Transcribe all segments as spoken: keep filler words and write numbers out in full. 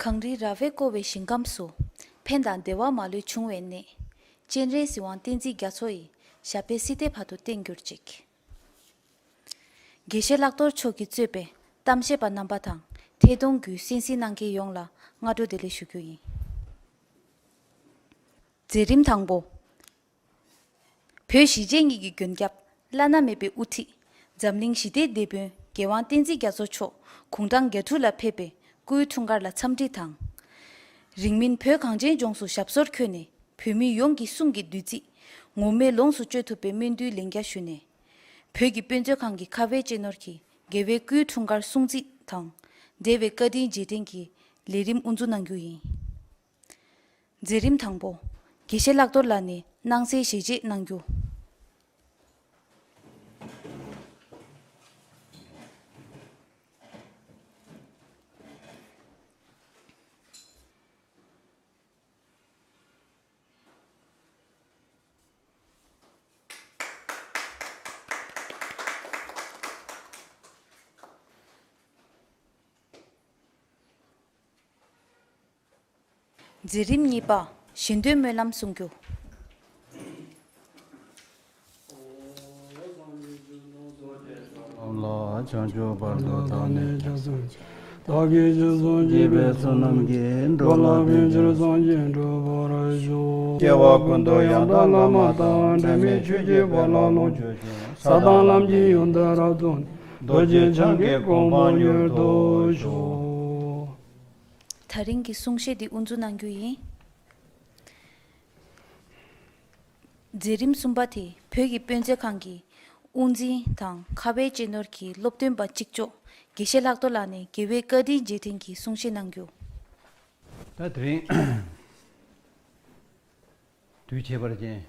གངས་རི་ར་བས་བསྐོར་བའི་ཞིང་ཁམས་སུ། ཕན་དང་བདེ་བ་མ་ལུས་འབྱུང་བའི་གནས། སྤྱན་རས་གཟིགས་དབང་བསྟན་འཛིན་རྒྱ་མཚོ་ཡི། ཞབས་པད་སྲིད་མཐའི་བར་དུ་བརྟན་གྱུར་ཅིག། དགེ་བཤེས་ལྷག་རྡོར་མཆོག་གིས་གཙོས་པའི་གཏམ་བཤད་པ་རྣམ་པ་དང་། ཐད་གཏོང་བརྒྱུད་གསན་གཟིགས་གནང་མཁན་ཡོངས་ལ་སྔ་དྲོ་བདེ་ལེགས་ཞུ་རྒྱུ་ཡིན། མཛད་རིམ་དང་པོ། བོད་གཞིས་བྱེས་གཉིས་ཀྱི་མགོན་སྐྱབས། བླ་ན་མེད་པའི་དབུ་ཁྲིད། འཛམ་གླིང་ཞི་བདེའི་དེད་དཔོན་རྒྱལ་དབང་བསྟན་འཛིན་རྒྱ་མཚོ་མཆོག་དགུང་གྲངས་གྱ་དྲུག་ལ་ཕེབས་པའི་སྐུའི་འཁྲུངས་སྐར་ལ་འཚམས་འདྲི་དང་། རིང་མིན་བོད་གངས་ཅན་ལྗོངས་སུ་ཞབས་སོར་འཁོད་ནས། བོད་མི་ཡོངས་ཀྱི་གསུང་གི་བདུད་རྩི་ངོམས་མེད་ལོངས་སུ་སྤྱོད་ཐུབ་པའི་སྨོན་འདུན་ལན་བརྒྱ་ཞུས་ནས། བོད་ཀྱི་དཔེ་མཛོད་ཁང་གི་ཁ་བའི་གཅེས་ནོར་གྱིས་རྒྱལ་བའི་སྐུའི་འཁྲུངས་སྐར་སྲུང་བརྩི་དང་འབྲེལ་བའི་བཀའ་དྲིན་རྗེས་དྲན་གྱི་ལས་རིམ་དབུ་འཛུགས་གནང་རྒྱུ་ཡིན། མཛད་རིམ་དང་པོ། དགེ་བཤེས་ལྷག་རྡོར་ལགས་ནས་སྣང་གསལ་ཞལ་འབྱེད་གནང་རྒྱུ། མཛད་རིམ་གཉིས་པ། གཞན་དོན་སྨོན་ལམ་གསུང་རྒྱུ། ལ་བྱང་ཆུབ་བར་དུ་བདག་ནི། བདག་གིས་སྦྱིན་སོགས་བགྱིས་པའི་བསོད་ནམས་ཀྱིས། འགྲོ་ལ་ཕན་ཕྱིར་སངས་རྒྱས་འགྲུབ་པར་ཤོག། སྐྱེ་བ་ཀུན་ཏུ་ཡང་དག་བླ་མ་དང་། འབྲལ་མེད་ཆོས་ཀྱི་དཔལ་ལ་ལོངས་སྤྱོད་ཅིང་། ས་དང་ལམ་གྱི་ཡོན་ཏན་རབ་རྫོགས་ནས། རྡོ་རྗེ་འཆང་གི་གོ་འཕང་མྱུར་ཐོབ་ཤོག། ད་རིང་གི་གསུང་བཤད་འདི་དབུ་འཛུགས་གནང་རྒྱུ་ཡིན། མཛད་རིམ་གསུམ་པ་དེ་བོད་ཀྱི་དཔེ་མཛོད་ཁང་གི་དབུ་འཛིན་དང་ཁ་བའི་གཅེས་ནོར་གྱི་སློབ་སྟོན་པ་གཅིག་ལྕོགས་དགེ་བཤེས་ལྷག་རྡོར་ལགས་ནས་རྒྱལ་བའི་བཀའ་དྲིན་རྗེས་དྲན་གྱི་གསུང་བཤད་གནང་རྒྱུ། ད་དེ་རིང་དུས་ཁྱད་པར་ཅན།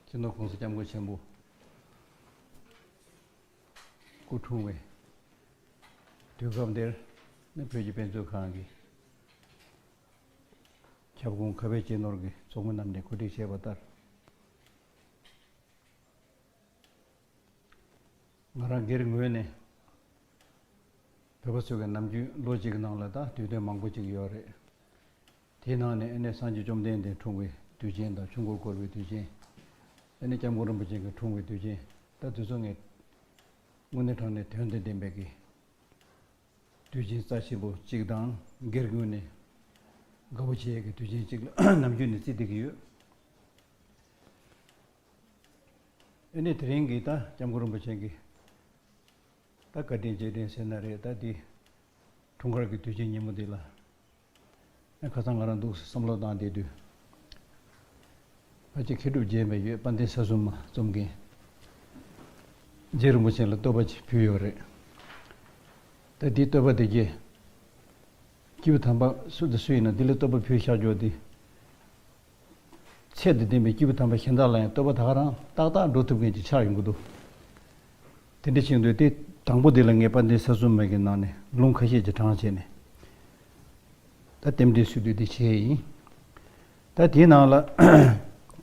སྤྱི་ནོར་༸གོང་ས་༸སྐྱབས་མགོན་ཆེན་པོ་སྐུ་འཁྲུངས་པའི་དུས་སྐབས་འདིར་ནི། བོད་ཀྱི་དཔེ་མཛོད་ཁང་གི་ཁྱབ་ཁོངས་ཁ་བའི་གཅེས་ནོར་གྱི་ཚོགས་མི་རྣམས་ནས་གོ་སྒྲིག་བྱས་པ་ལྟར། ང་རང་སྒེར་ངོས་ནས་བོད་པ་ཚོ་གི་ནམ་རྒྱུན་ལོ་གཅིག་གི་ནང་ལ་ད་དུས་སྟོན་མང་པོ་ཅིག་ཡོད་རེད། དེའི་ནང་ནས་ཨ་ནི་སངས་རྒྱས་བཅོམ་ལྡན་འདས་འཁྲུངས་པའི་དུས་ཆེན་དང་། ཆོས་འཁོར་བསྐོར་བའི་དུས་ཆེན། ཨ་ནི་༸སྐྱབས་མགོན་རིན་པོ་ཆེ་གི་འཁྲུངས་པའི་དུས་ཆེན། ད་དེ་ཚོ་ངས་དངོས་གནས་དྲང་གནས་དོན་དང་ལྡན་པའི་གི་དུས་ཆེན་རྩ་ཆེན་པོ་གཅིག་དང་། སྒེར་ངོས་ནས་དགའ་པོ་བྱེད་ཡས་ཀྱི་དུས་ཆེན་གཅིག་ལ་ནམ་རྒྱུན་ནས་བརྩི་བསྡད་ཀྱི་ཡོད། ཨ་ནི་དེ་རིང་གི་ད་༸སྐྱབས་མགོན་རིན་པོ་ཆེ་གི་ད་བཀའ་དྲིན་རྗེས་དྲན་ཟེར་ན་རེད། ད་འདི་འཁྲུངས་སྐར་གྱི་དུས་ཆེན་ཉིན་མོ་འདི་ལ། ཨ། ཁ་སང་ང་རང་འདུག་བསམ་བློ་བཏང་བསྡད་དུས། ཕལ་ཆེར་མཁས་གྲུབ་རྗེ་མེད་ཡོད། དཔལ་ལྡན་ས་གསུམ་མ་རྩོམ་མཁན། རྗེ་རིན་པོ་ཆེ་ལ་བསྟོད་པ་ཅིག་ཕུལ་ཡོད་རེད། ད་འདི་བསྟོད་པ་དེ་གྱད་སྐྱེས་བུ་དམ་པ་སུ་དང་སུ་ཡིན་ན་འདི་ལ་བསྟོད་པ་ཕུལ་བཞག་རྒྱུ་དེ། ཚད་དང་ལྡན་པའི་སྐྱེས་བུ་དམ་པ་གཞན་དག་ལ་ཡང་བསྟོད་པ་ད་ག་རང་ཏག་ཏག་འགྲོ་ཐུབ་མཁན་ཅིག་ཆགས་ཡོང་གི་འདུག། དེ་འདྲ་བྱུང་དུས་དེ་དང་པོ་དེ་ལ་ངས་དཔལ་ལྡན་ས་གསུམ་མ་གི་ནང་ནས་ལུང་ཁ་ཤས་ཀྱི་དྲངས་བྱས་ནས། ད་རྟེན་འབྲེལ་ཞུ་དུས་དེ་བྱས་ཡིན། ད་དེའི་ནང་ལ་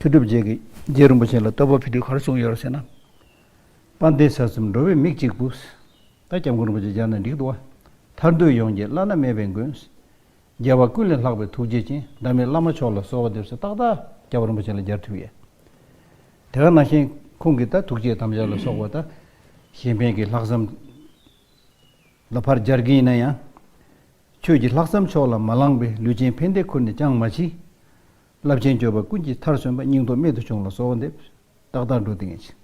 མཁས་གྲུབ་རྗེ་གིས་རྗེ་རིན་པོ་ཆེ་ལ་བསྟོད་པ་ཕུལ་དུས་ག་རེ་གསུངས་ཡོད་རེད་ཟེར་ན། དཔལ་ལྡན་ས་གསུམ་འགྲོ་བའི་མིག་གཅིག་པུ། ད་སྐྱབས་མགོན་རིན་པོ་ཆེ་སྦྱར་ན་འགྲིག་འདུག་བ། ཐར་འདོད་ཡོངས་ཀྱི་བླ་ན་མེད་པའི་མགོན། རྒྱལ་བ་ཀུན་ལས་ལྷག་པའི་ཐུགས་རྗེ་ཅན། ཟླ་མེད་བླ་མ་མཆོག་ལ་གསོལ་བ་འདེབས་ཟེར། ཏག་ཏག་རྒྱལ་བ་རིན་པོ་ཆེ་ལ་སྦྱར་ཐུབ་ཡས། དེ་ག་ནང་བཞིན་ཁོང་གིས་ད་ཐུགས་བསྐྱེད་དམ་བཅའ་ལ་སོགས་པ་དང་། གཞན་ཕན་གྱི་ལྷག་བསམ་ལ་ཕར་སྦྱར་གྱི་ཡིན་ན་ཡང་། ཆོས་ཀྱི་ལྷག་བསམ་མཆོག་ལ་མ་བླངས་པའི། ལུས་ཅན་ཕན་བདེ་ཁུར་ནས་ཅང་མ་མཆིས། རླབས་ཆེན་སྤྱོད་པ་ཀུན་གྱི་མཐར་སོན་པ། སྙིང་སྟོབས་རྨད་དུ་བྱུང་ལ་གསོལ་བ་འདེབས། ཏག་ཏག་འགྲོ་བསྡད་མཁན་ཅིག།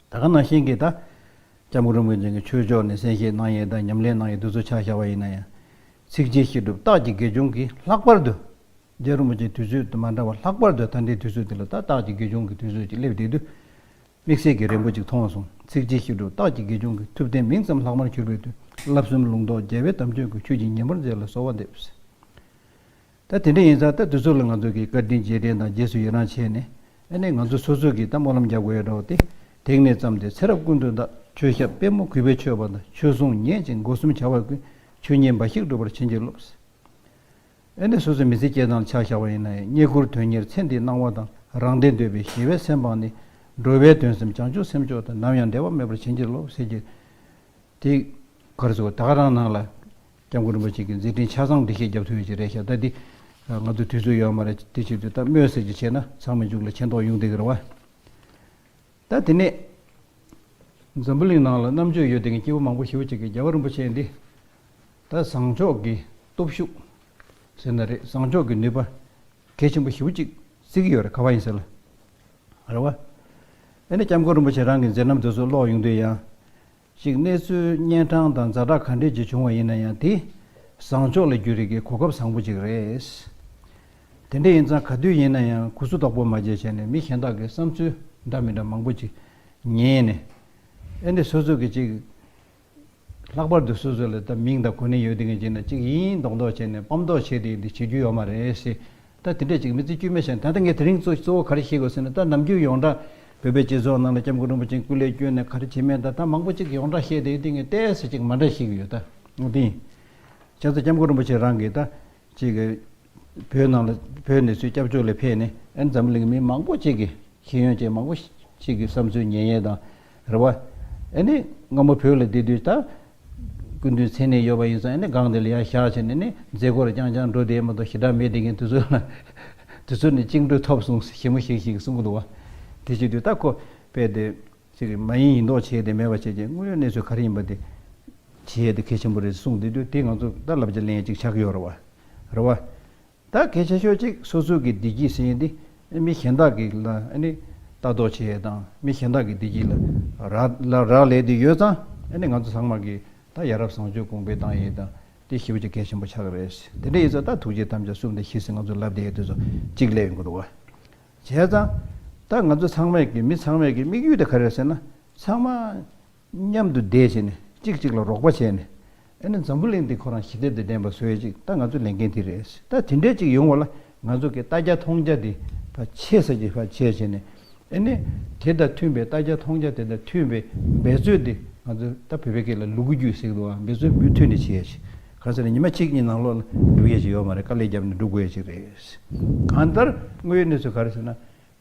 ད་ག་ནང་བཞིན་གྱི་ད་སྐྱབས་མགོན་རིན་པོ་ཆེ་གི་ཆོས་ཕྱོགས་ནས་གསན་བཞེས་གནང་ཡས་དང་ཉམས་ལེན་གནང་ཡས་འདི་ཚོ་ཆ་བཞག་པ་ཡིན་ན་ཡང་། ཚིགས་བཅད་བཤད་སྒྲུབ་རྟགས་ཀྱི་དགེ་སྦྱོང་གིས་ལྷག་པར་དུ། རྗེ་རིན་པོ་ཆེ་དུས་ཚོད་དུ་མ་འདྲ་བ་ལྷག་པར་དུ་ད་ལྟའི་དུས་ཚོད་འདི་ལ་ད་རྟགས་ཀྱི་དགེ་སྦྱོང་གི་དུས་ཚོད་ཅིག་སླེབས་བསྡད་དུས། དམིགས་བསལ་གྱི་རན་པོ་ཅིག་མཐོང་སོང་། ཚིགས་བཅད་བཤད་སྒྲུབ་རྟགས་ཀྱི་དགེ་སྦྱོང་གི། ཐུབ་བསྟན་མིང་ཙམ་ལྷག་མར་གྱུར་པའི་དུས། བསླབ་གསུམ་ལུང་རྟོགས་རྒྱལ་བའི་དམ་ཆོས་ཀྱི། ཆོས་ཀྱི་ཉི་མར་མཛད་ལ་གསོལ་བ་འདེབས། ད་དེ་འདྲ་ཡིན་ཙང་ད་དུས་ཚོད་ལ་ང་ཚོ་གིས་བཀའ་དྲིན་རྗེས་དྲན་དང་རྗེས་སུ་ཡི་རང་བྱས་ནས། ཨ་ནི་ང་ཚོ་སོ་སོ་གིས་ད་སྨོན་ལམ་རྒྱག་དགོས་ཡ་འདྲ་བོ་དེ། དེང་ནས་བརྩམས་ཏེ་ཚེ་རབས་ཀུན་ཏུ་བདག། ཆོས་ཞབས་པད་མོ་གུས་པས་མཆོད་པ་དང་། ཆོས་སྲུང་ཉན་ཅིང་སྒོ་གསུམ་བྱ་བ་ཀུན། ཆོས་ཉིད་འབའ་ཞིག་འགྲུབ་པར་བྱིན་གྱིས་རློབས། ཨ་ནི་སོ་སོའི་མི་ཚེ་སྐྱེལ་སྟངས་ལ་ཆ་བཞག་པ་ཡིན་ན་ཡང་། རྙེད་བཀུར་དོན་གཉེར་ཚེ་འདིའི་གནང་བ་དང་། རང་བདེན་འདོད་པའི་ཞི་བའི་སེམས་སྤངས་ནས། འགྲོ་བའི་དོན་སེམས་བྱང་ཆུབ་སེམས་མཆོག་དང་། ནམ་ཡང་འབྲལ་བ་མེད་པར་བྱིན་གྱིས་རློབས་ཟེར་གྱི། དེ་ག་རེ་ཟེར། ད་ག་རང་ནང་ལ་ སྐྱབས་མགོན་རིན་པོ་ཆེ་གི་མཛད་འཕྲིན་ཆ་ཚང་འགྲེལ་བཤད་རྒྱབ་ཐུབ་ཡོད་ཀྱི་རེད་ཤག་ད་འདི་ང་ཚོ་དུས་ཚོད་ཡོད་མ་རེད། དེ་བྱེད་དུས་ད་སྨོས་ཟེར་གྱི་བྱས་ན་ཚང་མའི་མཇུག་ལ་མཁྱེན་རྟོགས་ཡོང་བསྡད་ཀྱི་རེད་བ། ད་དེ་ནས་འཛམ་བུ་གླིང་ནང་ལ་རྣམ་དཔྱོད་ཡོད་བསྡད་མཁན་སྐྱེ་བོ་མང་པོ་ཞེ་པོ་ཅིག་གིས་རྒྱལ་བ་རིན་པོ་ཆེ་འདི་ད་བཟང་ཕྱོགས་ཀྱི་སྟོབས་ཤུགས་ཟེར་ན་རེད། བཟང་ཕྱོགས་ཀྱི་ནུས་པ་གལ་ཆེན་པོ་ཞེ་པོ་ཅིག་བརྩི་གི་ཡོད་རེད། ག་པར་ཡིན་ཟེར་ལ་རེད་བ། ཨ་ནི་སྐྱབས་མགོན་རིན་པོ་ཆེ་རང་གི་མཛད་རྣམ་དེ་ཚོ་ཀློག་ཡོང་དུས་ཡང་། གཅིག་གནས་ཚུལ་གཉན་འཕྲང་དང་ཛ་དྲག་ག་འདྲས་ཅིག་བྱུང་བ་ཡིན་ན་ཡང་དེ་བཟང་ཕྱོགས་ལ་བསྒྱུར་རེས་ཀྱི་གོ་སྐབས་བཟང་པོ་ཅིག་རེད། དེ་འདྲ་ཡིན་ཙང་ག་དུས་ཡིན་ན་ཡང་གུ་སུ་དོག་པོ་མ་བྱས་བྱས་ནས་མི་གཞན་དག་གི་བསམ་ཚུལ་འདྲ་མི་འདྲ་མང་པོ་ཅིག་ཉན་ནས། ཨེ་འདི་སོ་སོ་གི་ཅིག་ལྷག་པར་དུ་སོ་སོ་ལ་ད་མིང་དང་གོ་གནས་ཡོད་དེ་ངེས་ཅིག་ན་ཅིག་ཡིན་མདོག་མདོག་བྱས་ནས་སྤམ་མདོག་བྱས་ཏེ་འདི་བྱེད་རྒྱུ་ཡོད་མ་རེད་ཟེར། ད་དེ་འདྲས་ཅིག་མི་ཚེ་དཀྱུས་མ་བྱས་ནས། ད་ལྟ་ངས་དེ་རིང་གཙོ་གཙོ་བོ་ག་རེ་ཤེས་དགོས་ཟེར་ན། ད་ནམ་རྒྱུན་ཡོངས་གྲགས་བོད་པའི་སྤྱི་ཚོགས་ནང་ལ་སྐྱབས་མགོན་རིན་པོ་ཆེ་སྐུ་ལས་བསྐྱོན་ནས་ག་རེ་བྱེད་མིན་ད་ད་མང་པོ་ཅིག་ཡོངས་གྲགས་བཤད་དེ་འདི་ངས་ཏོག་ཙམ་ཅིག་མ་འདྲ་ཤེས་ཀྱི་ཡོད་ད། འོ་དེ་ཡིན། བྱས་ཙང་སྐྱབས་མགོན་རིན་པོ་ཆེ་རང་གིས་ད་ཅིག་བོད་ནང་ལ་བོད་ནས་ཚུར་སྐྱབས་བཅོལ་ལ་ཕེབས་ནས་ཨ་ནི་འཛམ་བུ་གླིང་མི་མང་པོ་ཅིག་གིས་ཤེས་ཡོན་ཅན་མང་པོ་ཞིག་གི་བསམ་ཚུལ་ཉན་ཡས་དང་རེད་བ། ཨ་ནི་སྔ་མོ་བོད་ལ་བསྡད་དུས་ད་སྐུ་མདུན་མཚན་གནས་ཡོད་པ་ཡིན་ཙང་ཨ་ནི་སྒང་དེ་ལ་ཡར་བཞག་བྱས་ནས་ནི་མཛད་སྒོར་རྐྱང་རྐྱང་འགྲོ་བསྡད་མ་གཏོགས་ཞེ་དྲག་མེད་བསྡད་མཁན་དེ་ཚོ་ལ་དེ་ཚོ་ནི་བཅིངས་འགྲོལ་ཐོབ་སོང་ཞེ་མོ་ཞིག་ཞིག་གསུང་གི་འདུག་བ། དེ་བྱེད་དུས་ད་ཁོ་དཔེ་དེ་ཅིག་མ་ཡིན་ཡིན་མདོག་བྱས་ཏེ་མེད་པ་བྱས་ཀྱི་དངོས་ཡོད་གནས་ཚུལ་ག་རེ་ཡིན་པ་དེ་བྱེད་ཡས་དེ་གལ་ཆེན་པོ་རེད་གསུངས་བསྡད་དུས་དེ་ང་ཚོ་ད་བསླབ་བྱ་ལེན་ཡས་ཅིག་ཆགས་ཀྱི་ཡོད་རེད་བ། རེད་བ། ད་གལ་ཆེ་ཤོས་གཅིག་སོ་སོ་གི་བདེ་སྐྱིད་ཟེར་ཡས་འདི་མི་གཞན་དག་གི་ལ་ཨ་ནི་ལྟ་རྟོག་བྱེད་ཡས་དང་མི་གཞན་དག་གི་བདེ་སྐྱིད་ལ་རག་ལ་རག་ལས་དེ་ཡོད་ཙང་ཨ་ནི་ང་ཚོ་ཚང་མ་གི་ད་ཡ་རབས་བཟང་སྤྱོད་གོང་འཕེལ་བཏང་ཡས་དང་དེ་ཞེ་པོ་ཅིག་གལ་ཆེན་པོ་ཆགས་ཀྱི་རེད། དེ་འདྲ་ཡིན་ཙང་ད་ཐུགས་རྗེ་དམ་བཅའ་གསུམ་དང་བཞི་ཟེར་ང་ཚོ་ལབ་བསྡད་ཡས་དེ་ཚོ་གཅིག་སླེབས་ཡོང་གི་འདུག་བ། བྱས་ཙང་ད་ང་ཚོ་ཚང་མས་ཀྱི་མི་ཚང་མས་ཀྱི་དམིགས་ཡུལ་དེ་ག་རེ་རེད་ཟེར་ན། ཚང་མ་མཉམ་དུ་བསྡད་བྱས་ནས་གཅིག་གཅིག་ལ་རོགས་པ་བྱས་ནས་ཨ་ནི་འཛམ་བུ་གླིང་འདི་ཁོ་རང་ཞི་བདེ་དང་ལྡན་པ་བཟོ་ཡས་ཅིག་ད་ང་ཚོ་ལས་འགན་དེ་རེད། ད་དེ་འདྲས་ཅིག་ཡོང་བ་ལ་ང་ཚོ་གི་ལྟ་རྒྱ་མཐོང་རྒྱ་དེ་ཕར་ཆེ་ས་ཅིག་ཕར་བྱས་བྱས་ནས་ཨ་ནི་དེ་དང་མཐུན་པའི་ལྟ་རྒྱ་མཐོང་རྒྱ་དེ་དང་མཐུན་པའི་འབད་རྩོལ་དེ་ང་ཚོ་ད་བོད་པའི་སྐད་ལ་ལུ་གུ་རྒྱུད་ཟེར་གི་འདུག་བ། འབད་རྩོལ་མུ་མཐུད་ནས་བྱེད་ཡས་ཅིག་གང་ཟེར་ན་ཉི་མ་གཅིག་གཉིས་ནང་ལོགས་ལ་འགྲུབ་ཡས་ཅིག་ཡོད་མ་རེད། དཀའ་ལས་བརྒྱབ་ནས་འགྲུབ་དགོས་ཡས་ཅིག་རེད། གང་ལྟར་དངོས་ཡོད་གནས་ཚུལ་ག་རེ་ཟེར་ན།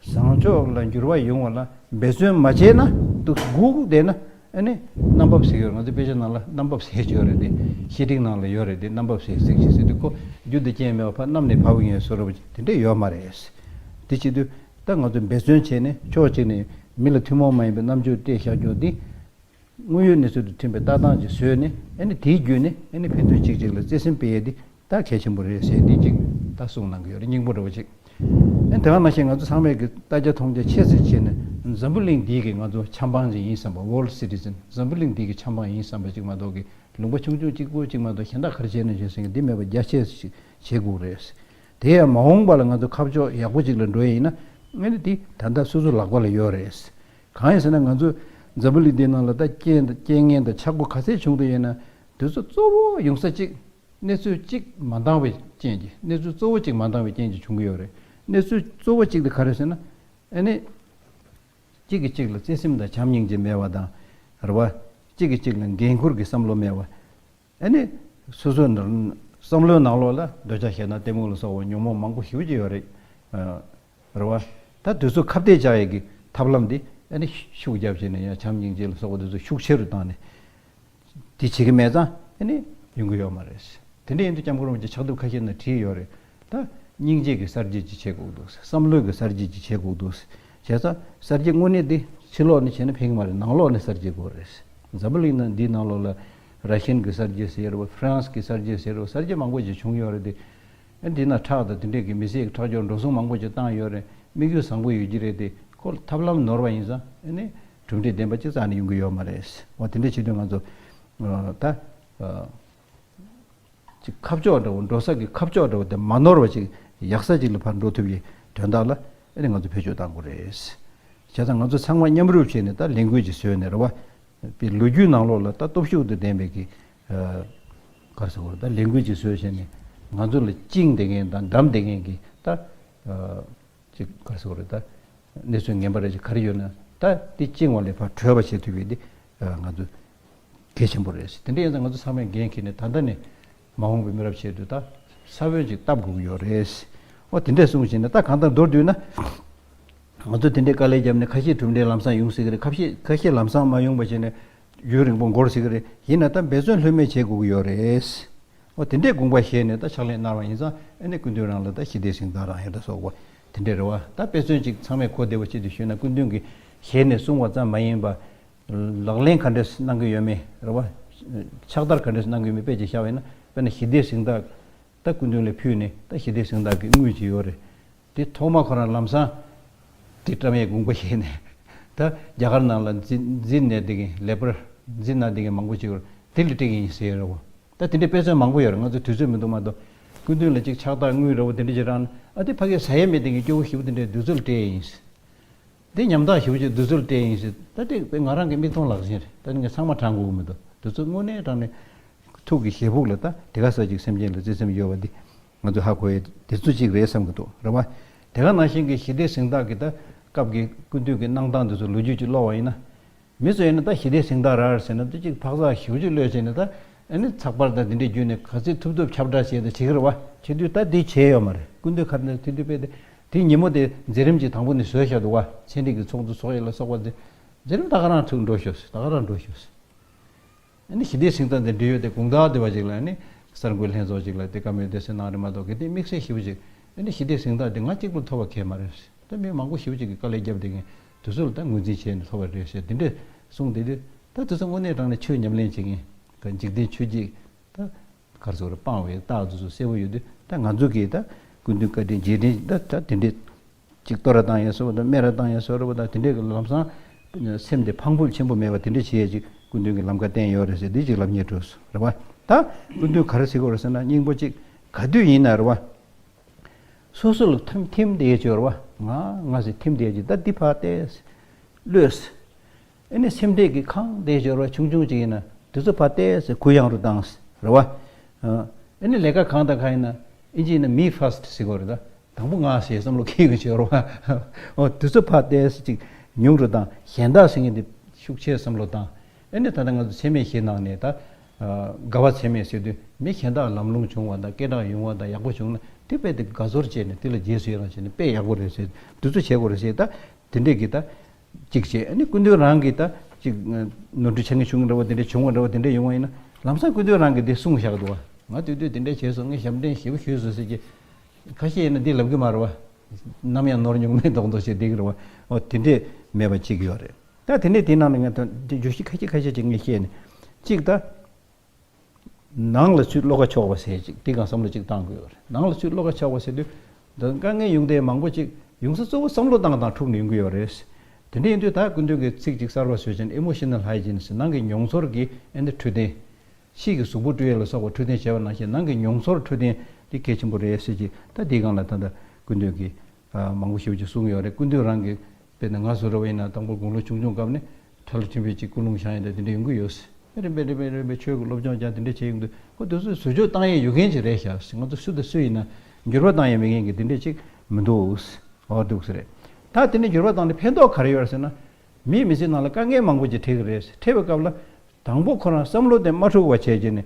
བཟང་ཕྱོགས་ལ་འགྱུར་བ་ཡོང་བ་ལ་འབད་བརྩོན་མ་བྱས་ན་འདུག་སྒུག་བསྡད་ན་ཨ་ནི་རྣམ་པ་ཟེར་གྱི་ཡོད་རེད། ང་ཚོའི་དཔེ་ཆ་ནང་ལ་རྣམ་པ་ཟེར་གྱི་ཡོད་རེད་དེ། བཤད་ཁྲིད་ནང་ལ་ཡོད་རེད་དེ། རྣམ་པ་ཟེར་གྱི་ཟེར་གྱི་ཟེར་དུས་ཁོ་རྒྱུ་དང་རྐྱེན་མེད་པ་ཕར་བསྣམས་ནས་བབས་ཡོང་བཟོ་འདྲ་པོ་དེ་འདྲས་ཡོད་མ་རེད། དེ་བྱེད་དུས་ད་ང་ཚོས་འབད་བརྩོན་བྱས་ནས་ཕྱོགས་གཅིག་ནས་མི་ལ་ཐུན་མོང་མ་ཡིན་པའི་རྣམ་འགྱུར་སྤྲད་བཞག་རྒྱུ་དེ། དངོས་ཡོད་གནས་ཚུལ་དང་མཐུན་པའི་ལྟ་སྟངས་ཅིག་བཟོས་ནས་ཨ་ནི་དེའི་བརྒྱུད་ནས་ཨ་ནི་ཕན་ཚུན་གཅིག་གཅིག་ལ་བརྩེ་སེམས་སྤེལ་ཡས་འདི་ད་གལ་ཆེན་པོ་རེད་ཟེར་འདི་གཅིག་ད་གསུངས་གནང་གི་ཡོད་རེད། སྙིང་པོ་འདྲ་བོ་ཅིག་ཨ་ནི་དེ་ག་ནང་བཞིན་ང་ཚོ་ཚང་མས་ཀྱི་ལྟ་རྒྱ་མཐོང་རྒྱ་ཆེ་ཙམ་བྱས་ནས་འཛམ་བུ་གླིང་འདིའི་གི་ང་ཚོ་ཆབ་འབངས་ཅིག་ཡིན་བསམ་པ། World Citizen། འཛམ་བུ་གླིང་འདིའི་གི་ཆབ་འབངས་ཡིན་བསམ་པ་ཅིག་མ་གཏོགས་ཀྱི་ལུང་པ་ཆུང་ཆུང་གཅིག་པོ་ཅིག་མ་གཏོགས་གཞན་དག་ག་རེ་བྱས་ནས་བྱས་ཟིན་གི་འདི་མེད་པ་རྒྱ་ཆེ་ཞིག་བྱེད་དགོས་རེད། དེ་ཡང་མ་འོངས་པ་ལ་ང་ཚོ་ཁ་ཕྱོགས་ཡག་པོ་ཅིག་ལ་འགྲོ་ཡས་ཡིན་ན་ཨ་ནི་འདི་ད་ལྟ་སོ་སོ་ལག་པ་ལ་ཡོད་རེད། གང་ཡིན་ཟེར་ན་ང་ཚོ་འཛམ་བུ་གླིང་འདིའི་ནང་ལ་ད་རྐྱེན་དང་རྐྱེན་ངན་དང་ཆག་སྒོ་ག་ཚད་བྱུང་དུ་ཡོད་ན་དེ་ཚོ་གཙོ་བོ་ཡོང་ས་གཅིག་གནས་ཚུལ་གཅིག་མ་འདང་བའི་རྐྱེན་གྱིས། གནས་ཚུལ་གཙོ་བོ་གཅིག་མ་འདང་བའི་རྐྱེན་གྱིས་བྱུང་གི་ཡོད་རེད། གནས་ཚུལ་གཙོ་བོ་གཅིག་དེ་ག་རེ་ཟེར་ན་ཨ་ནི་གཅིག་གིས་གཅིག་ལ་བརྩེ་སེམས་དང་བྱམས་སྙིང་རྗེ་མེད་པ་དང་རེད་བ། གཅིག་གིས་གཅིག་ལ་འགན་འཁུར་གྱི་བསམ་བློ་མེད་པ། ཨ་ནི་སོ་སོའི་ནང་བསམ་བློའི་ནང་ལོགས་ལ་འདོད་ཆགས་ཞེ་སྡང་གཏི་མུག་ལ་སོགས་པ་ཉོན་མོངས་མང་པོ་ཞེ་པོ་ཅིག་ཡོད་རེད། ཨ། རེད་བ། ད་དེ་ཚོ་ཁ་གཏད་བཅག་ཡས་ཀྱི་ཐབས་ལམ་འདི་ཨ་ནི་ཤུགས་རྒྱབ་བྱས་ནས་ཡང་བྱམས་སྙིང་རྗེ་ལ་སོགས་པ་དེ་ཚོ་ཤུགས་ཆེ་རུ་བཏང་ནས་དེ་བྱེད་ཀྱི་མེད་ཙང་ཨ་ནི་ཡོང་གི་ཡོད་མ་རེད། དེ་འདྲ་ཡིན་དུས་སྐྱབས་མགོན་རིན་པོ་ཆེ་ཕྱག་དེབ་ཁ་ཤས་ནང་བྲིས་ཡོད་རེད། ད་སྙིང་རྗེ་གི་གསར་བརྗེ་ཅིག་བྱེད་དགོས་འདུག་བསམ་བློའི་གི་གསར་བརྗེ་ཅིག་བྱེད་དགོས་འདུག་བྱས་ཙང་གསར་བརྗེ་དངོས་གནས་འདི་ཕྱི་ལོགས་ནས་བྱས་ན་ཕན་གི་མ་རེད། ནང་ལོགས་ནས་གསར་བརྗེ་དགོས་རེད། འཛམ་བུ་གླིང་ནང་འདིའི་ནང་ལོགས་ལ་ར་ཤན་གི་གསར་བརྗེ་ཟེར་ཡོད་རེད་བ། ཧྥ་རན་སི་གི་གསར་བརྗེ་ཟེར་ཡོད་རེད་བ། གསར་བརྗེ་མང་པོ་ཅིག་བྱུང་ཡོད་རེད་དེ། ཨ་འདི་ན་ཁྲག་དང་དེ་འདྲས་ཀྱི་མི་སེར་གྱི་ཁྲག་སྦྱོར་འགྲོ་སོང་མང་པོ་ཅིག་བཏང་ཡོད་རེད། དམིགས་ཡུལ་བཟང་པོ་ཡོད་ཀྱི་རེད་དེ། ཁོ་ཐབས་ལམ་ནོར་བ་ཡིན་ཙང་ཨ་ནི་གྲུབ་འབྲས་ལྡན་པ་ཅིག་རྩ་ནས་ཡོང་གི་ཡོད་མ་རེད། འོ་དེ་འདྲས་བྱེད་དུས་ང་ཚོ་ཨ་ད་ཨ་ཅིག་ཁ་ཕྱོགས་འདྲ་བོ་འགྲོ་ས་གི་ཁ་ཕྱོགས་འདྲ་བོ་དེ་མ་ནོར་བ་ཅིག་ཡག་ས་ཅིག་ལ་ཕར་འགྲོ་ཐུབ་ཡས་དོན་དག་ལ་ཨ་ནི་ང་ཚོ་བེད་སྤྱོད་གཏང་དགོས་རེད། བྱས་ཙང་ང་ཚོ་ཚང་མ་མཉམ་རུབ་བྱས་ནས་ད་ལས་འགུལ་ཅིག་བཟོས་ནས་རེད་བ། པའི་ལོ་རྒྱུས་ནང་ལོགས་ལ་ད་སྟོབས་ཤུགས་དང་ལྡན་པའི་གི་ཨ་ག་རེ་ཟེར་དགོས་རེད། ད་ལས་འགུལ་ཅིག་བཟོས་བྱས་ནས་ང་ཚོ་ལ་བཅིངས་བསྡད་མཁན་དང་འགྲམ་བསྡད་མཁན་གི་ད་ཨ་ཅིག་ག་རེ་ཟེར་དགོས་རེད། ད་གནས་ཚུལ་ངན་པ་རེ་ཅིག་ག་རེ་ཡོད་ན་ད་དེ་བཅིངས་པ་ལས་ཕར་གྲོལ་བ་བྱེད་ཐུབ་པའི་དེ་ཨ་ང་ཚོ་གལ་ཆེན་པོ་རེད། དེ་འདྲ་ཡིན་ཙང་ང་ཚོ་ཚང་མས་འགན་འཁྱེར་ནས་ད་ལྟ་ནས་མ་འོངས་པའི་མི་རབས་ཆེད་དུ་ད་ས་བོན་ཅིག་བཏབ་དགོས་ཀྱི་ཡོད་རེད། འོ་དེ་འདྲས་གསུངས་བྱས་ནས་ད་གང་ལྟར་མདོར་བསྡུས་ན། ང་ཚོ་དེ་འདྲའི་དཀའ་ལས་བརྒྱབ་ནས་ཁ་ཤས་གྲུབ་འབྲས་ལམ་སང་ཡོང་སྲིད་ཀྱི་རེད། ཁ་ཤས་ཁ་ཤས་ལམ་སང་མ་ཡོང་བ་བྱས་ནས་ཡུན་རིང་པོ་འགོར་སྲིད་ཀྱི་རེད། ཡིན་ན་ད་འབད་བརྩོན་ལྷོད་མེད་བྱེད་དགོས་ཀྱི་ཡོད་རེད། འོ་དེ་འདྲའི་དགོངས་པ་བཞེས་ནས་ད་ཕྱག་ལས་གནང་བ་ཡིན་ཙང་ཨ་ནི་སྐུ་མདུན་རང་ལ་ད་ཞི་བདེའི་གཟེངས་རྟགས་རང་ཡོད་ད་སོགས་པ་དེ་འདྲའི་རེ་བ་ད་དཔེ་མཚོན་ཅིག་ཚང་མས་གོ་བདེ་བ་ཆེད་དུ་ཞུས་ན་སྐུ་མདུན་གྱིས་ཞལ་ནས་གསུངས་པ་ཙམ་མ་ཡིན་པ། ལག་ལེན་ག་འདྲས་གནང་གི་ཡོད་མེད་རེད་བ། ཕྱག་བསྟར་ག་འདྲས་གནང་གི་ཡོད་མེད་དཔེ་ཅིག་བཞག་པ་ཡིན་ན་དཔེར་ན་ཞི་བདེའི་གཟེངས་རྟགས་ད་སྐུ་མདུན་ལ་ཕུལ་ནས་ད་ཞི་བདེའི་གཟེངས་རྟགས་ཀྱི་དངུལ་ཅིག་ཡོད་རེད། དེ་ཐོག་མ་ཁོ་རང་ལམ་སང་དེ་བཀྲམ་ཡས་དགོངས་པ་བཞེས་ནས་ད་རྒྱ་གར་ནང་ལ་འཛིན་འཛིན་གནང་བསྡད་མཁན་ལེ་པར་འཛིན་གནང་བསྡད་མཁན་མང་པོ་ཅིག་ཡོད་རེད། དེ་ལ་སྤྲད་ཀྱི་ཡིན་ཟེར་རེད་བ། ད་དེ་འདྲའི་དཔེ་མཚོན་མང་པོ་ཡོད་རེད། ང་ཚོ་དུས་ཚོད་མི་འདུག་མ་གཏོགས་སྐུ་མདུན་ལ་ཅིག་ཕྱག་རྟགས་དངུལ་འདྲ་བོ་དེ་འདྲ་ཅིག་རག་ན་ཨ་དེ་ཕ་གིར་ཟ་ཡས་མེད་མཁན་གྱི་སྐྱོ་བོ་ཞེ་པོ་དེ་འདྲའི་དུས་ཚོད་ལ་སྤྲད་ཡས་ཡིན། འདི་ཉམ་ཐག་ཞེ་པོ་ཅིག་དུས་ཚོད་ལ་སྤྲད་ཡིན་ཟེར། ད་དེ་ང་རང་གི་མིག་མཐོང་ལག་ཟིན་རེད། ད་ནི་ངས་ཚང་མ་དྲང་དགོས་ཀྱི་མི་འདུག་དུས་ཚོད་དངོས་གནས་དྲང་ནས་ཐུགས་ཀྱི་ཞེ་ཕུགས་ལ་ད་དེ་ག་ས་ཅིག་སེམས་ཅན་ལ་བརྩེ་སེམས་ཡོད་པ་འདི་ང་ཚོས་ཧ་གོ་ཡས་དེ་ཚོ་ཅིག་རེད་བསམ་གྱི་འདུག་རེད་བ། དེ་ག་ནང་བཞིན་གྱི་ཞི་བདེའི་གཟེངས་རྟགས་ཀྱི་ད་སྐབས་ཀྱི་སྐུ་མདུན་གྱི་གནང་སྟངས་དེ་ཚོ་ལོ་རྒྱུས་ཅིག་ཀློག་པ་ཡིན་ན། མི་ཚོ་ཡིན་ན་ད་ཞི་བདེའི་གཟེངས་རྟགས་རག་ཟེར་ན་ད་ཅིག་འཕག་འཚག་ཞེ་པོ་ཅིག་གློད་བྱས་ནས་ད་ཨ་ནི་ཚགས་པར་དང་དེ་འདྲས་བརྒྱུད་ནས་ག་ཚོད་ཐུབ་ཐུབ་ཁྱབ་བསྒྲགས་བྱས་ནས་བྱེད་ཀྱི་རེད་བ། བྱེད་དུས་ད་འདི་བྱས་ཡོད་མ་རེད། སྐུ་མདུན་ཁ་ནས་དེ་དུས་དཔེ་དེ་དེ་ཉིན་མོ་དེ་མཛད་རིམ་གྱི་དང་པོ་ནས་བཟོས་བཞག་འདུག་བ། ཚན་རིག་གི་ཚོགས་འདུ་ཚོགས་ཡས་ལ་སོགས་པ་དེ་མཛད་རིམ་ད་ག་རང་ཐུག་འགྲོ་ཤོག་ཟེར། ད་ག་རང་འགྲོ་ཤོག་ཟེར། ཨ་ནི་ཞི་བདེའི་གཟེངས་རྟགས་དེ་འབྲེལ་ཡོད་དེ་དགོང་དག་དེ་བ་ཅིག་ལ་ཨ་ནི་གསར་འགོད་ལྷན་ཚོགས་ཅིག་ལ་དེ་བཀའ་མོལ་དེ་སེ་གནང་རེད་མ་གཏོགས་གལ་ཏེ་དམིགས་བསལ་ཞེ་པོ་ཅིག་ཨ་ནི་ཞི་བདེའི་གཟེངས་རྟགས་དེ་ང་གཅིག་པུ་ཐོབ་པ་གལ་མ་རེད། ད་མི་མང་པོ་ཞེ་པོ་ཅིག་གིས་དཀའ་ལས་བརྒྱབ་བསྡད་མཁན་དེ་ཚོ་ལ་ད་ངོས་འཛིན་བྱས་ནས་ཐོབ་པ་རེད་ཟེར་དེ་འདྲས་གསུངས་བསྡད་དུས་ད་དེ་ཚོ་དངོས་གནས་དྲང་ནས་ཆོས་ཉམས་ལེན་བྱེད་མཁན་ག་འཇིག་རྟེན་ཆོས་བརྒྱུད་ད་ག་རེ་ཟེར་དགོས་རེད། སྤང་བའི་རྟགས་དེ་ཚོ་གསལ་པོ་ཡོད་དུས་ད་ང་ཚོ་གིས་ད་སྐུ་མདུན་བཀའ་དྲིན་རྗེས་དྲན་ད་ད་དེ་འདྲས་ཅིག་གཏོར་བ་བཏང་ཡས་བཟོ་འདྲ་སྨད་པ་བཏང་ཡས་བཟོ་འདྲ་བ་དང་དེ་འདྲས་ཀྱི་ལམ་སང་སེམས་དེ་ཕངས་ཕུགས་ཆེན་པོ་མེད་པ་དེ་འདྲས་བྱེད་ཡས་ཅིག་སྐུ་མདུན་གྱིས་ལམ་ཁ་བསྟན་ཡོད་རེད་ཟེར་འདི་ཅིག་ལབ་སྙིང་བྲོ་སོང་རེད་བ། ད་སྐུ་མདུན་ག་རེ་ཟེར་གྱི་ཡོད་རེད་ཟེར་ན་སྙིང་པོ་ཅིག་ག་དུས་ཡིན་ན་རེད་བ། སོ་སོ་ལ་ཐིམ་ཐིམ་དེ་ཡས་ཅིག་ཡོད་རེད་བ། ང་ང་ཟེར་ཐིམ་དེ་ཡས་ཅིག་ད་འདི་ཕར་བལྟས་གློད། ཨ་ནི་སེམས་ཁྲལ་གྱི་ཁང་དེ་ཞོར་བ་ཆུང་ཆུང་ཅིག་ཡིན་ན་དེ་ཚོ་ཕར་བལྟས་ཟེར་གུ་ཡངས་རུ་བཏང་རེད་བ། ཨ་ནི་ལས་ཀ་གང་དང་གང་ཡིན་ན་ཨིན་ཇི་ཡིན་ན་me first ཟེར་གོ་རེད་ད། དང་པོ་ང་ཟེར་བསམ་བློ་འཁྱེར་གི་ཞོར་བ། འོ་དེ་ཚོ་ཕར་བལྟས་ཟེར་ཅིག་ཉུང་རུ་བཏང་གཞན་དག་ཟེར་མཁན་དེ་ཤུགས་ཆེ་བསམ་བློ་བཏང་། ཨ་ནི་ད་ལྟ་ང་ཚོ་ཚད་མེད་བཞི་ནང་ནས་ད། དགའ་བ་ཚད་མེད་ཟེར་དུས་མི་གཞན་དག་ལམ་ལྷོང་བྱུང་བ་དང་སྐད་གྲགས་ཡོང་བ་དང་ཡག་པོ་བྱུང་ན་དེ་དཔེ་དེ་དགའ་ཚོར་བྱས་ནས་དེ་ལ་རྗེས་སུ་ཡི་རང་བྱས་ནས་དཔེ་ཡག་པོ་རེད་ཟེར་འདི་ཚོ་བྱེད་དགོས་རེད་ཟེར་ད། དེ་འདྲས་ཀྱི་ད། གཅིག་བྱས་ཨ་ནི་སྐུ་མདུན་རང་གིས་ད་གཅིག་ནོར་འཁྲུལ་ཆེ་ངེས་བྱུང་འདྲ་བོ་དེ་འདྲས་བྱུང་བ་འདྲ་བོ་དེ་འདྲས་ཡོང་བ་ཡིན་ན་ལམ་སང་སྐུ་མདུན་རང་གིས་དེ་གསུངས་བཞག་འདུག་བ། ང་དུས་དུས་དེ་འདྲས་བྱས་སོང་། ངས་ཞབས་འདྲེན་ཞེ་པོ་ཞུས་སོང་ཟེར་གྱི། ཁ་ཤས་ཡིན་ན་འདི་ལབ་གི་མ་རེད་བ། ནམ་ཡང་ནོར་མྱོང་མེད་མདོག་མདོག་བྱས་བསྡད་ཀྱི་རེད་བ། འོ་དེ་འདྲས་མེད་པ་གཅིག་ཡོད་རེད། ད་དེ་འདྲས་དེ་ནང་ནས་ང་ད་འདི་བརྗོད་གཞི་ཁ་ཤས་ཁ་ཤས་ཅིག་ངས་བཤད་ནས། གཅིག་ད། ནང་ལ་ཚུར་བློ་ཁ་ཕྱོགས་པ་ཟེར་ཅིག་དེ་གང་བསམ་བློ་ཅིག་བཏང་དགོས་རེད། ནང་ལ་ཚུར་བློ་ཁ་ཕྱོགས་པ་ཟེར་དུས། འདི་དཀའ་ངལ་ཡོང་དེ་མང་པོ་ཅིག་ཡོང་ས་གཙོ་བོ་བསམ་བློ་བཏང་དང་འཁྲུག་ནས་ཡོང་གི་ཡོད་རེད། དེ་འདྲ་ཡིན་དུས་ད་སྐུ་མདུན་གྱིས་ཚིག་ཅིག་གསར་པ་བཟོས་ཅན་emotional hygiene ཟེར་ནང་གི་མྱོང་ཚོར་གྱི་ཨེ་འདི་འཕྲོད་བསྟེན། ཕྱིའི་གི་གཟུགས་པོ་བཀྲུ་ཡས་ལ་སོགས་པ་འཕྲོད་བསྟེན་བྱས་པ་ནང་བཞིན་ནང་གི་མྱོང་ཚོར་འཕྲོད་བསྟེན་འདི་གལ་ཆེན་པོ་རེད་ཟེར་གྱི་ད་དེའི་སྒང་ལ་ད་ལྟ་སྐུ་མདུན་གྱིས་མང་པོ་ཞེ་པོ་ཅིག་གསུངས་ཡོད་རེད། སྐུ་མདུན་རང་གི་དཔེར་ན་ང་ཚོ་རེ་བ་ཡིན་ན་དང་པོ་དགུང་ལོ་ཆུང་ཆུང་སྐབས་ནས་ཁྲ་ལ་ཐིམ་པའི་ཅིག་ཀུན་སློང་བཞག་ཡིན་ད་དེ་འདྲ་ཡོང་གི་ཡོད། རིམ་པས་རིམ་པས་རིམ་པས་ཆོས་ཀྱི་སློབ་སྦྱོང་ཀྱང་དེ་འདྲ་བྱས་ཡོང་དུས་ཁོ་དེ་ཚོས་ཟུར་འཇོག་བཏང་ཡས་ཡོད་མཁན་ཅིག་རེད་ཤག་ང་ཚོ་སུ་དང་སུ་ཡིན་ན་འགྱུར་བ་བཏང་ཡས་མེད་མཁན་གྱི་དེ་འདྲ་ཅིག་མི་འདུག་འོ་འདུག་ཟེར་རེད། ད་དེ་ནས་འགྱུར་བ་བཏང་ནས་ཕན་ཐོགས་ག་རེ་ཡོད་རེད་ཟེར་ན། མིའི་མི་ཚེ་ནང་ལ་དཀའ་ངལ་མང་པོ་ཅིག་འཕྲད་ཀྱི་རེད། འཕྲད་པའི་སྐབས་ལ། དང་པོ་ཁོ་རང་བསམ་བློ་དེ་མ་འཁྲུག་པ་བྱས་བྱས་ནས་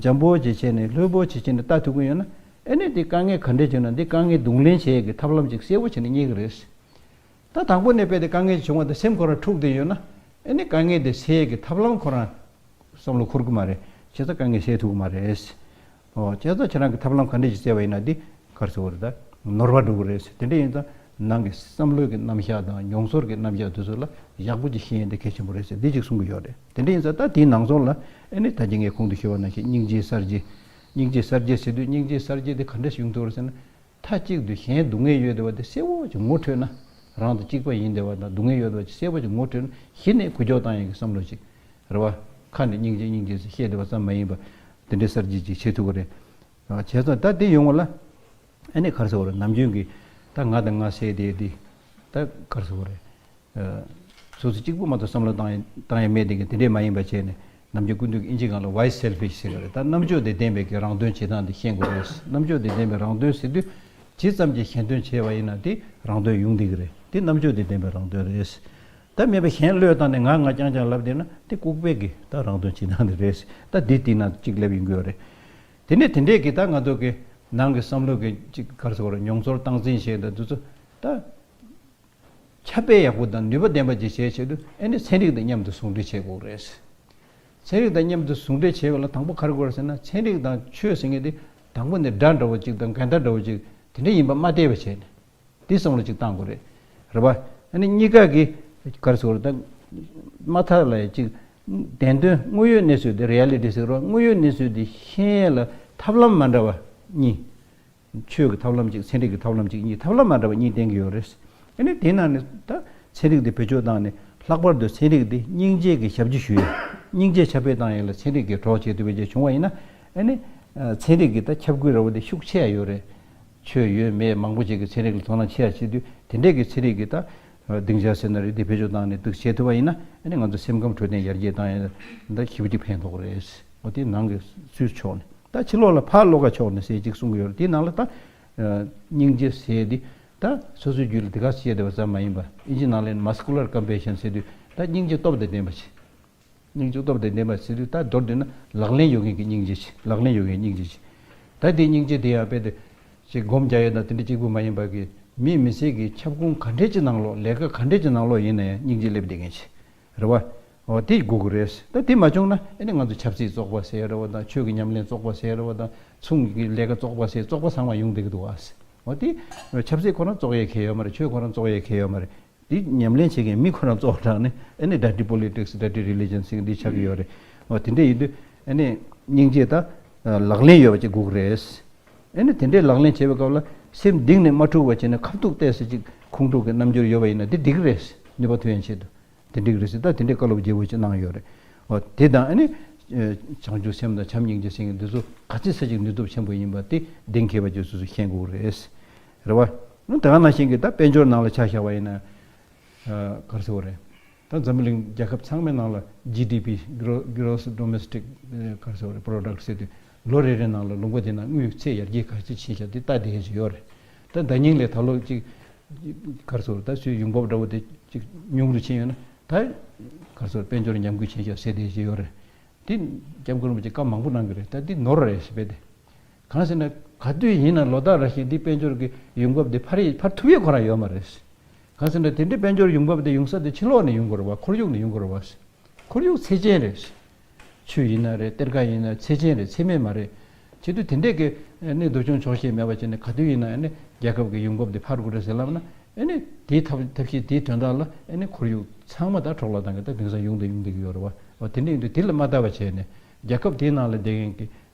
འཇམ་པོ་ཅིག་བྱས་ནས་ལྷོད་པོ་ཅིག་བྱས་ནས་ལྟ་ཐུབ་ཀྱི་ཡོད་ན། ཨེ་ནས་འདི་དཀའ་ངལ་ག་འདྲས་བྱུང་ན་འདི་དཀའ་ངལ་གདོང་ལེན་བྱེད་ཡས་ཀྱི་ཐབས་ལམ་ཅིག་གསལ་པོ་བྱས་ནས་རྙེད་ཀྱི་རེད། ད་དང་པོ་ནས་དཔེ་དེ་དཀའ་ངལ་ཅིག་བྱུང་བ་དང་སེམས་ཁོ་རང་འཁྲུག་བསྡད་ཡོད་ན། ཨེ་ནས་དཀའ་ངལ་དེ་སེལ་ཡས་ཀྱི་ཐབས་ལམ་ཁོ་རང་བསམ་བློ་འཁོར་གྱི་མ་རེད། བྱས་ཙང་དཀའ་ངལ་སེལ་ཐུབ་ཀྱི་མ་རེད། ཨོ་བྱས་ཙང་ཁྱེད་རང་གི་ཐབས་ལམ་ག་འདྲས་ཅིག་བཙལ་བ་ཡིན་ན་འདི་ག་རེ་ཟེར་དགོས་རེད་ད། ནོར་བ་འགྲོ་གི་རེད། དེ་འདྲ་ཡིན་ཙང་ནང་གི་བསམ་བློའི་གི་རྣམ་གཞག་དང་མྱོང་ཚོར་གྱི་རྣམ་གཞག་དེ་ཚོ་ལ་ཡག་པོ་ཅིག་ཤེས་ཡས་འདི་གལ་ཆེན་པོ་རེད་ཟེར་འདི་ཅིག་གསུང་གི་ཡོད་རེད། དེ་འདྲ་ཡིན་ཙང་ད་དེའི་ནང་ཚོགས་ལ་ཨེ་ནི་ད་གིན་ངས་གོང་དུ་ཞུས་པ་ནང་བཞིན་སྙིང་རྗེའི་གསར་བརྗེ། སྙིང་རྗེའི་གསར་བརྗེ་ཟེར་དུས་སྙིང་རྗེའི་གསར་བརྗེ་དེ་ག་འདྲ་ཞིག་ཡོང་ཐུབ་རེད་ཟེར་ན། མཐའ་གཅིག་ཏུ་གཞན་སྡུག་བསྔལ་ཡོད་བསྡད་པ་དེ་གསལ་པོ་ཅིག་ངོ་འཕྲོད་ན། རང་དང་གཅིག་པ་ཡིན་བསྡད་པ་དང་སྡུག་བསྔལ་ཡོད་བསྡད་པ་ཅིག་གསལ་པོ་ཅིག་ངོ་འཕྲོད་ན་གཞི་ནས་འགུལ་སྐྱོད་བཏང་ཡས་ཀྱི་བསམ་བློ་ཅིག་རེད་བ། ཁ་ནས་སྙིང་རྗེ་སྙིང་རྗེ་ཟེར་བཤད་བསྡད་པ་ཙམ་མ་ཡིན་པ། དེ་འདྲའི་གསར་བརྗེ་ཅིག་བྱེད་ཐུབ་ཀྱི་རེད། བྱས་ཙང་ད་དེ་ཡོང་བ་ལ། ཨ་ནི་ག་རེ་ཟེར་དགོས་རེད། ནམ་རྒྱུན་གྱི་ད་ང་དང་ང་ཟེར་དེ་དེ། ད་ག་རེ་ཟེར་དགོས་རེད། སོ་སོ་གཅིག་པུ་མ་གཏོགས་བསམ་བློ་བཏང་ཡ་བཏང་ཡ་མེད་དེ་གི་དེ་འདྲས་མ་ཡིན་པ་བྱས་ནས་ནམ་རྒྱུན་སྐུ་མདུན་གྱི་ཨིན་ཇི་སྒང་ལ་why selfish ཟེར་གི་རེད། ད་རྣམ་དཔྱོད་དང་ལྡན་པའི་གི་རང་དོན་བྱེད་སྟངས་དེ་ཤེས་དགོས་རེད། རྣམ་དཔྱོད་དང་ལྡན་པའི་རང་དོན་ཟེར་དུས་ཇི་ཙམ་གྱིས་གཞན་དོན་བྱས་པ་ཡིན་ན་དེ་རང་དོན་ཡོང་བསྡད་གི་རེད། དེ་རྣམ་དཔྱོད་དང་ལྡན་པའི་རང་དོན་རེད། ད་མེད་པ་གཞན་བློས་བཏང་ནས་ང་ང་རྐྱང་རྐྱང་ལབ་བསྡད་ན་དེ་ལྐུགས་པའི་གི་ད་རང་དོན་བྱེད་སྟངས་དེ་རེད། ད་འདི་དེ་ན་གཅིག་ལབ་ཡོང་གི་ཡོད་རེད། དེ་ནས་དེ་འདྲས་གི་ད་ང་ཚོ་གི་ནང་གི་བསམ་བློ་གི་གཅིག་ག་རེ་ཟེར་དགོས་རེད། མྱོང་ཚོར་སྟངས་འཛིན་བྱས་ད་དུས་ཚོད་ད། ཁྱབ་སྤེལ་ཡག་པོ་དང་ནུས་པ་ལྡན་པ་ཅིག་བྱེད་ཆེད་དུ་ཨེ་ནི་ཚན་རིག་དང་མཉམ་དུ་ཟུང་འབྲེལ་བྱེད་དགོས་རེད། ཚན་རིག་དང་མཉམ་དུ་ཟུང་འབྲེལ་བྱས་པ་ལ་དང་པོ་ག་རེ་དགོས་རེད་ཟེར་ན། ཚན་རིག་དང་ཆོས་ཟེར་མཁན་དེ་དང་པོ་ནས་དགྲ་འདྲ་བོ་ཅིག་དང་འགལ་ཟླ་འདྲ་བོ་ཅིག་དེ་འདྲ་ཡིན་པ་མ་བལྟས་པ་བྱས་ནས། འདི་བསམ་བློ་ཅིག་བཏང་དགོས་རེད། རེད་པ། ཨ་ནི་གཉིས་ཀ་གི་ག་རེ་ཟེར་དགོས་རེད། ད་མ་མཐའ་ལ་ཅིག་བདེན་དོན་དངོས་ཡོད་གནས་ཚུལ་དེ་རི་ཨེ་ལི་ཊི་ཟེར་རོ། དངོས་ཡོད་གནས་ཚུལ་དེ་ཤེས་ཡས་ལ་ཐབས་ལམ་མ་འདྲ་བ་གཉིས། ཆོས་ཀྱི་ཐབས་ལམ་གཅིག་ཚན་རིག་གི་ཐབས་ལམ་གཅིག་གཉིས། ཐབས་ལམ་མ་འདྲ་བ་གཉིས་བསྟན་གྱི་ཡོད་རེད། ཨ་ནི་དེའི་ནང་ནས་ད་ཚན་རིག་འདི་བེད་སྤྱོད་བཏང་ནས། ལྷག་པར་དུ་ཚན་རིག་འདི་སྙིང་རྗེ་གི་ཞབས་ཕྱི་ཞུ་ཡས། སྙིང་རྗེ་ཁྱབ་སྤེལ་བཏང་ཡས་ལ་ཚན་རིག་གི་གྲོགས་བྱེད་ཐུབ་པ་ཅིག་བྱུང་བ་ཡིན་ན། ཨ་ནི་ཚན་རིག་གི་ད་ཁྱབ་ཁུལ་འདྲ་བོ་དེ་ཤུགས་ཆེ་ཡ་ཡོད་རེད། ཆོས་ཡོད་མེད་མང་པོ་ཅིག་གིས་ཚན་རིག་ལ་དོ་སྣང་ཆེ་ཡ་བྱེད་དུས། དེ་འདྲས་ཀྱི་ཚན་རིག་གི་ད་སྡིངས་ཆ་ཟེར་ན་རེད། དེ་བེད་སྤྱོད་བཏང་ནས་འདུག་བྱེད་ཐུབ་པ་ཡིན་ན། ཨ་ནི་ང་ཚོ་སེམས་ཁམས་འཕྲོད་བསྟེན་ཡར་རྒྱས་བཏང་ཡ་ད་ཞེ་པོ་ཅིག་ཕན་ཐོགས་རེད། འོ་དེ་ནང་གི་སུའི་ཕྱོགས་ནས། ད་ཕྱི་ལོགས་ལ་ཕར་བློ་ཁ་ཕྱོགས་ནས་ཟེར་ཅིག་གསུང་གི་ཡོད་རེད། དེའི་ནང་ལ་ད་སྙིང་རྗེ་ཟེར་དེ་ད་སོ་སོའི་རྒྱུད་ལ་དེ་ག་བཤད་བསྡད་པ་ཙམ་མ་ཡིན་པ། ཨིན་ཇི་ནང་ལ་muscular compassion ཟེར་དུས་ད་སྙིང་རྗེ་སྟོབས་དང་ལྡན་པ་ཞིག་སྙིང་རྗེ་སྟོབས་དང་ལྡན་པ་ཟེར་དུས། ད་མདོར་བསྡུས་ན་ལག་ལེན་ཡོད་མཁན་གྱི་སྙིང་རྗེ་ཞིག་ལག་ལེན་ཡོད་མཁན་སྙིང་རྗེ་ཞིག་ད་དེ་སྙིང་རྗེ་དེ་ཡང་དཔེ་དེ་ཅིག་སྒོམ་རྒྱག་ཡས་དང་དེ་འདྲ་གཅིག་པུ་མ་ཡིན་པ་གི། མིས་མི་ཚེ་གི་ཁྱབ་ཁོངས་ག་འདྲས་ཅིག་ནང་ལོགས། ལས་ཀ་ག་འདྲས་ཅིག་ནང་ལོགས་ཡིན་ན་ཡང་སྙིང་རྗེ་སླེབས་བསྡད་མཁན་ཞིག་རེད་བ། འོ་དེ་དགོས་ཀྱི་རེད། ད་དེ་མ་བྱུང་ན་ཨ་ནི་ང་ཚོ་ཆབ་སྲིད་བཙོག་པ་ཟེར་རེད་བ་དང་། ཆོས་ཀྱི་ཉམས་ལེན་བཙོག་པ་ཟེར་རེད་བ་དང་། ཚོང་གི་ལས་ཀ་བཙོག་པ་ཟེར་བཙོག་པ་ཚང་མ་ཡོང་བསྡད་ཀྱི་འདུག་བ། འོ་དེ་ཆབ་སྲིད་ཁོ་རང་བཙོག་ཡས་གང་ཡང་ཡོད་མ་རེད། ཆོས་ཁོ་རང་བཙོག་ཡས་གང་ཡང་ཡོད་མ་རེད། དེ་ཉམས་ལེན་བྱེད་མཁན་མི་ཁོ་རང་བཙོག་དྲགས་ནས་ཨ་ནི་dirty politics, dirty religion ཟེར་མཁན་འདི་ཆགས་ཀྱི་ཡོད་རེད། འོ་དེ་འདྲ་ཡིན་དུས་ཨ་ནི་སྙིང་རྗེ་ད་ལག་ལེན་ཡོད་པ་ཅིག་དགོས་ཀྱི་རེད། ཨ་ནི་དེ་འདྲའི་ལག་ལེན་བྱེད་པའི་སྐབས་ལ་སེམས་གཏིང་ནས་མ་འཁྲུགས་པ་བྱས་ནས་ཁ་ཐུག་ཏོག་ཙམ་ཅིག་ཁོང་ཁྲོ་གི་རྣམ་འགྱུར་ཡོད་པ་ཡིན་ན་དེ་འགྲིག་གི་རེད། ནུས་པ་ཐོན་ཡན་ཆེད་དུ་དེ་འགྲིག་གི་རེད་ཟེར། ད་དེ་འདྲའི་བཀའ་སློབ་རྒྱས་པོ་ཅིག་གནང་ཡོད་རེད། འོ་དེ་དང་ཨ་ནི་བྱང་ཆུབ་སེམས་དང་བྱམས་སྙིང་རྗེ་ཟེར་མཁན་འདི་ཚོ་ག་ཚོད་ཙམ་ཅིག་ནུས་སྟོབས་ཆེན་པོ་ཡིན་པ་དེ་གཏན་འཁེལ་བ་ཅིག་སོ་སོས་ཤེས་དགོས་རེད། རེད་བ། ད་ག་ནང་བཞིན་གྱི་ད་དཔལ་འབྱོར་ནང་ལ་ཆ་བཞག་པ་ཡིན་ན། ག་རེ་ཟེར་དགོས་རེད། ད་འཛམ་བུ་གླིང་རྒྱལ་ཁབ་ཚང་མའི་ནང་ལ་ཇི་ཌི་པི། Gross Domestic ག་རེ་ཟེར་དགོས་རེད། Product ཟེར་དུས་ལོ་རེ་རེ་ནང་ལ་ལོ་འགོ་དེ་ནང་དངུལ་ཚད་ཡར་རྒྱས་ག་ཚོད་ཕྱིན་ཤག་དེ་ལྟ་བསྡད་ཀྱི་ཡོད་རེད། ད་ཟླ་ཉིན་ལས་ད་ལོ་གཅིག་ག་རེ་ཟེར་དགོས་རེད། ད་སུའི་ཡོང་འབབ་འདྲ་བོ་དེ་གཅིག་ཉུང་རུ་ཕྱིན་ཡོད་ན། ད་ག་རེ་ཟེར་དགོས་རེད། དཔལ་འབྱོར་ཉམས་རྒུད་ཕྱིན་ཤག་ཟེར་བསྡད་ཀྱི་ཡོད་རེད། དེ་སྐྱབས་མགོན་རིན་པོ་ཆེ་བཀའ་མང་པོ་གནང་གི་རེད། ད་དེ་ནོར་རེད་ཟེར་བས་དེ། གང་ཟེར་ན་ག་དུས་ཡིན་ན་ལོ་ལྟར་རེ་བཞིན་དེ་དཔལ་འབྱོར་གྱི་ཡོང་འབབ་དེ་འཕར་ཡི་འཕར་ཐུབ་ཡས་ཁོ་རང་ཡོད་མ་རེད། གང་ཟེར་ན་དེ་འདྲའི་དཔལ་འབྱོར་ཡོང་འབབ་དེ་ཡོང་ས་དེ་ཕྱི་ལོགས་ནས་ཡོང་དགོས་རེད་བ། ཁོར་ཡུག་ནས་ཡོང་དགོས་རེད་བ། ཁོར་ཡུག་ཚད་ཅན་རེད། ཆུ་ཡིན་ན་རེད། གཏེར་ཁ་ཡིན་ན་ཚད་ཅན་རེད། ཚད་མེད་མ་རེད། བྱེད་དུས་དེ་འདྲས་ཀྱི་ཨ་ནི་སྡུག་སྦྱོང་ཆོག་ཤེས་མེད་པ་བྱས་ནས་ག་དུས་ཡིན་ན་ཨ་ནི་རྒྱལ་ཁབ་ཀྱི་ཡོང་འབབ་དེ་འཕར་དགོས་རེད་ཟེར་ལབ་ན། ཨ་ནི་དེའི་ཐབས་ཐབས་ཤེས་དེའི་དོན་དག་ལ་ཨ་ནི་ཁོར་ཡུག་ཚང་མ་ད་འཕྲོ་བརླག་བཏང་གི་ད་དེང་སང་ཡོང་དང་ཡོང་བསྡད་ཀྱི་ཡོད་རེད་བ། འོ་དེ་འདྲ་ཡིན་དུས་དེ་ལ་མ་ལྟ་བ་བྱས་ནས་རྒྱལ་ཁབ་དེའི་ནང་ལ་བསྡད་མཁན་གྱི་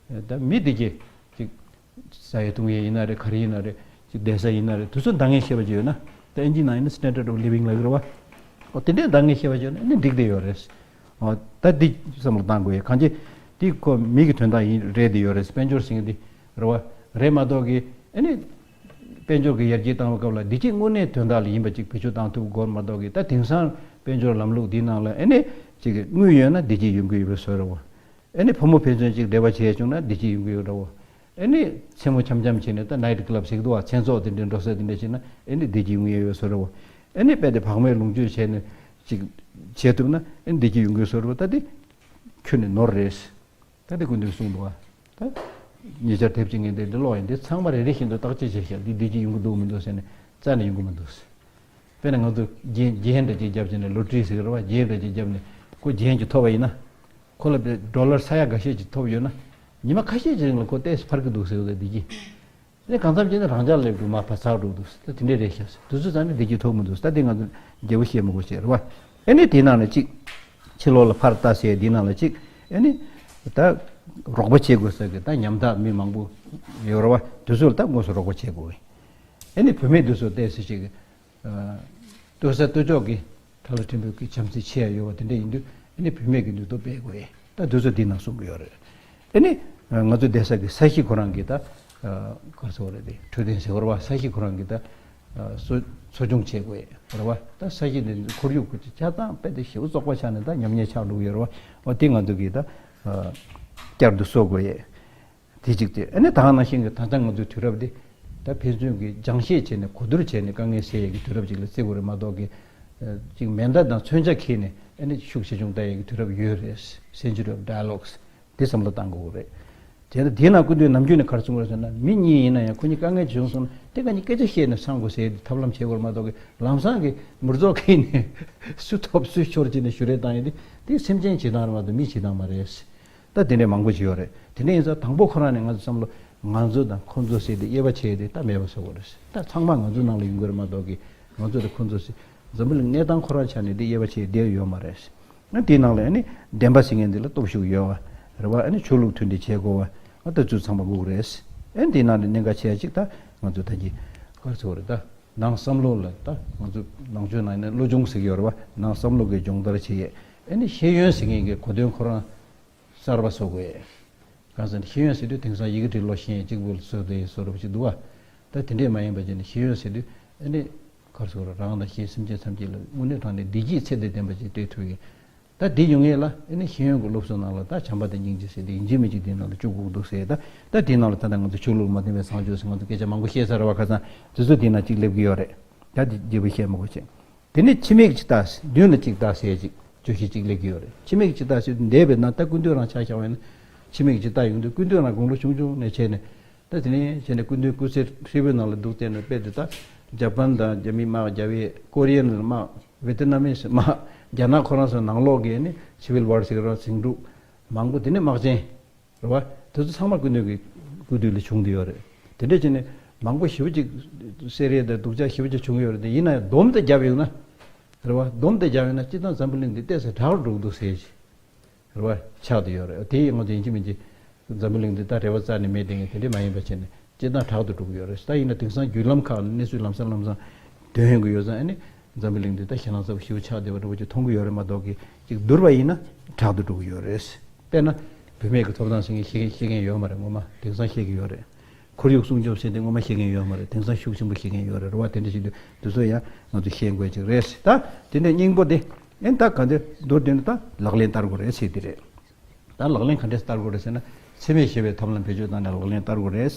ད་མི་དེ་གས་ཅིག་ཟ་ཡས་བཏུང་ཡས་ཡིན་ན་རེད། ག་རེ་ཡིན་ན་རེད། ཅིག་བསྡད་ས་ཡིན་ན་རེད། དེ་ཚོ་འདང་ངེས་ཤེས་པ་ཅིག་ཡོད་ན། ད་ཨིན་ཇི་ནང་ཡིན་ན་standard of living ལབ་ཀྱི་རེད་བ། འོ་དེ་འདྲའི་འདང་ངེས་ཤེས་པ་ཅིག་ཡོད་ན་ཨ་ནི་འགྲིག་བསྡད་ཡོད་རེད། འོ་ད་འདི་བསམ་བློ་བཏང་དགོས་ཡས། གང་ཅི་འདི་ཁོ་མི་གི་དོན་དག་ཡིན་རེད་དེ་ཡོད་རེད། དཔལ་འབྱོར་ཟེར་མཁན་འདི་རེད་བ། རེད་མ་གཏོགས་ཀྱི་ཨ་ནི་དཔལ་འབྱོར་གྱི་ཡར་རྒྱས་བཏང་བའི་སྐབས་ལ་བདེ་སྐྱིད་དངོས་གནས་དོན་དག་ལ་ཡིན་པ་ཅིག་བེད་སྤྱོད་བཏང་ཐུབ་དགོས་མ་གཏོགས་ཀྱི། ད་དེང་སང་དཔལ་འབྱོར་ལམ་ལུགས་འདིའི་ནང་ལ་ཨ་ནི་ཅིག་དངུལ་ཡོད་ན་བདེ་སྐྱིད་ཡོང་གི་ཡོད་པའི་བཟོ་འདྲ་བོ། ཨ་ནི་ཕོ་མོ་ཕན་ཚུན་ཅིག་འབྲེལ་བ་བྱས་བྱུང་ན་བདེ་སྐྱིད་ཡོང་གི་ཡོད་འདྲ་བོ། ཨ་ནི་མཚན་མོ་འཆམ་འཆམ་བྱས་ནས་ད་night club ཟེར་གི་འདུག་བ། མཚན་ཚོགས་དེ་འདྲའི་འགྲོ་ས་དེ་འདྲ་བྱས་ན་ཨ་ནི་བདེ་སྐྱིད་ཡོང་གི་ཡོད་པའི་བཟོ་འདྲ་བོ། ཨ་ནི་དཔེ་དེ་བག་མའི་ལོངས་སྤྱོད་བྱས་ནས་ཅིག་བྱས་ཐུབ་ན་ཨ་ནི་བདེ་སྐྱིད་ཡོང་གི་ཡོད་བཟོ་འདྲ་བོ། ད་དེ་ཁྱོན་ནས་ནོར་རེད། ད་དེ་སྐུ་མདུན་གསུངས་འདུག་བ། ད་ཉེ་ཆར་དེབ་ཅིག་ངས་དེ་འདྲ་ཀློག་ཡིན། དེ་ཚང་མ་རེ་རེ་བཞིན་དུ་བརྟག་དཔྱད་བྱས་ཤག་འདི་བདེ་སྐྱིད་ཡོང་གི་འདུག་མི་འདུག་ཟེར་ནས་རྩ་ནས་ཡོང་གི་མི་འདུག་དཔེར་ན་ང་ཚོ་རྒྱན་རྒྱན་འདྲ་ཅིག་བརྒྱབ་བྱས་ནས་ལོ་ཊི་རི་ཟེར་གི་རེད་བ། རྒྱན་འདྲ་ཅིག་བརྒྱབ་ནས་ཁོ་རྒྱན་ཅིག་ཐོབ་པ་ཡིན་ན། ཁོ་ལ་ཌོ་ལར་ས་ཡ་འགའ་ཤས་ཅིག་ཐོབ་ཡོད་ན། ཉི་མ་ཁ་ཤས་ཅིག་རིང་ལ་ཁོ་ཏོག་ཙམ་འཕར་གི་འདུག་ཟེར་བ་དེ་གི། ཨ་ནི་གང་འཚམ་བྱས་ན་རང་འཇགས་སླེབས་འགྲོ། མར་ཕར་ཚགས་འགྲོ་འདུག་ད་དེ་འདྲས་རེད་ཤག་དུས་ཚོད་ཙམ་ནས་བདེ་སྐྱིད་ཐོབ་མི་འདུག་ད་དེ་ང་ཚོ་རྒྱལ་པོ་བཤད་མི་དགོས་བྱས་རེད་བ། ཨ་ནི་དེའི་ནང་ལ་གཅིག་ཕྱི་ལོགས་ལ་ཕར་ལྟ་ཟེར་དེའི་ནང་ལ་གཅིག་ཨ་ནི་ད་རོགས་པ་བྱེད་དགོས་ས་གི་ད་ཉམ་ཐག་མི་མང་པོ་ཡོད་རེད་བ། དེ་ཚོ་ལ་ད་དངོས་སུ་རོགས་པ་བྱེད་དགོས། ཨ་ནི་བུད་མེད་དེ་ཚོ་ཏོག་ཙམ་ཅིག་ལྟོས་ས་ལྟོས་ཆོག་གི། ཁྲ་ལ་ཕྲན་བུ་གི་བྱམས་བརྩེ་ཆེ་ཡ་ཡོད་པ་དེ་འདྲ་ཡིན་དུས་ཨ་ནི་བུད་མེད་ཀྱི་ནུས་སྟོབས་སྤེལ་དགོས་ཡ། ད་དུས་ཚོད་འདི་ནང་གསུང་གི་ཡོད་རེད། ཨ་ནི་ང་ཚོ་བསྡད་ས་གི་ས་གཞི་ཁོ་རང་གི་ད་ག་རེ་ཟེར་དགོས་རེད། དེ་འཕྲོད་བསྟེན་ཟེར་དགོས་རེད་བ། ས་གཞི་ཁོ་རང་གི་ད་གསོ་གསོ་སྐྱོང་བྱེད་དགོས་ཡ་རེད་བ། ད་ས་གཞི་འདི་ཁོར་ཡུག་གི་ཆ་ཚང་དཔེ་དེ་ཞེ་པོ་བཙོག་པ་ཆགས་ནས་ད་ཉམས་ཉེས་ཆགས་འགྲོ་གི་ཡོད་རེད་བ། འོ་དེ་ང་ཚོ་གི་ད་བསྐྱར་དུ་གསོ་དགོས་ཡ། དེ་གཅིག་དེ། ཨ་ནི་ད་ག་ནང་བཞིན་གྱི་ད་ལྟ་ང་ཚོའི་དུས་རབས་འདི་ད་ཕན་ཚུན་གྱི་སྦྱང་བཤད་བྱས་ནས་གོ་བསྡུར་བྱས་ནས་དཀའ་ངལ་སེལ་ཡས་ཀྱི་དུས་རབས་ཅིག་ལ་བརྩི་དགོས་རེད་མ་གཏོགས་ཀྱི། ཅིག་མེ་མདའ་དང་མཚོན་ཆ་འཁྱེར་ནས་ཨ་ནི་ཤུགས་ཆེ་ཆུང་ལྟ་ཡས་ཀྱི་དུས་རབས་ཡོད་རེད། Century of Dialogues འདི་བསམ་བློ་བཏང་དགོས་རེད། དེ་ལ་དེ་ན་སྐུ་མདུན་ནམ་རྒྱུན་ནས་ག་རེ་གསུང་གི་རེད་ཟེར་ན། མི་གཉིས་ཡིན་ན་ཡང་ཁོ་གཉིས་དཀའ་ངལ་བྱུང་སོང་ན་དེ་ག་གཉིས་སྐད་ཆ་བཤད་ནས་སངས་དགོས་ཟེར་ཐབས་ལམ་བྱེད་དགོས་རེད་མ་གཏོགས་གི། ལམ་སང་གི་མི་རྫོགས་ཁེལ་ནས་སུ་ཐོབ་སུ་ཤོར་བྱས་ནས་ཞུ་རེས་བཏང་ཡིན་དེ། དེ་སེམས་ཅན་བྱེད་སྟངས་རེད་མ་གཏོགས་མི་བྱེད་སྟངས་མ་རེད། ད་དེ་འདྲས་མང་པོ་ཞིག་ཡོད་རེད། དེ་འདྲས་ཡིན་ཙང་དང་པོ་ཁོ་རང་ནས་ང་ཚོ་བསམ་བློ། ང་ཚོ་དང་ཁོ་ཚོ་ཟེར་ཏེ་དབྱེ་བ་ཕྱེ་ཡས་དེ་ད་མེད་པ་བཟོ་དགོས་རེད། ད་ཚང་མ་ང་ཚོའི་ནང་ལ་ཡོང་གི་རེད་མ་གཏོགས་གི། ང་ཚོ་དང་ཁོ་ཚོ་ཟེར། འཛམ་བུ་གླིང་གནས་སྟངས་ཁོ་རང་ཆ་ནས་དེ་དབྱེ་བ་ཕྱེ་ཡས་དེ་ཡོད་མ་རེད། ཨ་དེའི་ནང་ལ་ཨ་ནི་བདེན་པ་ཟེར་མཁན་དེ་ལ་སྟོབས་ཤུགས་ཡོད་པ་རེད་བ། ཨ་ནི་ཆོས་ལུགས་མཐུན་སྒྲིལ་བྱེད་དགོས་པ། ཨ་ད་ཚོ་ཚང་མ་དགོས་ཀྱི་རེད། ཨ་ནི་དེའི་ནང་ལ་གནད་འགག་ཆེ་ཡ་གཅིག་ད་ང་ཚོ་ད་གི་ག་རེ་ཟེར་དགོས་རེད། ད་ནང་བསམ་བློ་ལ། ད་ང་ཚོ་ནང་ཆོས་ནང་ནས་བློ་སྦྱོང་ཟེར་གྱི་ཡོད་རེད་བ། ནང་བསམ་བློ་གི་སྦྱོང་བརྡར་བྱེད་ཡས། ཨ་ནི་ཤེས་ཡོན་ཟེར་མཁན་གྱི་གོ་དོན་ཁོ་རང་གསར་པ་བཟོ་དགོས། གང་ཟེར་ན་ཤེས་ཡོན་ཟེར་དུས་དེང་སང་ཡི་གེ་འབྲི་ཀློག་ཤེས་ཡོན་གཅིག་པུ་ལ་བཟོ་བསྡད་ཡོད་བཟོ་འདྲ་པོ་ཅིག་འདུག་བ། ད་དེ་འདྲས་མ་ཡིན་པ་བྱས་ནས་ཤེས་ཡོན་ཟེར་དུས་ཨ་ནི་ག་རེ་ཟེར་དགོས་རེད། རང་དང་གཞན་སེམས་ཅན་ཐམས་ཅད་ལ་དངོས་གནས་དྲང་གནས་བདེ་སྐྱིད་ཚད་ལྡན་ལྡན་པ་ཅིག་སྤྲད་ཐུབ་ཡས། ད་འདི་ཡོང་ཡས་ལ་ཨ་ནི་ཤེས་ཡོན་གྱི་སློབ་གསོ་ནང་ལ་ད་བྱམས་པ་དང་སྙིང་རྗེ་ཟེར་དེ་ཡིན་གཅིག་མིན་གཅིག་དེའི་ནང་ལ་བཅུག་དགོས་འདུག་ཟེར། ད་ད་དེའི་ནང་ལ་ད་ལྟ་ང་ཚོ་ཆོས་ལུགས་མ་མཐུན་པའི་བཟང་སྤྱོད་ཟེར་ང་ཚོ་སྐད་ཆ་མང་པོ་བཤད་ཚར་བ། ཁ་སང་དེ་ཚོ་དེའི་ནང་གཅིག་སླེབས་ཀྱི་ཡོད་རེད། ད་དེ་རྒྱས་པོ་བཤད་མི་དགོས་བྱས། དེ་ནས་ཕྱི་མིག་གཅིག་ལྟ། མདུན་ལ་གཅིག་ལྟ་ཟེར་ཅིག་བརྗོད་གཞི་གཅིག་སླེབས་ཀྱི་ཡོད་རེད། ཕྱི་མིག་གཅིག་ལྟ་ཟེར་དུས་འདས་པའི་ནང་ད་སྐུ་མདུན་རང་ཆ་བཞག་པ་ཡིན་ན། ཕྱི་མིག་གཅིག་ལྟ་ཡོང་དུས་སྐུ་མདུན་རང་དགུང་ལོ་ཆུང་ཆུང་ནས་བྱས་ནས། ད་དེ་ནས་བྱས་ནས་སྐུ་མདུན་སྐུ་ཚེ་ཧྲིལ་པོའི་ནང་ལ་འདུག་བསྡད་ནས་དཔེ་དེ་ད་ཇ་པན་དང་རྒྱ་མི་དམག་རྒྱབ་ཡས། ཀོ་རི་ཡན་དམག། ཝེ་ཏི་ནམ་མི་དམག། རྒྱ་ནག་ཁོ་རང་ཚོའི་ནང་ལོགས་ཀྱི་ནི་སི་ཝིལ་ཝར་ཟེར་གྱི་རེད་བ། ཟིང་འཁྲུག་མང་པོ། དེ་ནས་དམག་ཆེན་རེད་བ། དེ་ཚོ་ཚང་མ་སྐུ་མདུན་གྱི་སྐུ་དུས་ལ་བྱུང་བསྡད་ཡོད་རེད། དེ་འདྲ་བྱས་ནས་མང་པོ་ཞེ་པོ་ཅིག་བསད་རེས་དང་སྡུག་ཅག་ཞེ་པོ་ཅིག་བྱུང་ཡོད་རེད། དེ་ཡིན་ན་ཡང་སྡོམ་དེ་བརྒྱབ་ཡོང་ན་རེད་བ། སྡོམ་དེ་བརྒྱབ་ཡོང་ན་སྤྱིར་བཏང་འཛམ་བུ་གླིང་འདི་ཏོག་ཙམ་དྲག་རུ་འགྲོ་གི་འདུག་ཟེར་གྱི་རེད་བ། ཆགས་བསྡད་ཡོད་རེད། དེ་ཡིན་ང་ཚོ་ཡིན་གཅིག་མིན་གཅིག་འཛམ་བུ་གླིང་འདི་ད་རེ་བ་རྩ་ནས་མེད་དེ། ངས་དེ་འདྲ་མ་ཡིན་པ་བྱས་ནས་སྤྱིར་བཏང་དྲག་ཏུ་འགྲོ་གི་ཡོད་རེད། ད་ཡིན་ན་དེང་སང་བརྒྱུད་ལམ་ཁག་ལ་གནས་ཚུལ་ལམ་སང་ལམ་སང་ཐོན་ཡོང་གི་ཡོད་ཙང་། ཨ་ནི་འཛམ་བུ་གླིང་འདི་ད་ཞེད་སྣང་ཚ་པོ་ཞེ་པོ་ཆགས་བསྡད་པ་འདྲ་པོ་ཅིག་མཐོང་གི་ཡོད་རེད་མ་གཏོགས་གི། ཅིག་བསྡུར་བ་ཡིན་ན་དྲག་ཏུ་འགྲོ་གི་ཡོད་རེད། དཔེར་ན་བུད་མེད་ཀྱི་ཐོབ་ཐང་ཟེར་མཁན་ཤེས་ཤེས་མཁན་ཡོད་མ་རེད། ངོ་མ་དེང་སང་ཤེས་ཀྱི་ཡོད་རེད། ཁོར་ཡུག་སྲུང་སྐྱོབ་ཟེར་དེ་ངོ་མ་ཤེས་མཁན་ཡོད་མ་རེད། དེང་སང་ཤུགས་ཆེན་པོ་ཤེས་མཁན་ཡོད་རེད། རེད་བ། དེ་འདྲ་ཞིག་འདུག་དེ་ཚོ་ཡང་ང་ཚོ་ཤེས་དགོས་ཅིག་རེད། ད་དེ་འདྲའི་སྙིང་པོ་དེ། ཨེ་ད་ག་འདྲ་མདོར་བསྡུས་ན་ད་ལག་ལེན་བསྟར་དགོས་རེད་ཟེར་དེ་རེད། ད་ལག་ལེན་ག་འདྲས་བསྟར་དགོས་རེད་ཟེར་ན། འཚེ་མེད་ཞི་བའི་ཐབས་ལམ་བེད་སྤྱོད་བཏང་ནས་ལག་ལེན་བསྟར་དགོས་རེད།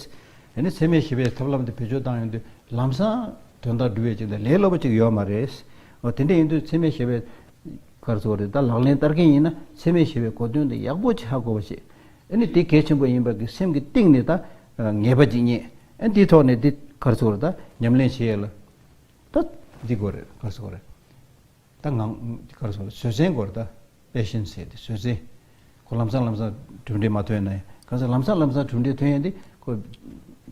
དེ་ནས་འཚེ་མེད་ཞི་བའི་ཐབས་ལམ་དེ་བེད་སྤྱོད་བཏང་ཡོང་དུས་ལམ་སང་དོན་དག་སྒྲུབ་ཡས་ཅིག་དང་ལས་སླ་པོ་ཅིག་ཡོད་མ་རེད། འོ་དེ་འདྲ་ཡིན་དུས་འཚེ་མེད་ཞི་བའི་ག་རེ་ཟེར་དགོས་རེད། ད་ལག་ལེན་བསྟར་མཁན་ཡིན་ན་འཚེ་མེད་ཞི་བའི་གོ་དོན་དེ་ཡག་པོ་ཅིག་ཧ་གོ་བ་བྱེད། ཨ་ནི་དེ་གལ་ཆེན་པོ་ཡིན་པ་གི་སེམས་ཀྱི་གཏིང་ནས་ད་ངེས་པ་ཅིག་རྙེད། ཨ་ནི་དེའི་ཐོག་ནས་དེ་ག་རེ་ཟེར་དགོས་རེད། ད་ཉམས་ལེན་བྱེད་ཡས་ལ་ད་འདི་དགོས་རེད། ག་རེ་ཟེར་དགོས་རེད། ད་ངང་ག་རེ་ཟེར་དགོས་རེད། བཟོད་བསྲན་དགོས་རེད། ད་པེ་ཤན་སི་ཟེར་དེ་བཟོད་བསྲན། ཁོ་ལམ་སང་ལམ་སང་གྲུབ་འབྲས་མ་ཐོན་ན་ཡང་། གང་ཟེར་ལམ་སང་ལམ་སང་གྲུབ་འབྲས་ཐོན་ཡས་དེ་ཁོ་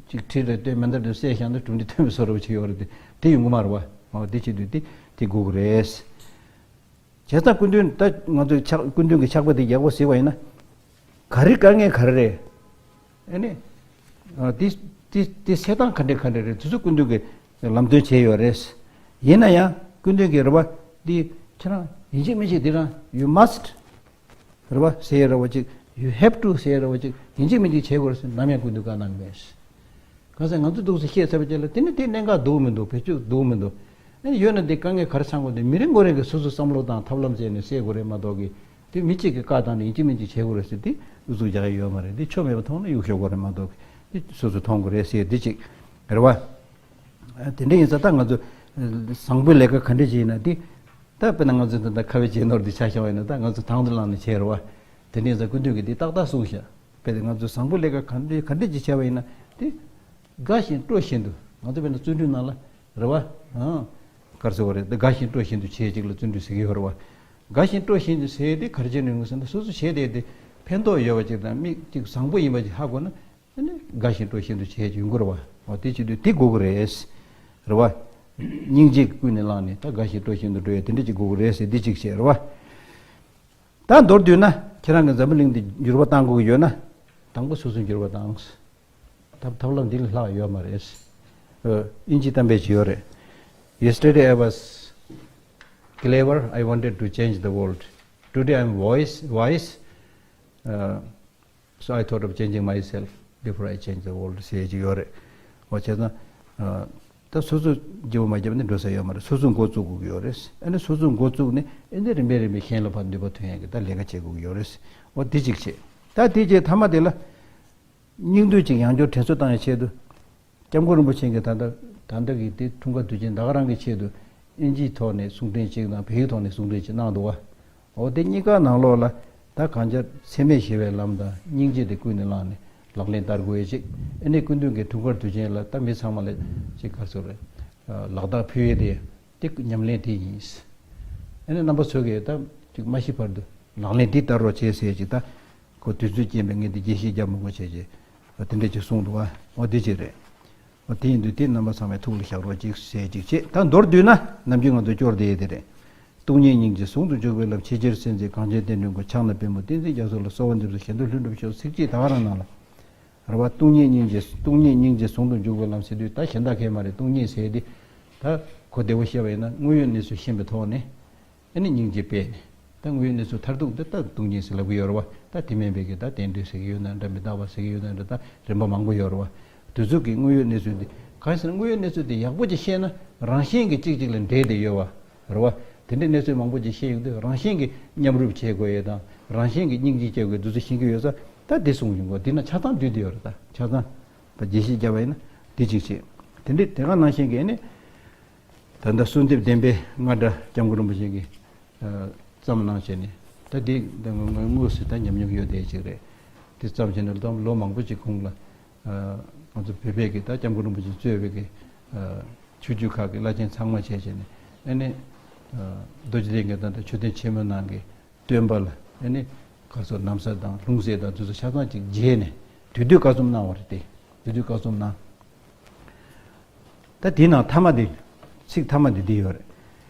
ཅིག་ཁྲིད་རེ་སྟོན། མེ་མདའ་དེ་བསད་བཞག་ན་གྲུབ་འབྲས་ཐོན་པའི་བཟོ་འདྲ་པོ་ཅིག་ཡོད་རེད་དེ། དེ་ཡོང་གི་མ་རེད་བ། འོ་དེ་བྱེད་དུས་དེ་དེ་དགོས་ཀྱི་རེད། བྱས་ཙང་སྐུ་མདུན་ད་ང་ཚོས་ཕྱག་སྐུ་མདུན་གྱི་ཕྱག་དཔེ་དེ་ཡག་པོ་གཟིགས་པ་ཡིན་ན། ག་རེ་དཀའ་ངལ་ག་རེ་རེད། ཨ་ནི། ཨ་དེ་དེ་དེ་སེལ་སྟངས་ག་འདྲ་ག་འདྲ་རེད། དེ་ཚོ་སྐུ་མདུན་གྱིས་ལམ་སྟོན་བྱས་ཡོད་རེད། ཡིན་ན་ཡང་སྐུ་མདུན་གྱིས་རེད་བ། འདི་ཁྱེད་རང་ཡིན་གཅིག་མིན་གཅིག་འདི་རང་you must རེད་བ་ཟེར་རེད་བ་ཅིག you have to ཟེར་རེད་བ་ཅིག་ཡིན་གཅིག་མིན་གཅིག་བྱེད་དགོས་རེད་ཟེར་ནམ་ཡང་སྐུ་མདུན་བཀའ་གནང་གི་མེད། གང་ཟེར་ང་ཚོ་འདུག་སེ་བཤད་ཚར་བའི་རྗེས་ལ་དེ་ནི་དེ་གནད་འགག་འདུག་མི་འདུག་བེད་སྤྱོད་འདུག་མི་འདུག་ཨ་ནི་ཡོད་ན་དེ་དཀའ་ངལ་ག་རེ་ཆགས་དགོས་དེ་མི་རེ་ངོ་རེ་གིས་སོ་སོ་བསམ་བློ་བཏང་ཐབས་ལམ་བྱས་ནས་སེལ་དགོས་རེད་མ་གཏོགས་གི། དེ་མི་གཅིག་གིས་བཀའ་བཏང་ནས་ཡིན་གཅིག་མིན་གཅིག་བྱེད་དགོས་རེད་ཟེར་དེ་ཨུ་ཚུགས་རྒྱག་ཡ་ཡོད་མ་རེད། དེ་ཆོ་མེད་པ་མཐོང་ན་གཡུག་ཞོག་དགོས་རེད་མ་གཏོགས་གི། དེ་སོ་སོ་མཐོང་དགོས་རེད་ཟེར་དེ་གཅིག་རེད་བ། ཨ་དེ་འདྲ་ཡིན་ཙང་ད་ང་ཚོ་བཟང་པོའི་ལས་ཀ་ག་འདྲ་ཅིག་ཡིན་ན་དེ། ད་དཔེར་ན་ང་ཚོ་ད་ལྟ་ཁ་བའི་གྱེས་ནོར་འདི་ཆ་བཞག་པ་ཡིན་ན་ད་ང་ཚོ་དང་དུ་བླངས་ནས་བྱས་རེད་བ། དེ་འདྲ་ཡིན་ཙང་སྐུ་མདུན་གྱིས་འདི་ཏག་ཏག་གསུངས་ཤག་དཔེར་ན་ང་ཚོ་བཟང་པོ་ལས་ཀ་ག་འདྲ་ག་འདྲ་ཅིག་བྱས་པ་ཡིན་ན་དེ། དགའ་བཞིན་སྤྲོ་བཞིན་དུ། ང་ཚོ་དཔེར་ན་བརྩོན་འགྲུས་ནང་ལ་རེད་བ། ཨང་། ག་རེ་ཟེར་བ་རེད། དགའ་བཞིན་སྤྲོ་བཞིན་དུ་བྱེད་ཅིག་ལ་བརྩོན་འགྲུས་ཟེར་གྱི་ཡོད་རེད་བ། དགའ་བཞིན་སྤྲོ་བཞིན་དུ་བྱེད་དེ་ག་རེ་བྱས་ནས་ཡོང་གི་ཟེར་ན་སོ་སོ་བྱས་དེ་དེ་ཕན་ཐོགས་ཡོད་པ་ཅིག་དང་མི་གཅིག་བཟང་པོ་ཡིན་པ་ཅིག་ཧ་གོ་ན། ཨ་ནི་དགའ་བཞིན་སྤྲོ་བཞིན་དུ་བྱས་ཅིག་ཡོང་གི་རེད་བ། འོ་དེ་བྱེད་དུས་དེ་དགོས་ཀྱི་རེད། རེད་བ། སྙིང་རྗེ་ཀུན་ནས་བསླངས་ནས་ད་དགའ་བཞིན་སྤྲོ་བཞིན་དུ་འགྲོ་ཡ་དེ་འདྲ་ཅིག་དགོས་ཀྱི་རེད་ཟེར་འདི་གཅིག་བཤད་རེད་བ། ད་མདོར་བསྡུས་ན་ཁྱེད་རང་གིས་འཛམ་བུ་གླིང་འདི་འགྱུར་བ་གཏང་དགོས་ཀྱི་ཡོད་ན། དང་པོ་སོ་སོས་འགྱུར་བ་གཏང་། ཐབས་ཐབས་ལམ་འདི་ལས་ལྷག་ཡོད་མ་རེད། ཨ་དབྱིན་ཇིའི་གཏམ་དཔེ་ཅིག་ཡོད་རེད། Yesterday I was clever, I wanted to change the world. Today I am wise, wise, uh, so I thought of changing myself before I change the world ཟེར་ཅིག་ཡོད་རེད། འོ་བྱས་ཙང་། ཨ་ད་སོ་སོ་བརྗེ་པོ་མ་བརྒྱབ་ནས་འགྲོ་ས་ཡོད་མ་རེད། སོ་སོས་འགོ་བཙུགས་དགོས་ཀྱི་ཡོད་རེད། ཨ་ནི་སོ་སོས་འགོ་བཙུགས་ནས་ཨ་ནི་རིམ་པས་རིམ་པས་གཞན་ལ་ཕར་ནུས་པ་ཐོན་ཡག་གི་ད་ལས་ཀ་བྱེད་དགོས་ཀྱི་ཡོད་རེད། འོ་དེ་གཅིག་བྱེད། ད་དེ་རྗེས་མཐའ་མ་དེ་ལ། སྙིང་བསྡུས་ཅིག་ཡང་བསྐྱར་དྲན་གསོ་བཏང་ཡའི་ཆེད་དུ། སྐྱབས་མགོན་རིན་པོ་ཆེ་གིས་ད་ལྟ་ད་ལྟ་གི་དེ་འཁྲུངས་སྐར་དུས་ཆེན་ད་ག་རང་གི་ཆེད་དུ་དབྱིན་ཇིའི་ཐོག་ནས་གསུང་འཕྲིན་ཅིག་དང་བོད་ཡིག་ཐོག་ནས་གསུང་འཕྲིན་ཅིག་གནང་འདུག་བ། འོ་དེ་གཉིས་ཀ་ནང་ལོགས་ལ་ད་གང་ལྟར་འཚེ་མེད་ཞི་བའི་ལམ་དང་སྙིང་རྗེ་དེ་ཀུན་ནས་བསླངས་ནས་ ལག་ལེན་བསྟར་དགོས་ཡས་ཅིག་ཨ་ནི་སྐུ་མདུན་གྱི་ཐུགས་ཀར་དུས་ཆེན་ལ་ད་མི་ཚང་མ་ལ་ཅིག་ག་རེ་ཟེར་རེད། ལག་རྟགས་ཕུལ་ཡས་དེ་དེ་ཉམས་ལེན་དེ་ཡིན། ཨ་ནི་རྣམ་པ་ཚོ་གིས་ད་ཅིག་མ་ཤི་བར་དུ་ལག་ལེན་དེ་བསྟར་རོགས་བྱེད་ཟེར་ཅིག་ད་ཁོ་དུས་ཚོད་རྐྱེན་པས་ངས་དེ་རྒྱས་བཤད་རྒྱབ་མི་དགོས་བྱས་ཅིག་དེ་འདྲ་ཅིག་གསུངས་འདུག་བ། འོ་དེ་ཅིག་རེད། འོ་དེ་ཡིན་དུས་དེ་རྣམ་པ་ཚང་མས་ཐུགས་ལ་བཞག་རོགས་ཅིག་ཟེར་ཅིག་བྱེད། ད་མདོར་བསྡུས་ན་ནམ་རྒྱུན་ང་ཚོ་སྐྱོར་བསྡད་ཡས་དེ་རེད། སྟོང་ཉིད་སྙིང་རྗེ་ཟུང་དུ་འཇུག་པའི་ལམ། ཆེས་ཆེར་གསལ་མཛད་གངས་ཅན་བསྟན་འགྲོའི་མགོན། ཕྱག་ན་པདྨོ་བསྟན་འཛིན་རྒྱ་མཚོ་ལ། གསོལ་བ་འདེབས་སོ་གཞན་དོན་ལྷུན་གྲུབ་ཤོག་ཚིགས་གཅིག་ད་ག་རང་ནང་ལ། རེད་བ། སྟོང་ཉིད་སྙིང་རྗེ་སྟོང་ཉིད་སྙིང་རྗེ་ཟུང་དུ་འཇུག་པའི་ལམ་ཟེར་དུས་ད་གཞན་དག་གས་མ་རེད། སྟོང་ཉིད་ཟེར་དེ་ད་གོ་བདེ་བོ་བཤད་པ་ཡིན་ན་དངོས་ཡོད་གནས་ཚུལ་ཤེས་པའི་ཐོག་ནས་ཨ་ནི་སྙིང་རྗེ་སྤེལ་ནས། ད་དངོས་ཡོད་གནས་ཚུལ་མཐར་ཐུག་འདི་ལྟར་སྟོང་ཉིད་ཟེར་ལབ་ཀྱི་ཡོད་རེད་བ། ད་དེ་མིན་པའི་གི་ད་རྟེན་འབྲེལ་ཟེར་གྱི་ཡོད་ན་འདྲ། མི་རྟག་པ་ཟེར་གྱི་ཡོད་ན་འདྲ། ད་རིམ་པ་མང་པོ་ཡོད་རེད་བ། དེ་ཚོ་གི་དངོས་ཡོད་གནས་ཚུལ་འདི་གང་ཡིན་ཟེར་ན། དངོས་ཡོད་གནས་ཚུལ་འདི་ཡག་པོ་ཅིག་ཤེས་ན་རང་བཞིན་གྱིས་གཅིག་གཅིག་ལ་འབྲེལ་བསྡད་ཡོད་བ་རེད་བ། དེ་འདྲའི་གནས་ཚུལ་མང་པོ་ཅིག་ཤེས་ཡོང་དུས་རང་བཞིན་གྱིས་མཉམ་རུབ་བྱེད་དགོས་ཡས་དང་རང་བཞིན་གྱིས་སྙིང་རྗེ་སྐྱེ་དགོས་འདུག་ཚོད་ཤེས་ཀྱི་ཡོད་ས། ད་འདི་གསུངས་ཡོང་གོ། འདི་ན་ཆ་ཚང་འདུས་བསྡད་ཡོད་རེད། ད་ཆ་ཚང་ད་རྒྱས་བཤད་བརྒྱབ་པ་ཡིན་ན་འདི་གཅིག་བྱེད། དེ་འདྲའི་དེ་ག་ནང་བཞིན་གྱི་ཨ་ནི། ད་ལྟ་གསོལ་འདེབས་བདེན་པའི་རྔ་སྒྲ་སྐྱབས་མགོན་རིན་པོ་ཆེ་གིས་བརྩམས་གནང་བྱས་ནས། ད་འདི་ད་ངོས་ངོས་ངོས་སུ་ད་ཉམས་མྱོང་ཡོད་བསྡད་ཅིག་རེད། འདི་བརྩམས་བྱས་ནས་ད་ལོ་མང་པོ་ཅིག་གོང་ལ་ང་ཚོ་བོད་པའི་གི་ད་སྐྱབས་མགོན་རིན་པོ་ཆེ་གཙོས་པའི་གི་ཆོས་བརྒྱུད་ཁག་གི་བླ་ཆེན་ཚང་མ་བྱས་བྱས་ནས་ཨ་ནི་རྡོ་རྗེ་གདན་གྱི་ད་ལྟ་མཆོད་རྟེན་ཆེན་མོའི་ནང་གི་སྟོན་པ་ལ་ཨ་ནི་ག་རེ་ཟེར། ན་བཟའ་དང་ལྷུང་བཟེད་དང་དེ་ཚོ་ཆ་ཚང་ཅིག་བརྗེས་ནས་དུས་དུས་ཀ་གསུམ་གནང་བ་རེད་དེ། དུས་དུས་ཀ་གསུམ་གནང་། ད་དེའི་ནང་མཐའ་མ་དེ། ཚིག་མཐའ་མ་དེ་འདི་ཡོད་རེད།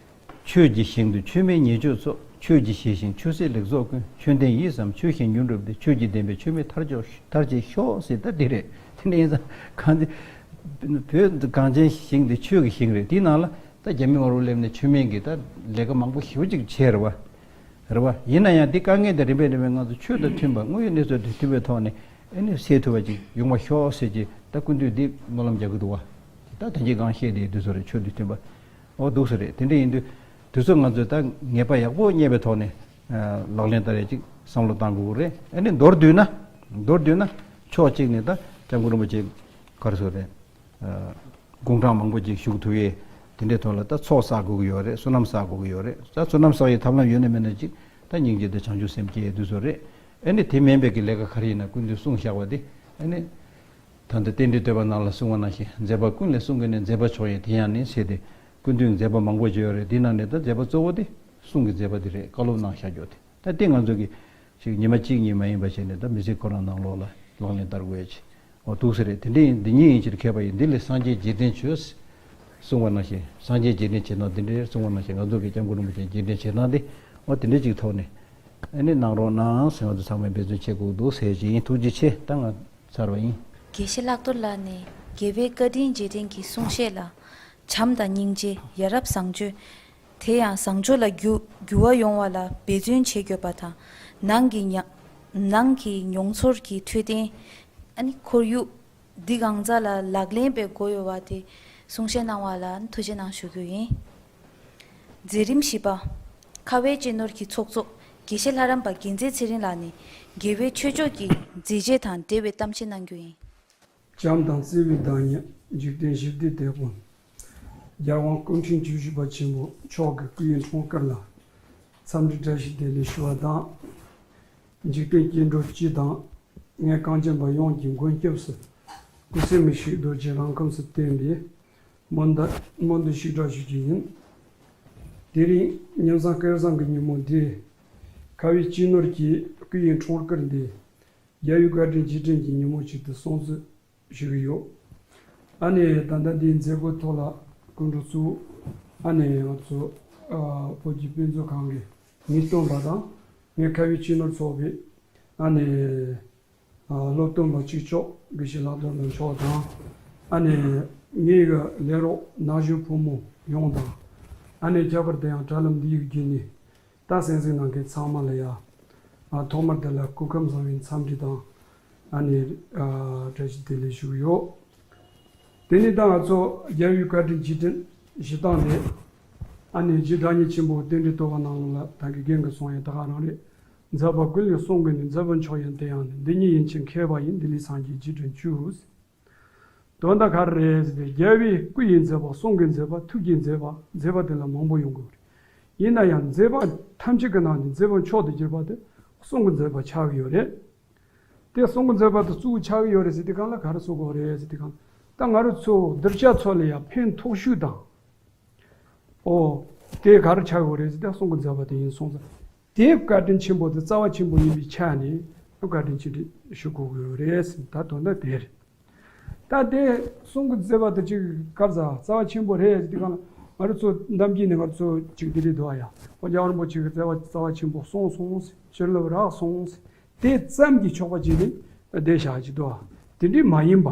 ཆོས་ཀྱི་ཞིང་དུ་ཆོས་མེད་ཉེས་སྤྱོད་ཚོགས། ཆོས་ཀྱི་ཞི་ཞིང་ཆོས་སྲིད་ལེགས་ཚོགས་ཀུན། ཆོས་ལྡན་ཡིད་བསམ་ཆོས་བཞིན་མྱུར་འགྲུབ་སྟེ། ཆོས་ཀྱི་བདེན་པས་ཆོས་མེད་ཐར་ཆོག་ཐར་བྱེད་ཤོག་ཟེར། ད་འདི་རེད། དེ་འདྲ་ཡིན་ཙང་གངས་ཅན་བོད་གངས་ཅན་ཞིང་དེ་ཆོས་ཀྱི་ཞིང་རེད། དེའི་ནང་ལ་ད་རྒྱ་མི་དམར་པོ་སླེབས་ནས་ཆོས་མེད་ཀྱི་ད་ལས་ཀ་མང་པོ་ཞེ་པོ་ཅིག་བྱས་རེད་བ། རེད་བ། ཡིན་ན་ཡང་འདི་དཀའ་ངལ་དེ་རིམ་པས་རིམ་པས་ང་ཚོ་ཆོས་དང་མཐུན་པ་དངོས་ཡོད་གནས་ཚུལ་དང་མཐུན་པའི་ཐོག་ནས་ཨ་ནི་སེལ་ཐུབ་པ་ཅིག་ཡོང་བ་ཤོག་ཟེར་གྱི་ད་སྐུ་མདུན་འདི་སྨོན་ལམ་རྒྱག་གི་འདུག་བ། ད་དེ་འདྲའི་གང་བཤད་དེ་དུས་ཚོད་རེད། ཆོས་དང་མཐུན་པ། ཨོ་འདུག་ས་རེད། དེ་འདྲ་ཡིན་དུས་དུས་ཚོད་ང་ཚོས་ད་ངེས་པ་ཡག་པོ་རྙེད་པའི་ཐོག་ནས་ལག་ལེན་བསྟར་ཡས་ཅིག་བསམ་བློ་བཏང་དགོས་ཀྱི་རེད། ཨ་ནི་མདོར་བསྡུས་ན། མདོར་བསྡུས་ན་ཕྱོགས་གཅིག་ནས་ད་སྐྱབས་མགོན་རིན་པོ་ཆེ་ག་རེ་ཟེར་རེད། དགུང་གྲངས་མང་པོ་ཅིག་བཞུགས་ཐུབ་ཡས་དེ་འདྲའི་ཐོག་ལ་ད་ཚོགས་བསགས་དགོས་ཀྱི་ཡོད་རེད། བསོད་ནམས་བསགས་དགོས་ཀྱི་ཡོད་རེད། ད་བསོད་ནམས་བསགས་ཡས་ཐབས་ལམ་ཡོད་ན་མེད་ན་ཅིག་ད་སྙིང་རྗེ་དང་བྱང་ཆུབ་སེམས་སྐྱེ་ཡས་དུས་ཚོད་རེད། ཨ་ནི་དེ་མིན་པའི་གི་ལས་ཀ་ག་རེ་ཡིན་ན་སྐུ་མདུན་གསུངས་བཞག་པ་དེ་ཨ་ནི། ད་ལྟ་རྟེན་འབྲེལ་བསྟོད་པ་ནང་ལ་གསུངས་པ་ནང་བཞིན། མཛད་པ་ཀུན་ལས་གསུང་གི་ནི། མཛད་པ་མཆོག་ཡིན་དེ་ཡང་ནི་ཟེར་ཏེ། སྐུ་མདུན་མཛད་པ་མང་པོ་ཅིག་ཡོད་རེད། དེ་ནང་ནས་ད་མཛད་པ་གཙོ་བོ་དེ་གསུང་གི་མཛད་པ་དེ་རེད། བཀའ་སློབ་གནང་བཞག་རྒྱུ་དེ། ད་དེ་ང་ཚོ་གི་ཅིག་ཉི་མ་གཅིག་གཉིས་མ་ཡིན་པ་བྱས་ནས་ད་མི་ཚེ་ཁོ་རང་ནང་ལོགས་ལ་ལག་ལེན་བསྟར་དགོས་ཡ་ཅིག་འོ་འདུག་ས་རེད། དེ་འདྲ་ཡིན། འདི་ཉིད་ཡིན་ཕྱིར་མཁས་པ་ཡིས། འདི་ལས་སངས་རྒྱས་རྗེས་དྲན་བྱོས། གསུངས་པ་ནང་བཞིན། སངས་རྒྱས་རྗེས་དྲན་བྱེད་སྟངས་འདི་འདྲའི་གསུངས་པ་ནང་བཞིན། ང་ཚོ་གི་སྐྱབས་མགོན་རིན་པོ་ཆེ་རྗེས་དྲན་བྱེད་སྟངས་འདི་འོ་དེ་འདྲ་ཅིག་ཐོག་ནས་ཨ་ནི་གནང་རོགས་གནང་ཟེར་ང་ཚོ་ཚང་མས་འབད་བརྩོན་བྱེད་དགོས་འདུག་ཟེར་ཞིག་ཡིན། ཐུགས་རྗེ་ཆེ། ད་ང་ཚར་བ་ཡིན། དགེ་བཤེས་ལྷག་རྡོར་ལགས་ནས་རྒྱལ་བའི་བཀའ་དྲིན་རྗེས་དྲན་གྱི་གསུང་བཤད་ལ། བྱམས་དང་སྙིང་རྗེ། ཡ་རབས་བཟང་སྤྱོད། དེ་ཡང་བཟང་སྤྱོད་ལ་འགྱུར་འགྱུར་བ་ཡོང་བ་ལ་འབད་བརྩོན་བྱེད་དགོས་པ་དང་། ནང་གི་ཉ་ནང་གི་མྱོང་ཚོར་གྱི་འཕྲོད་བསྟེན། ཨ་ནི་ཁོར་ཡུག་འདི་གང་ཟག་ལ་ལག་ལེན་པའི་སྒོ་ཡོད་པ་དེ་གསུང་བཤད་གནང་བ་ལ་ཐུགས་རྗེ་གནང་ཞུ་རྒྱུ་ཡིན། མཛད་རིམ་བཞི་པ། ཁ་བའི་གཅེས་ནོར་གྱི་ཚོགས་གཙོ་དགེ་བཤེས་ལྷ་རམས་པ་རྒྱལ་མཚན་ཚེ་རིང་ལགས་ནས་རྒྱལ་བའི་ཆོས་ཕྱོགས་ཀྱི་མཛད་རྗེས་དང་འབྲེལ་བའི་གཏམ་བཤད་གནང་རྒྱུ་ཡིན། བྱམས་དང་བརྩེ་བའི་བདག་ཉིད་འཇིག་རྟེན་ཞི་བདེའི་དེད་དཔོན། རྒྱལ་དབང་སྐུ་ཕྲེང་བཅུ་བཞི་པ་ཆེན་པོ་མཆོག་གི་སྐུ་ཡི་འཁྲུངས་སྐར་ལ་འཚམས་འདྲི་བཀྲ་ཤིས་བདེ་ལེགས་ཞུ་བ་དང་། འཇིག་རྟེན་སྐྱེ་འགྲོ་སྤྱི་དང་། ངས་གངས་ཅན་པ་ཡོངས་ཀྱི་མགོན་སྐྱབས་སུ། སྐུ་ཚེ་མི་ཤིགས་རྡོ་རྗེ་རང་ཁམས་སུ་བསྟན་པའི་སྨོན་འདུན་སྨོན་འདུན་ཞིག་གྲགས་ཞུ་རྒྱུ་ཡིན། དེ་རིང་ཉིན་བཟང་སྐལ་བཟང་གི་ཉིན་མོ་འདི། ཁ་བའི་གཅེས་ནོར་གྱི་སྐུ་ཡི་འཁྲུངས་སྐར་འདི། རྒྱལ་བའི་བཀའ་དྲིན་རྗེས་དྲན་གྱི་ཉིན་མོ་ཞིག་ཏུ་སྲུང་བརྩི་ཞུ་གི་ཡོད། ཨ་ནི་ད་ལྟ་འདིའི་མཛད་སྒོའི་ཐོག་ལ་སྐུ་མགྲོན་གཙོ་བོ་ཨ་ནི་ང་ཚོ་ཨ་བོད་ཀྱི་དཔེ་མཛོད་ཁང་གི་མི་སྟོན་པ་དང་། ངའི་ཁ་བའི་གཅེས་ནོར་ཚོགས་པའི་ཨ་ནི་ཨ་སློབ་སྟོན་པ་གཅིག་ལྕོགས་དགེ་བཤེས་ལྷག་རྡོར་ལགས་མཆོག་དང་། ཨ་ནི་ངའི་གི་ལས་རོགས་ན་གཞོན་ཕོ་མོ་ཡོངས་དང་། ཨ་ནི་ཁྱད་པར་དུ་ཡང་དྲ་ལམ་འདི་ཡི་བརྒྱུད་ནས། ད་གསན་གཟིགས་གནང་མཁན་ཚང་མ་ལ་ཡ། ཨ་ཐོག་མར་དེ་ལ་སྐུ་ཁམས་བཟང་བའི་འཚམས་འདྲི་དང་། ཨ་ནི་ཨ་བཀྲ་ཤིས་བདེ་ལེགས་ཞུ་གི་ཡོད། དེ་ནས་ད་ང་ཚོ་རྒྱལ་བའི་བཀའ་དྲིན་རྗེས་དྲན་ཞུ་སྟངས་དེ། ཨ་ནི་རྗེ་བདག་ཉིད་ཆེན་པོ་རྟེན་འབྲེལ་བསྟོད་པ་ནང་ལ་ད་གི་རྒན་གྱིས་གསུངས་ཡ་ད་ག་རང་རེད། མཛད་པ་ཀུན་ལས་གསུང་གི་ནི། མཛད་པ་མཆོག་ཡིན་དེ་ཡང་ནི། འདི་ཉིད་ཡིན་ཕྱིར་མཁས་པ་ཡིས། འདི་ལས་སངས་རྒྱས་རྗེས་དྲན་བྱོས། དོན་དག་ག་རེ་རེད་ཟེར་ཏེ། རྒྱལ་བའི་སྐུ་ཡི་མཛད་པ། གསུང་གི་མཛད་པ། ཐུགས་ཀྱི་མཛད་པ། མཛད་པ་དེ་ལ་མང་པོ་ཡོང་གི་ཡོད་རེད། ཡིན་ན་ཡང་མཛད་པ་ཐམས་ཅད་ཀྱི་ནང་ནས་མཛད་པ་མཆོག་ཏུ་གྱུར་པ་དེ་གསུང་གི་མཛད་པ་ཆགས་ཀྱི་ཡོད་རེད། དེ་གསུང་གི་མཛད་པ་དེ་གཙོ་བོ་ཆགས་ཀྱི་ཡོད་རེད་ཟེར་དུས་སྒང་ལ་ག་རེ་གསུང་གི་ཡོད་རེད་ཟེར་དུས་སྒང་ལ། ད་ང་རང་ཚོ་གདུལ་བྱ་ཚོ་ལ་ཡང་ཕན་ཐོགས་ཤོས་དང་། ཨོ། དེ་ག་རེ་ཆགས་ཀྱི་ཡོད་རེད་ཟེར་ཏེ་གསུང་གི་མཛད་པ་དེ་ཡིན་སོང་ཙང་། དེ་བཀའ་དྲིན་ཆེན་པོ་དེ་རྩ་བ་ཆེན་པོ་ཡིན་པའི་ཆ་ནས་བཀའ་དྲིན་ཆེ་འདི་ཞུ་དགོས་ཀྱི་ཡོད་རེད་ཟེར། ད་དོན་དག་དེ་རེད། ད་དེ་གསུང་གི་མཛད་པ་དེ་ཅིག་སྐབས་ཟ་རྩ་བ་ཆེན་པོ་རེད་ཟེར་དུས་སྒང་ལ། ང་རང་ཚོ་གཏམ་རྒྱུད་ནས་ང་རང་ཚོ་ཅིག་འདི་རེད་འདུག་ཨ་ཡ། ཨོ། རྒྱལ་བ་རིན་པོ་ཆེ་གི་མཛད་པ་རྩ་བ་ཆེན་པོ་གསུངས་སོང་ཟེར། བྱིན་རླབས་རག་སོང་ཟེར། དེ་ཙམ་གྱིས་ཆོག་པ་ཅིག་རེད་བསྡད་བཞག་ཅིག་འདུག་ཨ། དེ་འདྲའི་མ་ཡིན་པ།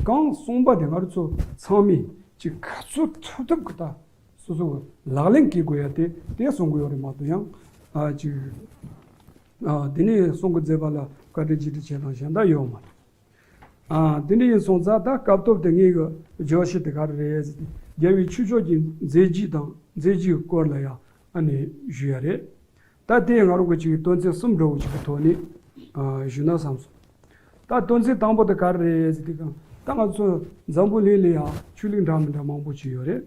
གང་གསུངས་པ་དེ་ང་རང་ཚོ་ཚང་མས་ཅིག་ག་ཚོད་ཐུབ་ཐུབ་ཀྱི་ད་སོ་སོ་གི་ལག་ལེན་བཀལ་དགོས་ཡ་དེ་དེ་གསུང་གི་ཡོད་རེད་མ་གཏོགས་ཡང་། ཨ། ཅིག་ཨ། དེ་ནས་གསུང་གི་མཛད་པ་ལ་བཀའ་དྲིན་རྗེས་དྲན་བྱེད་སྟངས་གཞན་དག་ཡོད་མ་རེད། ཨ། དེ་འདྲ་ཡིན་སོང་ཙང་ད་སྐབས་ཐོབ་དེ་ངེད་ཀྱི་བརྗོད་གཞི་དེ་ག་རེ་རེད་ཟེར་ཏེ། རྒྱལ་བའི་ཆོས་ཕྱོགས་ཀྱི་མཛད་རྗེས་དང་མཛད་རྗེས་སྐོར་ལ་ཡང་ཨ་ནི་ཞུ་ཡ་རེད། ད་དེ་ང་རང་གི་ཅིག་དོན་ཚན་གསུམ་འདྲ་བོ་ཅིག་གི་ཐོག་ནས་ཨ་ཞུ་ན་བསམ་སོང་། ད་དོན་ཚན་དང་པོ་དེ་ག་རེ་རེད་ཟེར་ཏེ་གང་། ད་ང་ཚོ་འཛམ་བུ་གླིང་ལ་ཡང་ཆོས་ལུགས་འདྲ་མི་འདྲ་མང་པོ་ཅིག་ཡོད་རེད།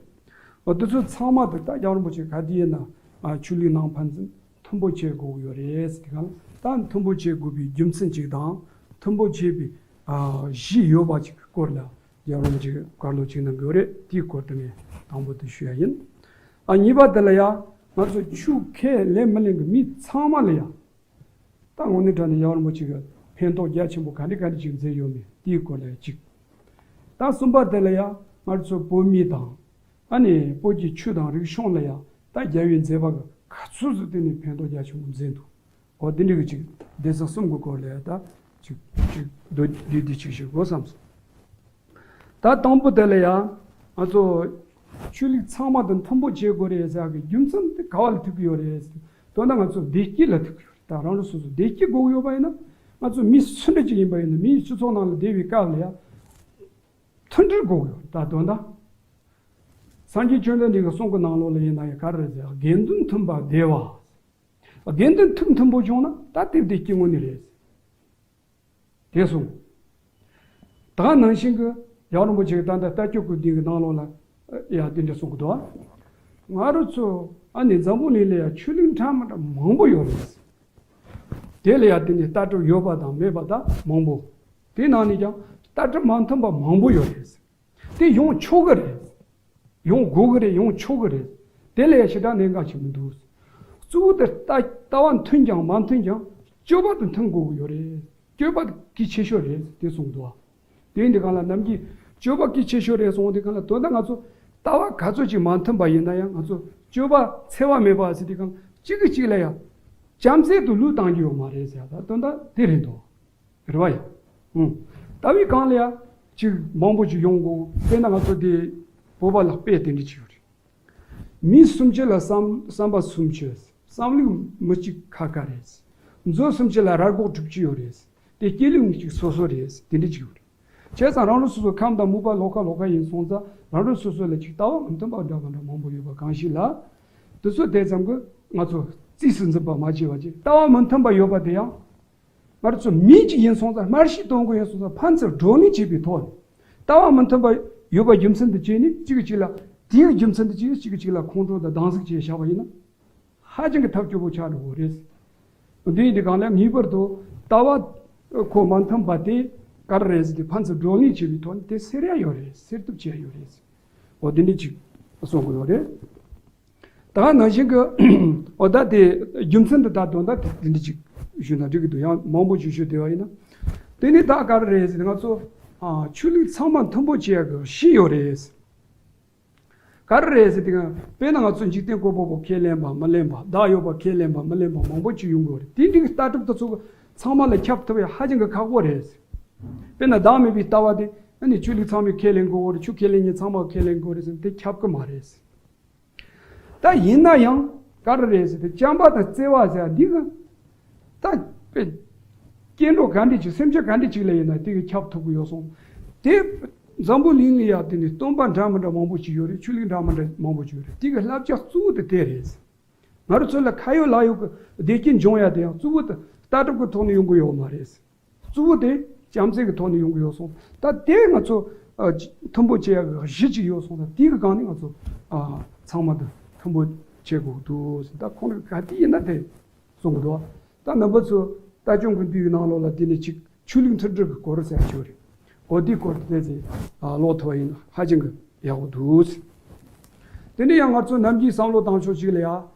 འོ། དེ་ཚོ་ཚང་མ་དེ་ད་རྒྱལ་བ་རིན་པོ་ཆེ་ག་དུས་ཡིན་ན་ཨ་ཆོས་ལུགས་ནང་ཕན་ཚུན་མཐུན་པོ་བྱེད་དགོས་ཀྱི་ཡོད་རེད་ཟེར་ཏེ་གང་། ད་མཐུན་པོ་བྱེད་དགོས་པའི་རྒྱུ་མཚན་ཅིག་དང་མཐུན་པོ་བྱེད་པའི་ཨ་གཞི་ཡོད་པ་ཅིག་གི་སྐོར་ལ་རྒྱལ་བ་རིན་པོ་ཆེས་བཀའ་སློབ་ཅིག་གནང་གི་ཡོད་རེད། དེའི་སྐོར་དེ་ངས་དང་པོ་དེ་ཞུ་ཡ་ཡིན། ཨ། གཉིས་པ་དེ་ལ་ཡང་ང་ཚོ་ཆོས་ཁས་ལེན་མི་ལེན་གྱི་མི་ཚང་མ་ལ་ཡང་། ད་དངོས་གནས་དྲང་གནས་རྒྱལ་བ་རིན་པོ་ཆེ་གི་ཕན་ཐོགས་རྒྱ་ཆེན་པོ་ག་འདྲ་ག་འདྲ་ཅིག་མཛད་ཡོད་མེད་དེའི་སྐོར་ལ་གཅིག། ད་གསུམ་པ་དེ་ལ་ཡང་ང་ཚོ་བོད་མི་དང་། ཨ་ནི་བོད་ཀྱི་ཆོས་དང་རིག་གཞུང་ལ་ཡང་ད་རྒྱལ་བའི་མཛད་པ་གི་ག་ཚོད་ཟིག་དེ་ནས་ཕན་ཐོགས་རྒྱ་ཆེན་པོ་མཛད་འདུག། འོ། དེ་འདྲ་གི་ཅིག་སྡེ་ཚན་གསུམ་གི་སྐོར་ལ་ཡང་ད་ཅིག་ཅིག་མདོར་བསྡུས་བསྡུས་ཅིག་ཞུ་དགོས་བསམ་སོང་། ད་དང་པོ་དེ་ལ་ཡང་ང་ཚོ་ཆོས་ལུགས་ཚང་མ་དང་མཐུན་པོ་བྱེད་དགོས་རེད་ཟེར་གི་རྒྱུ་མཚན་དེ་ག་བ་ལ་ཐུག་གི་ཡོད་རེད་ཟེར། དོན་དག་ང་ཚོ་བདེ་སྐྱིད་ལ་ཐུག་གི་ཡོད་རེད། ད་རང་རང་སོ་སོ་བདེ་སྐྱིད་དགོས་ཀྱི་ཡོད་པ་ཡིན་ན། ང་ཚོ་མི་སུ་འདྲ་ཅིག་ཡིན་པ་ཡིན་ན། མིའི་སྤྱི་ཚོགས་ནང་ལ་བསྡད་པའི་སྐབས་ལ་ཡང་མཐུན་སྒྲིལ་དགོས་ཀྱི་ཡོད་རེད། ད་དོན་དག་སངས་རྒྱས་བཅོམ་ལྡན་འདས་ཀྱི་གསུང་གི་ནང་ལོགས་ལ་ཡིན་ན་ཡང་ག་རེ་རེད་ཟེར། དགེ་འདུན་མཐུན་པ་བདེ་བ། དགེ་འདུན་མཐུན་མཐུན་པོ་བྱུང་ན་ད་དེ་བདེ་སྐྱིད་དངོས་གནས་རེད། དེ་གསུངས། ད་ནང་བཞིན་གྱི་རྒྱལ་བ་རིན་པོ་ཆེ་གིས་ད་ལྟ་རྟ་མཆོག་གི་འདི་གི་ནང་ལོགས་ལ་ཡང་དེ་འདྲ་གསུང་གི་འདུག། ང་རང་ཚོ་ཨ་ནི་འཛམ་བུ་གླིང་ལ་ཡང་ཆོས་ལུགས་འདྲ་མི་འདྲ་མང་པོ་ཡོད་རེད། དེ་ལ་ཡང་དེ་ནི་ལྟ་གྲུབ་ཡོད་པ་དང་མེད་པ་ད་མང་པོ། དེ་ནང་ནས་ཀྱང་ལྟ་གྲུབ་མ་མཐུན་པ་མང་པོ་ཡོད་རེད། དེ་ཡོང་ཆོག་གི་རེད། ཡོང་དགོས་ཀྱི་རེད། ཡོང་ཆོག་གི་རེད། དེ་ལ་ཡང་ཞེ་དྲག་གནད་འགག་ཅིག་མི་འདུག། གཙོ་བོ་དེ་ལྟ་ལྟ་བ་མཐུན་ཀྱང་མ་མཐུན་ཀྱང་སྤྱོད་པ་དེ་མཐུན་དགོས་ཀྱི་ཡོད་རེད། སྤྱོད་པ་གལ་ཆེ་ཤོས་རེད་དེ་གསུངས་འདུག། དེ་འདི་གང་ལ་ནམ་རྒྱུན་སྤྱོད་པ་གལ་ཆེ་ཤོས་རེད་གསུངས་དེ་གང་ལ། དོན་དག་ང་ཚོ་ལྟ་བ་ག་ཚོད་ཅིག་མ་མཐུན་པ་ཡིན་ན་ཡང་ང་ཚོ་སྤྱོད་པ་འཚེ་བ་མེད་པ་ཟེར་དེ་གང་གཅིག་གིས་གཅིག་ལ་ཡང་བྱམས་བརྩེ་དུ་ལུས་བཏང་རྒྱུ་ཡོད་མ་རེད་ཟེར། ད་དོན་དག་དེ་རེད་འདུག། རེད་བ་ཡ། ཨང་། ལྟ་བའི་སྒང་ལ་ཡ་ཅིག་མང་པོ་ཅིག་ཡོང་དགོས། དཔེར་ན་ང་ཚོ་འདི་བོད་པ་ལ་དཔེ་དེ་འདྲ་ཅིག་ཡོད་རེད། མི་སུམ་ཅུ་ལ་བསམ་བསམ་པ་སུམ་ཅུ། བསམ་ལུགས་མི་གཅིག་ཁ་ཁ་རེད། མཛོ་སུམ་ཅུ་ལ་ར་སྒོག་དྲུག་ཅུ་ཡོད་རེད། དེ་སྐྱེ་ལུགས་མི་གཅིག་སོ་སོ་རེད། དེ་འདྲ་ཅིག་ཡོད་རེད། བྱས་ཙང་རང་རང་སོ་སོ་ཁམས་དང་སྨུག་པ་ལོགས་ཁ་ལོགས་ཁ་ཡིན་སོང་ཙང་རང་རང་སོ་སོ་ལ་ཅིག་ལྟ་བ་མི་མཐུན་པ་འདྲ་མི་འདྲ་མང་པོ་ཡོད་པ་གང་ཞིག་ལ། དེ་ཚོ་དེ་ཙམ་གྱིས་ང་ཚོ་རྩིས་སུ་འཛིན་པ་མ་བྱས་པ་ཅིག། ལྟ་བ་མི་མཐུན་པ་ཡོད་པ་དེ་ཡང་། ང་ཚོ་མི་གཅིག་ཡིན་སོང་ཙང་། སྨྲ་ཤེས་དོན་གོ་ཡིན་སོང་ཙང་། ཕན་ཚུན་བགྲོ་གླེང་བྱེད་པའི་ཐོག་ནས་ལྟ་བ་མི་མཐུན་པ་ཡོད་པ་རྒྱུ་མཚན་དུ་བྱས་ནས་གཅིག་གིས་གཅིག་ལ། དེའི་རྒྱུ་མཚན་དུ་བྱས་ནས་གཅིག་གིས་གཅིག་ལ་ཁོང་ཁྲོ་དང་སྡང་ཟུག་བྱས་བཞག་པ་ཡིན་ན་ཧ་ཅང་གི་ཐབས་སྐྱོ་པོ་ཆགས་འགྲོ་གི་རེད། འདི་ཡིན་དུས་གང་ལ་ངེས་པར་དུ་ལྟ་བ་ཁོ་མ་མཐུན་པ་དེ་ག་རེ་རེད་ཟེར་དུས། ཕན་ཚུན་བགྲོ་གླེང་བྱེད་པའི་ཐོག་ནས་དེ་སེལ་ཡ་ཡོད་རེད། སེལ་ཐབས་བྱེད་ཡ་ཡོད་རེད། འོ། དེ་འདྲ་ཅིག་གསུང་གི་ཡོད་རེད། ད་ནང་བཞིན་གྱི། འོ། ད་དེ་རྒྱུ་མཚན་དེ་ད་དོན་དག་དེ་འདྲ་ཅིག་ཞུས་ན་འགྲིག་གི་འདུག། ཡང་མང་པོ་ཞིག་ཞུས་བསྡད་པ་ཡིན་ན། དེ་ནི་ད་ག་རེ་རེད་ཟེར་ན། ང་ཚོ་ཨ་ཆོས་ལུགས་ཚང་མ་མཐུན་པོ་བྱེད་ཡག་གི་གཞི་ཡོད་རེད། ག་རེ་རེད་ཟེར་དུས། དཔེར་ན་ང་ཚོ་འཇིག་རྟེན་བཀོད་པ་པོ་ཁས་ལེན་པ་མི་ལེན་པ། བདག་ཡོད་པ་ཁས་ལེན་པ་མི་ལེན་པ་མང་པོ་ཅིག་ཡོང་གི་ཡོད་རེད། དེ་འདྲའི་ལྟ་གྲུབ་དེ་ཚོ་ཚང་མ་ལ་ཁྱབ་ཐུབ་ཡ་ཧ་ཅང་གི་ཁག་པོ་རེད། དཔེར་ན་བདག་མེད་པའི་ལྟ་བ་དེ་ཨ་ནི་ཆོས་ལུགས་ཚང་མས་ཁས་ལེན་དགོས་ཀྱི་ཡོད་རེད། ཆོས་ཁས་ལེན་མཁན་ཚང་མས་ཁས་ལེན་དགོས་རེད་ཟེར་ན་དེ་ཁྱབ་ཀྱི་མ་རེད། ད་ཡིན་ན་ཡང་ག་རེ་རེད་ཟེར་ཏེ། བྱམས་པ་དང་བརྩེ་བ་ཟེར་འདི་གི་ད་དཔེ་སྐྱེ་འགྲོ་ག་འདྲ་ཅིག། སེམས་ཅན་ག་འདྲ་ཅིག་ལ་ཡིན་ན་དེ་གི་ཁྱབ་ཐུབ་ཀྱི་ཡོད་སོང་། དེ་འཛམ་བུ་གླིང་ལ་ཡ་དེ་ནི་སྟོན་པ་འདྲ་མི་འདྲ་མང་པོ་ཅིག་ཡོད་རེད། ཆོས་ལུགས་འདྲ་མི་འདྲ་མང་པོ་ཅིག་ཡོད་རེད། དེ་གི་བསླབ་བྱ་གཙོ་བོ་དེ་དེ་རེད། ང་རང་ཚོ་ལ་ཁ་ཡོད་ལག་ཡོད་ཀྱི་བདེ་སྐྱིད་འབྱུང་ཡ་དེ་ཡང་གཙོ་བོ་དེ་ལྟ་གྲུབ་ཀྱི་ཐོག་ནས་ཡོང་གི་ཡོད་མ་རེད། གཙོ་བོ་དེ་བྱམས་བརྩེ་གི་ཐོག་ནས་ཡོང་གི་ཡོད་སོང་། ད་དེ་ང་ཚོ་ཨ་མཐུན་པོ་བྱེད་ཡ་གི་གཞི་གཅིག་ཡོད་སོང་། ད་དེ་གི་སྒང་ནས་ང་ཚོ་ཨ་ཚང་མ་དང་མཐུན་པོ་བྱེད་དགོས་འདུག་ཟེར། ད་ཁོང་གི་ག་དུས་ཡིན་ན་དེ་གསུང་གི་འདུག། ད་རྣམ་པ་ཚོ་ལྟ་སྐྱོང་གི་འདུས་ནང་ལོགས་ལ་དེ་ནས་ཅིག་ ཆོས་ལུགས་མཐུན་སྒྲིལ་གྱི་སྐོར་ཟེར་ཡག་ཅིག་ཡོད་རེད། འོ་དེའི་སྐོར་དེ་ཚོ་ཀློག་ཐུབ་པ་ཡིན་ན་ཧ་ཅང་གི་ཡག་པོ་འདུག། དེ་ནས་ཡང་ང་ཚོ་ནམ་རྒྱུན་བསམ་བློ་བཏང་ཕྱོགས་ཅིག་ལ་ཡ།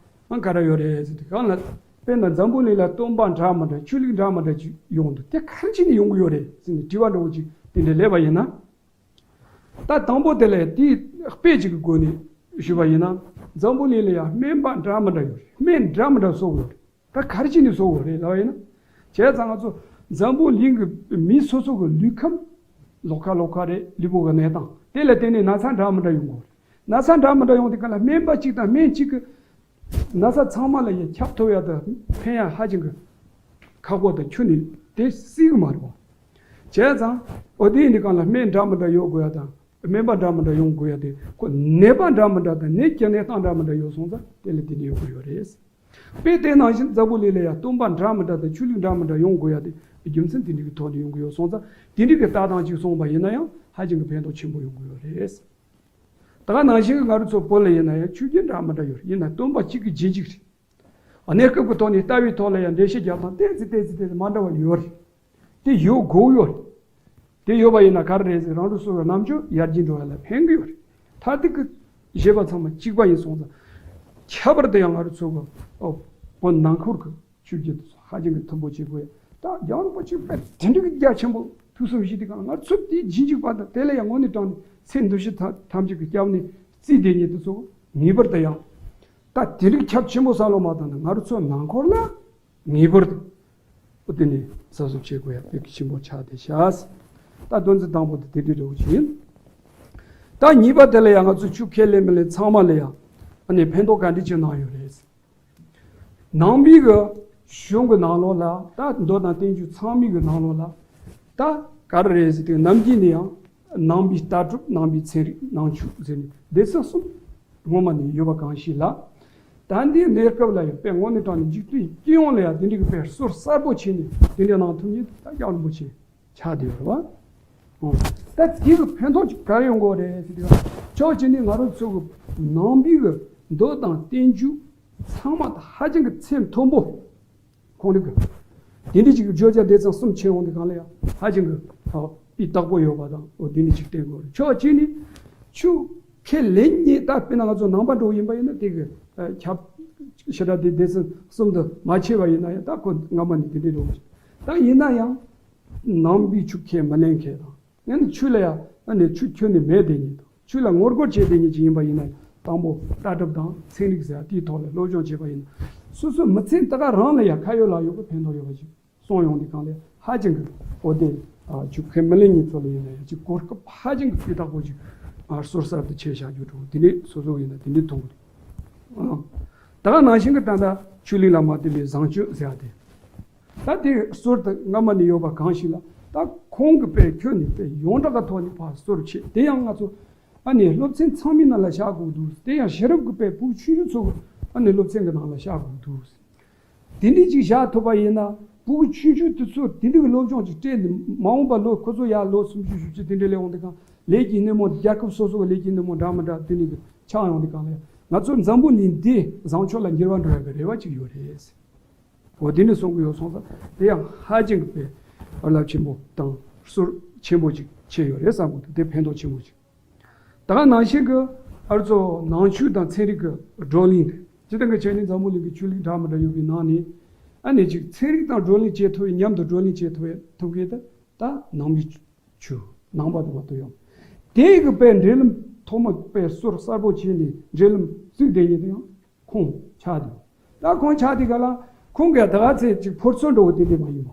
ཨང་ག་རེ་ཡོད་རེད་ཟེར་དུས་གང་ལ། དཔེར་ན་འཛམ་བུ་གླིང་ལ་སྟོན་པ་འདྲ་མི་འདྲ་ཆོས་ལུགས་འདྲ་མི་འདྲ་ཅིག་ཡོང་འདུག། དེ་ག་རེ་བྱས་ནས་ཡོང་གི་ཡོད་རེད་ཟེར་ནས་དྲི་བ་འདྲ་བོ་ཅིག་དེ་འདྲ་སླེབས་པ་ཡིན་ན། ད་དང་པོ་དེ་ལ་དེའི་དཔེ་ཅིག་གི་སྒོ་ནས་ཞུས་པ་ཡིན་ན། འཛམ་བུ་གླིང་ལ་ཡ་སྨན་པ་འདྲ་མི་འདྲ་ཡོད་རེད། སྨན་འདྲ་མི་འདྲ་བཟོ་དགོས་རེད། ད་ག་རེ་བྱས་ནས་བཟོ་དགོས་རེད་ལབ་པ་ཡིན་ན། བྱས་ཙང་ང་ཚོ་འཛམ་བུ་གླིང་གི་མི་སོ་སོ་གི་ལུས་ཁམས། ལོགས་ཀ་ལོགས་ཀ་རེད། ལུས་པོ་གི་གནས་སྟངས་དེ་ལ་བརྟེན་ནས་ན་ཚ་འདྲ་མི་འདྲ་ཡོང་གི་ཡོད་རེད། ན་ཚ་འདྲ་མི་འདྲ་ཡོང་དུས་གང་ལ་སྨན་པ་གཅིག་དང་སྨན་གཅིག་གིས་ན་ཚ་ཚང་མ་ལ་ཡ་ཁྱབ་ཐུབ་ཡ་དང་ཕན་ཡ་ཧ་ཅང་གི་ཁག་པོ་དང་ཁྱོན་ནས་དེ་སྲིད་གི་མ་རེད་བ། བྱས་ཙང་འོ་དེ་ཡིན་དུས་གང་ལ་སྨན་འདྲ་མི་འདྲ་ཡོང་དགོས་ཡ་དང་སྨན་པ་འདྲ་མི་འདྲ་ཡོང་དགོས་ཡ་དེ་ཁོ་ནད་པ་འདྲ་མི་འདྲ་དང་ནད་ཀྱི་གནས་སྟངས་འདྲ་མི་འདྲ་ཡོད་སོང་ཙང་དེ་ལ་དེ་འདྲ་ཡོང་གི་ཡོད་རེད། དཔེ་དེ་ནང་བཞིན་འཛམ་བུ་གླིང་ལ་ཡ་སྟོན་པ་འདྲ་མི་འདྲ་དང་ཆོས་ལུགས་འདྲ་མི་འདྲ་ཡོང་དགོས་ཡ་དེ་རྒྱུ་མཚན་དེ་འདྲ་གི་ཐོག་ནས་ཡོང་གི་ཡོད་སོང་ཙང་དེ་འདྲ་གི་ལྟ་སྟངས་ཅིག་སོང་བ་ཡིན་ན་ཡང་ཧ་ཅང་གི་ཕན་ཐོགས་ཆེན་པོ་ཡོང་གི་ཡོད་རེད། ད་ག་ནང་བཞིན་གྱི་ང་རང་ཚོ་བོད་ལ་ཡིན་ན་ཡང་ཆོས་བརྒྱུད་འདྲ་མི་འདྲ་ཡོད་རེད། ཡིན་ན་སྟོན་པ་གཅིག་གི་རྗེས་འཇུག་རེད། གནས་སྐབས་ཀྱི་ཐོག་ནས་ལྟ་བའི་ཐོག་ལ་ཡང་འགྲེལ་བཤད་རྒྱག་སྟངས་ཏོག་ཙམ་ཏོག་ཙམ་ཏོག་ཙམ་མ་འདྲ་བ་ཡོད་རེད། དེ་ཡོད་དགོས་ཡོད་རེད། དེ་ཡོད་པ་ཡིན་ན་ག་རེ་རེད་ཟེར་རང་རང་སོ་སོའི་རྣམ་དཔྱོད་ཡར་རྒྱས་འགྲོ་ཡ་ལ་ཕན་གི་ཡོད་རེད། མཐར་ཐུག་གི་བཞེད་པ་ཚང་མ་གཅིག་པ་ཡིན་སོང་ཙང་། ཁྱད་པར་དུ་ཡང་ང་རང་ཚོ་གི་ཨོ་བོད་ནང་ཁུལ་གྱི་ཆོས་བརྒྱུད་དེ་ཚོ་ཧ་ཅང་གི་མཐུན་པོ་བྱེད་དགོས་ཡ། ད་རྒྱལ་བ་རིན་པོ་ཆེ་དཔེ་དེ་འདྲ་གི་རྒྱ་ཆེན་པོ་ཐུགས་བསམ་བཞེས་དུས་གང་ང་ཚོ་དེའི་རྗེས་འཇུག་པ་དང་དེ་ལ་ཡང་དངོས་གནས་དྲང་གནས་ཚེ་འདི་ཕྱི་ཐམས་ཅད་ཀྱི་སྐྱབས་གནས་བརྩིས་བསྡད་མཁན་དེ་ཚོ་ངེས་པར་དུ་ཡང་། ད་དེ་རིགས་ཁྱབ་ཆེན་པོ་བསམ་བློ་མ་བཏང་ན་ང་རང་ཚོ་ནང་ཁོར་ལ་ངེས་པར་དུ་དེ་ནས་གཟབ་གཟབ་བྱེད་དགོས་ཡ་དཔེ་གལ་ཆེན་པོ་ཆགས་བསྡད་ཤག། ད་དོན་ཚན་དང་པོ་དེ་དེ་འདྲའི་འདྲ་བོ་ཞིག་ཡིན། ད་གཉིས་པ་དེ་ལ་ཡང་ང་ཚོ་ཆོས་ཁས་ལེན་མི་ལེན་ཚང་མ་ལ་ཡང་ཨ་ནི་ཕན་ཐོགས་ག་འདྲ་ཅིག་གནང་ཡོད་རེད། ནང་པའི་གི་གཞུང་གི་ནང་ལོགས་ལ་ད་མདོ་དང་བསྟན་བཅོས་ཚང་མའི་གི་ནང་ལོགས་ལ་ད་ག་རེ་རེད་ཟེར་དུས་ནམ་རྒྱུན་ནས་ཡང་ནང་པའི་ལྟ་གྲུབ་ནང་པའི་ཚན་རིག་ནང་ཆོས་ཟེར་ནས་སྡེ་ཚན་གསུམ་སྔོན་མ་ནས་ཡོད་པ་གང་ཞིག་ལ། ད་འདིའི་གནས་སྐབས་ལ་ཡང་དཔེ་དངོས་གནས་དྲང་གནས་འཇིག་རྟེན་སྤྱི་ཡོངས་ལ་ཡང་དེ་འདྲའི་གི་དཔེ་ཟུར་གསལ་པོ་བྱས་ནས་དེ་འདྲ་གནང་ཐུབ་མཁན་ད་རྒྱལ་བ་རིན་པོ་ཆེ་ཆགས་བསྡད་ཡོད་རེད་བ། ད་དེ་གི་ཕན་ཐོགས་ཅིག་ག་རེ་ཡོང་གི་ཡོད་རེད་ཟེར་དུས་ཕྱོགས་གཅིག་ནས་ང་རང་ཚོ་གི་ནང་པའི་གི་མདོ་དང་བསྟན་བཅོས་ཚང་མ་ད་ཧ་ཅང་གི་ཚད་མཐོན་པོ། ཁོང་རིག་གི་དེ་འདྲ་ཅིག་གི་བརྗོད་བྱ་སྡེ་ཚན་གསུམ་ཕྱེ་ཡོང་དུས་གང་ལ་ཡང་ཧ་ཅང་གི་སྤུས་དག་པོ་ཡོད་པ་དང་འོ་དེ་འདྲ་ཅིག་བསྟན་དགོས་རེད། ཕྱོགས་གཅིག་ནས་ཆོས་ཁས་ལེན་མཁན་ད་དཔེར་ན་ང་ཚོ་ནང་པ་འདྲ་བོ་ཡིན་པ་ཡིན་ན་དེ་གི་ཁྱབ་ཞེ་དྲག་དེ་སྡེ་ཚན་གསུམ་དུ་མ་ཕྱེ་བ་ཡིན་ན་ཡང་ད་ཁོ་སྔ་མ་ནས་དེ་འདྲ་འདྲ་བོ་ཅིག་ད་ཡིན་ན་ཡང་ནང་པའི་ཆོས་ཁས་མི་ལེན་མཁན་དང་། ཡང་ན་ཆོས་ལ་ཡང་ཨ་ནི་ཆོས་ཁྱོན་ནས་མེད་བསྡད་མཁན་དང་། ཆོས་ལ་ངོ་རྒོལ་བྱས་བསྡད་མཁན་ཅིག་ཡིན་པ་ཡིན་ན་དང་པོ་ལྟ་གྲུབ་དང་ཚན་རིག་ཟེར་ཡ་དེའི་ཐོག་ལ་སློབ་སྦྱོང་བྱས་པ་ཡིན་ན། སོ་སོའི་མི་ཚེ་འདི་ག་རང་ལ་ཡང་ཁ་ཡོད་ལག་ཡོད་ཀྱི་ཕན་ཐོགས་ཡོད་པ་ཅིག་གསུངས་ཡོང་དུས་གང་ལ་ཧ་ཅང་གི་འོ་དེ་ཆོས་ཁས་མི་ལེན་མཁན་ཚོ་ལ་ཡིན་ན་ཡང་ཅིག་གོ་སྐབས་ཧ་ཅང་གི་སྤུས་དག་པོ་ཅིག་ཟུར་གསར་དུ་ཆེ་བཞག་རྒྱུ་འགྲོ་དེ་འདྲས་སོ་སོ་ཡིན་ན་དེ་འདྲས་མཐོང་གི་འདུག། ད་ག་ནང་བཞིན་གྱི་ད་ལྟ་ཆོས་ལུགས་ལ་མ་བརྟེན་པའི་བཟང་སྤྱོད་ཟེར་ཡ་དེ། ད་དེ་ཟུར་དུ་སྔ་མ་ནས་ཡོད་པ་གང་ཞིག་ལ་ད་ཁོང་གི་དཔེ་ཁྱོན་ནས་དཔེ་ཡོངས་གྲགས་ཀྱི་ཐོག་ནས་ཕར་ཟུར་ཕྱེ་དེ་ཡང་ང་ཚོ་ཨ་ནི་སློབ་ཚན་ཚང་མའི་ནང་ལ་བཞག་དགོས་འདུག། དེ་ཡང་ཤེས་རབ་ཀྱི་དཔེ་ཕྲུ་གུ་ཆུང་ཆུང་ཚོ་གི་ཨ་ནི་སློབ་ཚན་གྱི་ནང་ལ་བཞག་དགོས་འདུག། དེ་འདྲ་ཅིག་བཞག་ཐུབ་པ་ཡིན་ན་ཕྲུ་གུ་ཆུང་ཆུང་དེ་ཚོ་དེ་འདྲ་གི་སློབ་སྦྱོང་ཅིག་སྤྲད་ནས་མ་འོངས་པ་ལོ་ཁོ་ཚོ་ཡར་ལོ་སུམ་ཅུ་བཞི་བཅུ་དེ་འདྲ་ལ་ཡོང་དུས་གང་ལས་ཀྱི་སྣེ་མོ་རྒྱལ་ཁབ་སོ་སོ་གི་ལས་ཀྱི་སྣེ་མོ་འདྲ་མི་འདྲ་དེ་འདྲ་གི་ཆགས་ཡོང་དུས་གང་ལ་ང་ཚོ་འཛམ་བུ་གླིང་འདི་བཟང་ཕྱོགས་ལ་འགྱུར་བ་འགྲོ་ཡ་གི་རེ་བ་ཅིག་ཡོད་རེད། འོ་དེ་འདྲ་གསུང་གི་ཡོད་སོང་ཙང་དེ་ཡང་ཧ་ཅང་གི་དཔེ་རླབས་ཆེན་པོ་དང་ཟུར་ཆེན་པོ་ཅིག་ཆེ་ཡོད་རེད་བསམ་གི་འདུག། དེ་ཕན་ཐོགས་ཆེན་པོ་ཅིག། ད་ག་ནང་བཞིན་གྱི་ཨ་རི་ཚོ་ནང་ཆོས་དང་ཚན་རིག་གི་བགྲོ་གླེང་རེད། སྤྱིར་བཏང་གི་ཆ་ནས་འཛམ་བུ་གླིང་གི་ཆོས་ལུགས་འདྲ་མི་འདྲ་ཡོད་པའི་ནང་ནས་ཨ་ནི་ཅིག་ཚན་རིག་དང་བགྲོ་གླེང་བྱེད་ཐུབ་པའི་མཉམ་དུ་བགྲོ་གླེང་བྱེད་ཐུབ་པའི་ཐུབ་མཁན་དེ་ད་ནང་པའི་ཆོས་ནང་པ་དུ་མ་གཏོགས་ཡོད། དེ་གི་དཔེ་འབྲེལ་ལམ་ཐོག་མ་དཔེ་ཟུར་གསར་པོ་བྱས་ནས་འབྲེལ་ལམ་བཙུགས་བསྡད་མཁན་དེ་ཡང་ཁོང་ཆགས་འདུག། ད་ཁོང་ཆགས་དུས་ག་ལ་ཁོང་གིས་ད་ག་ཚད་ཅིག་ཕར་ཚུར་འགྲོ་བ་དེ་འདྲ་མ་ཡིན་པ།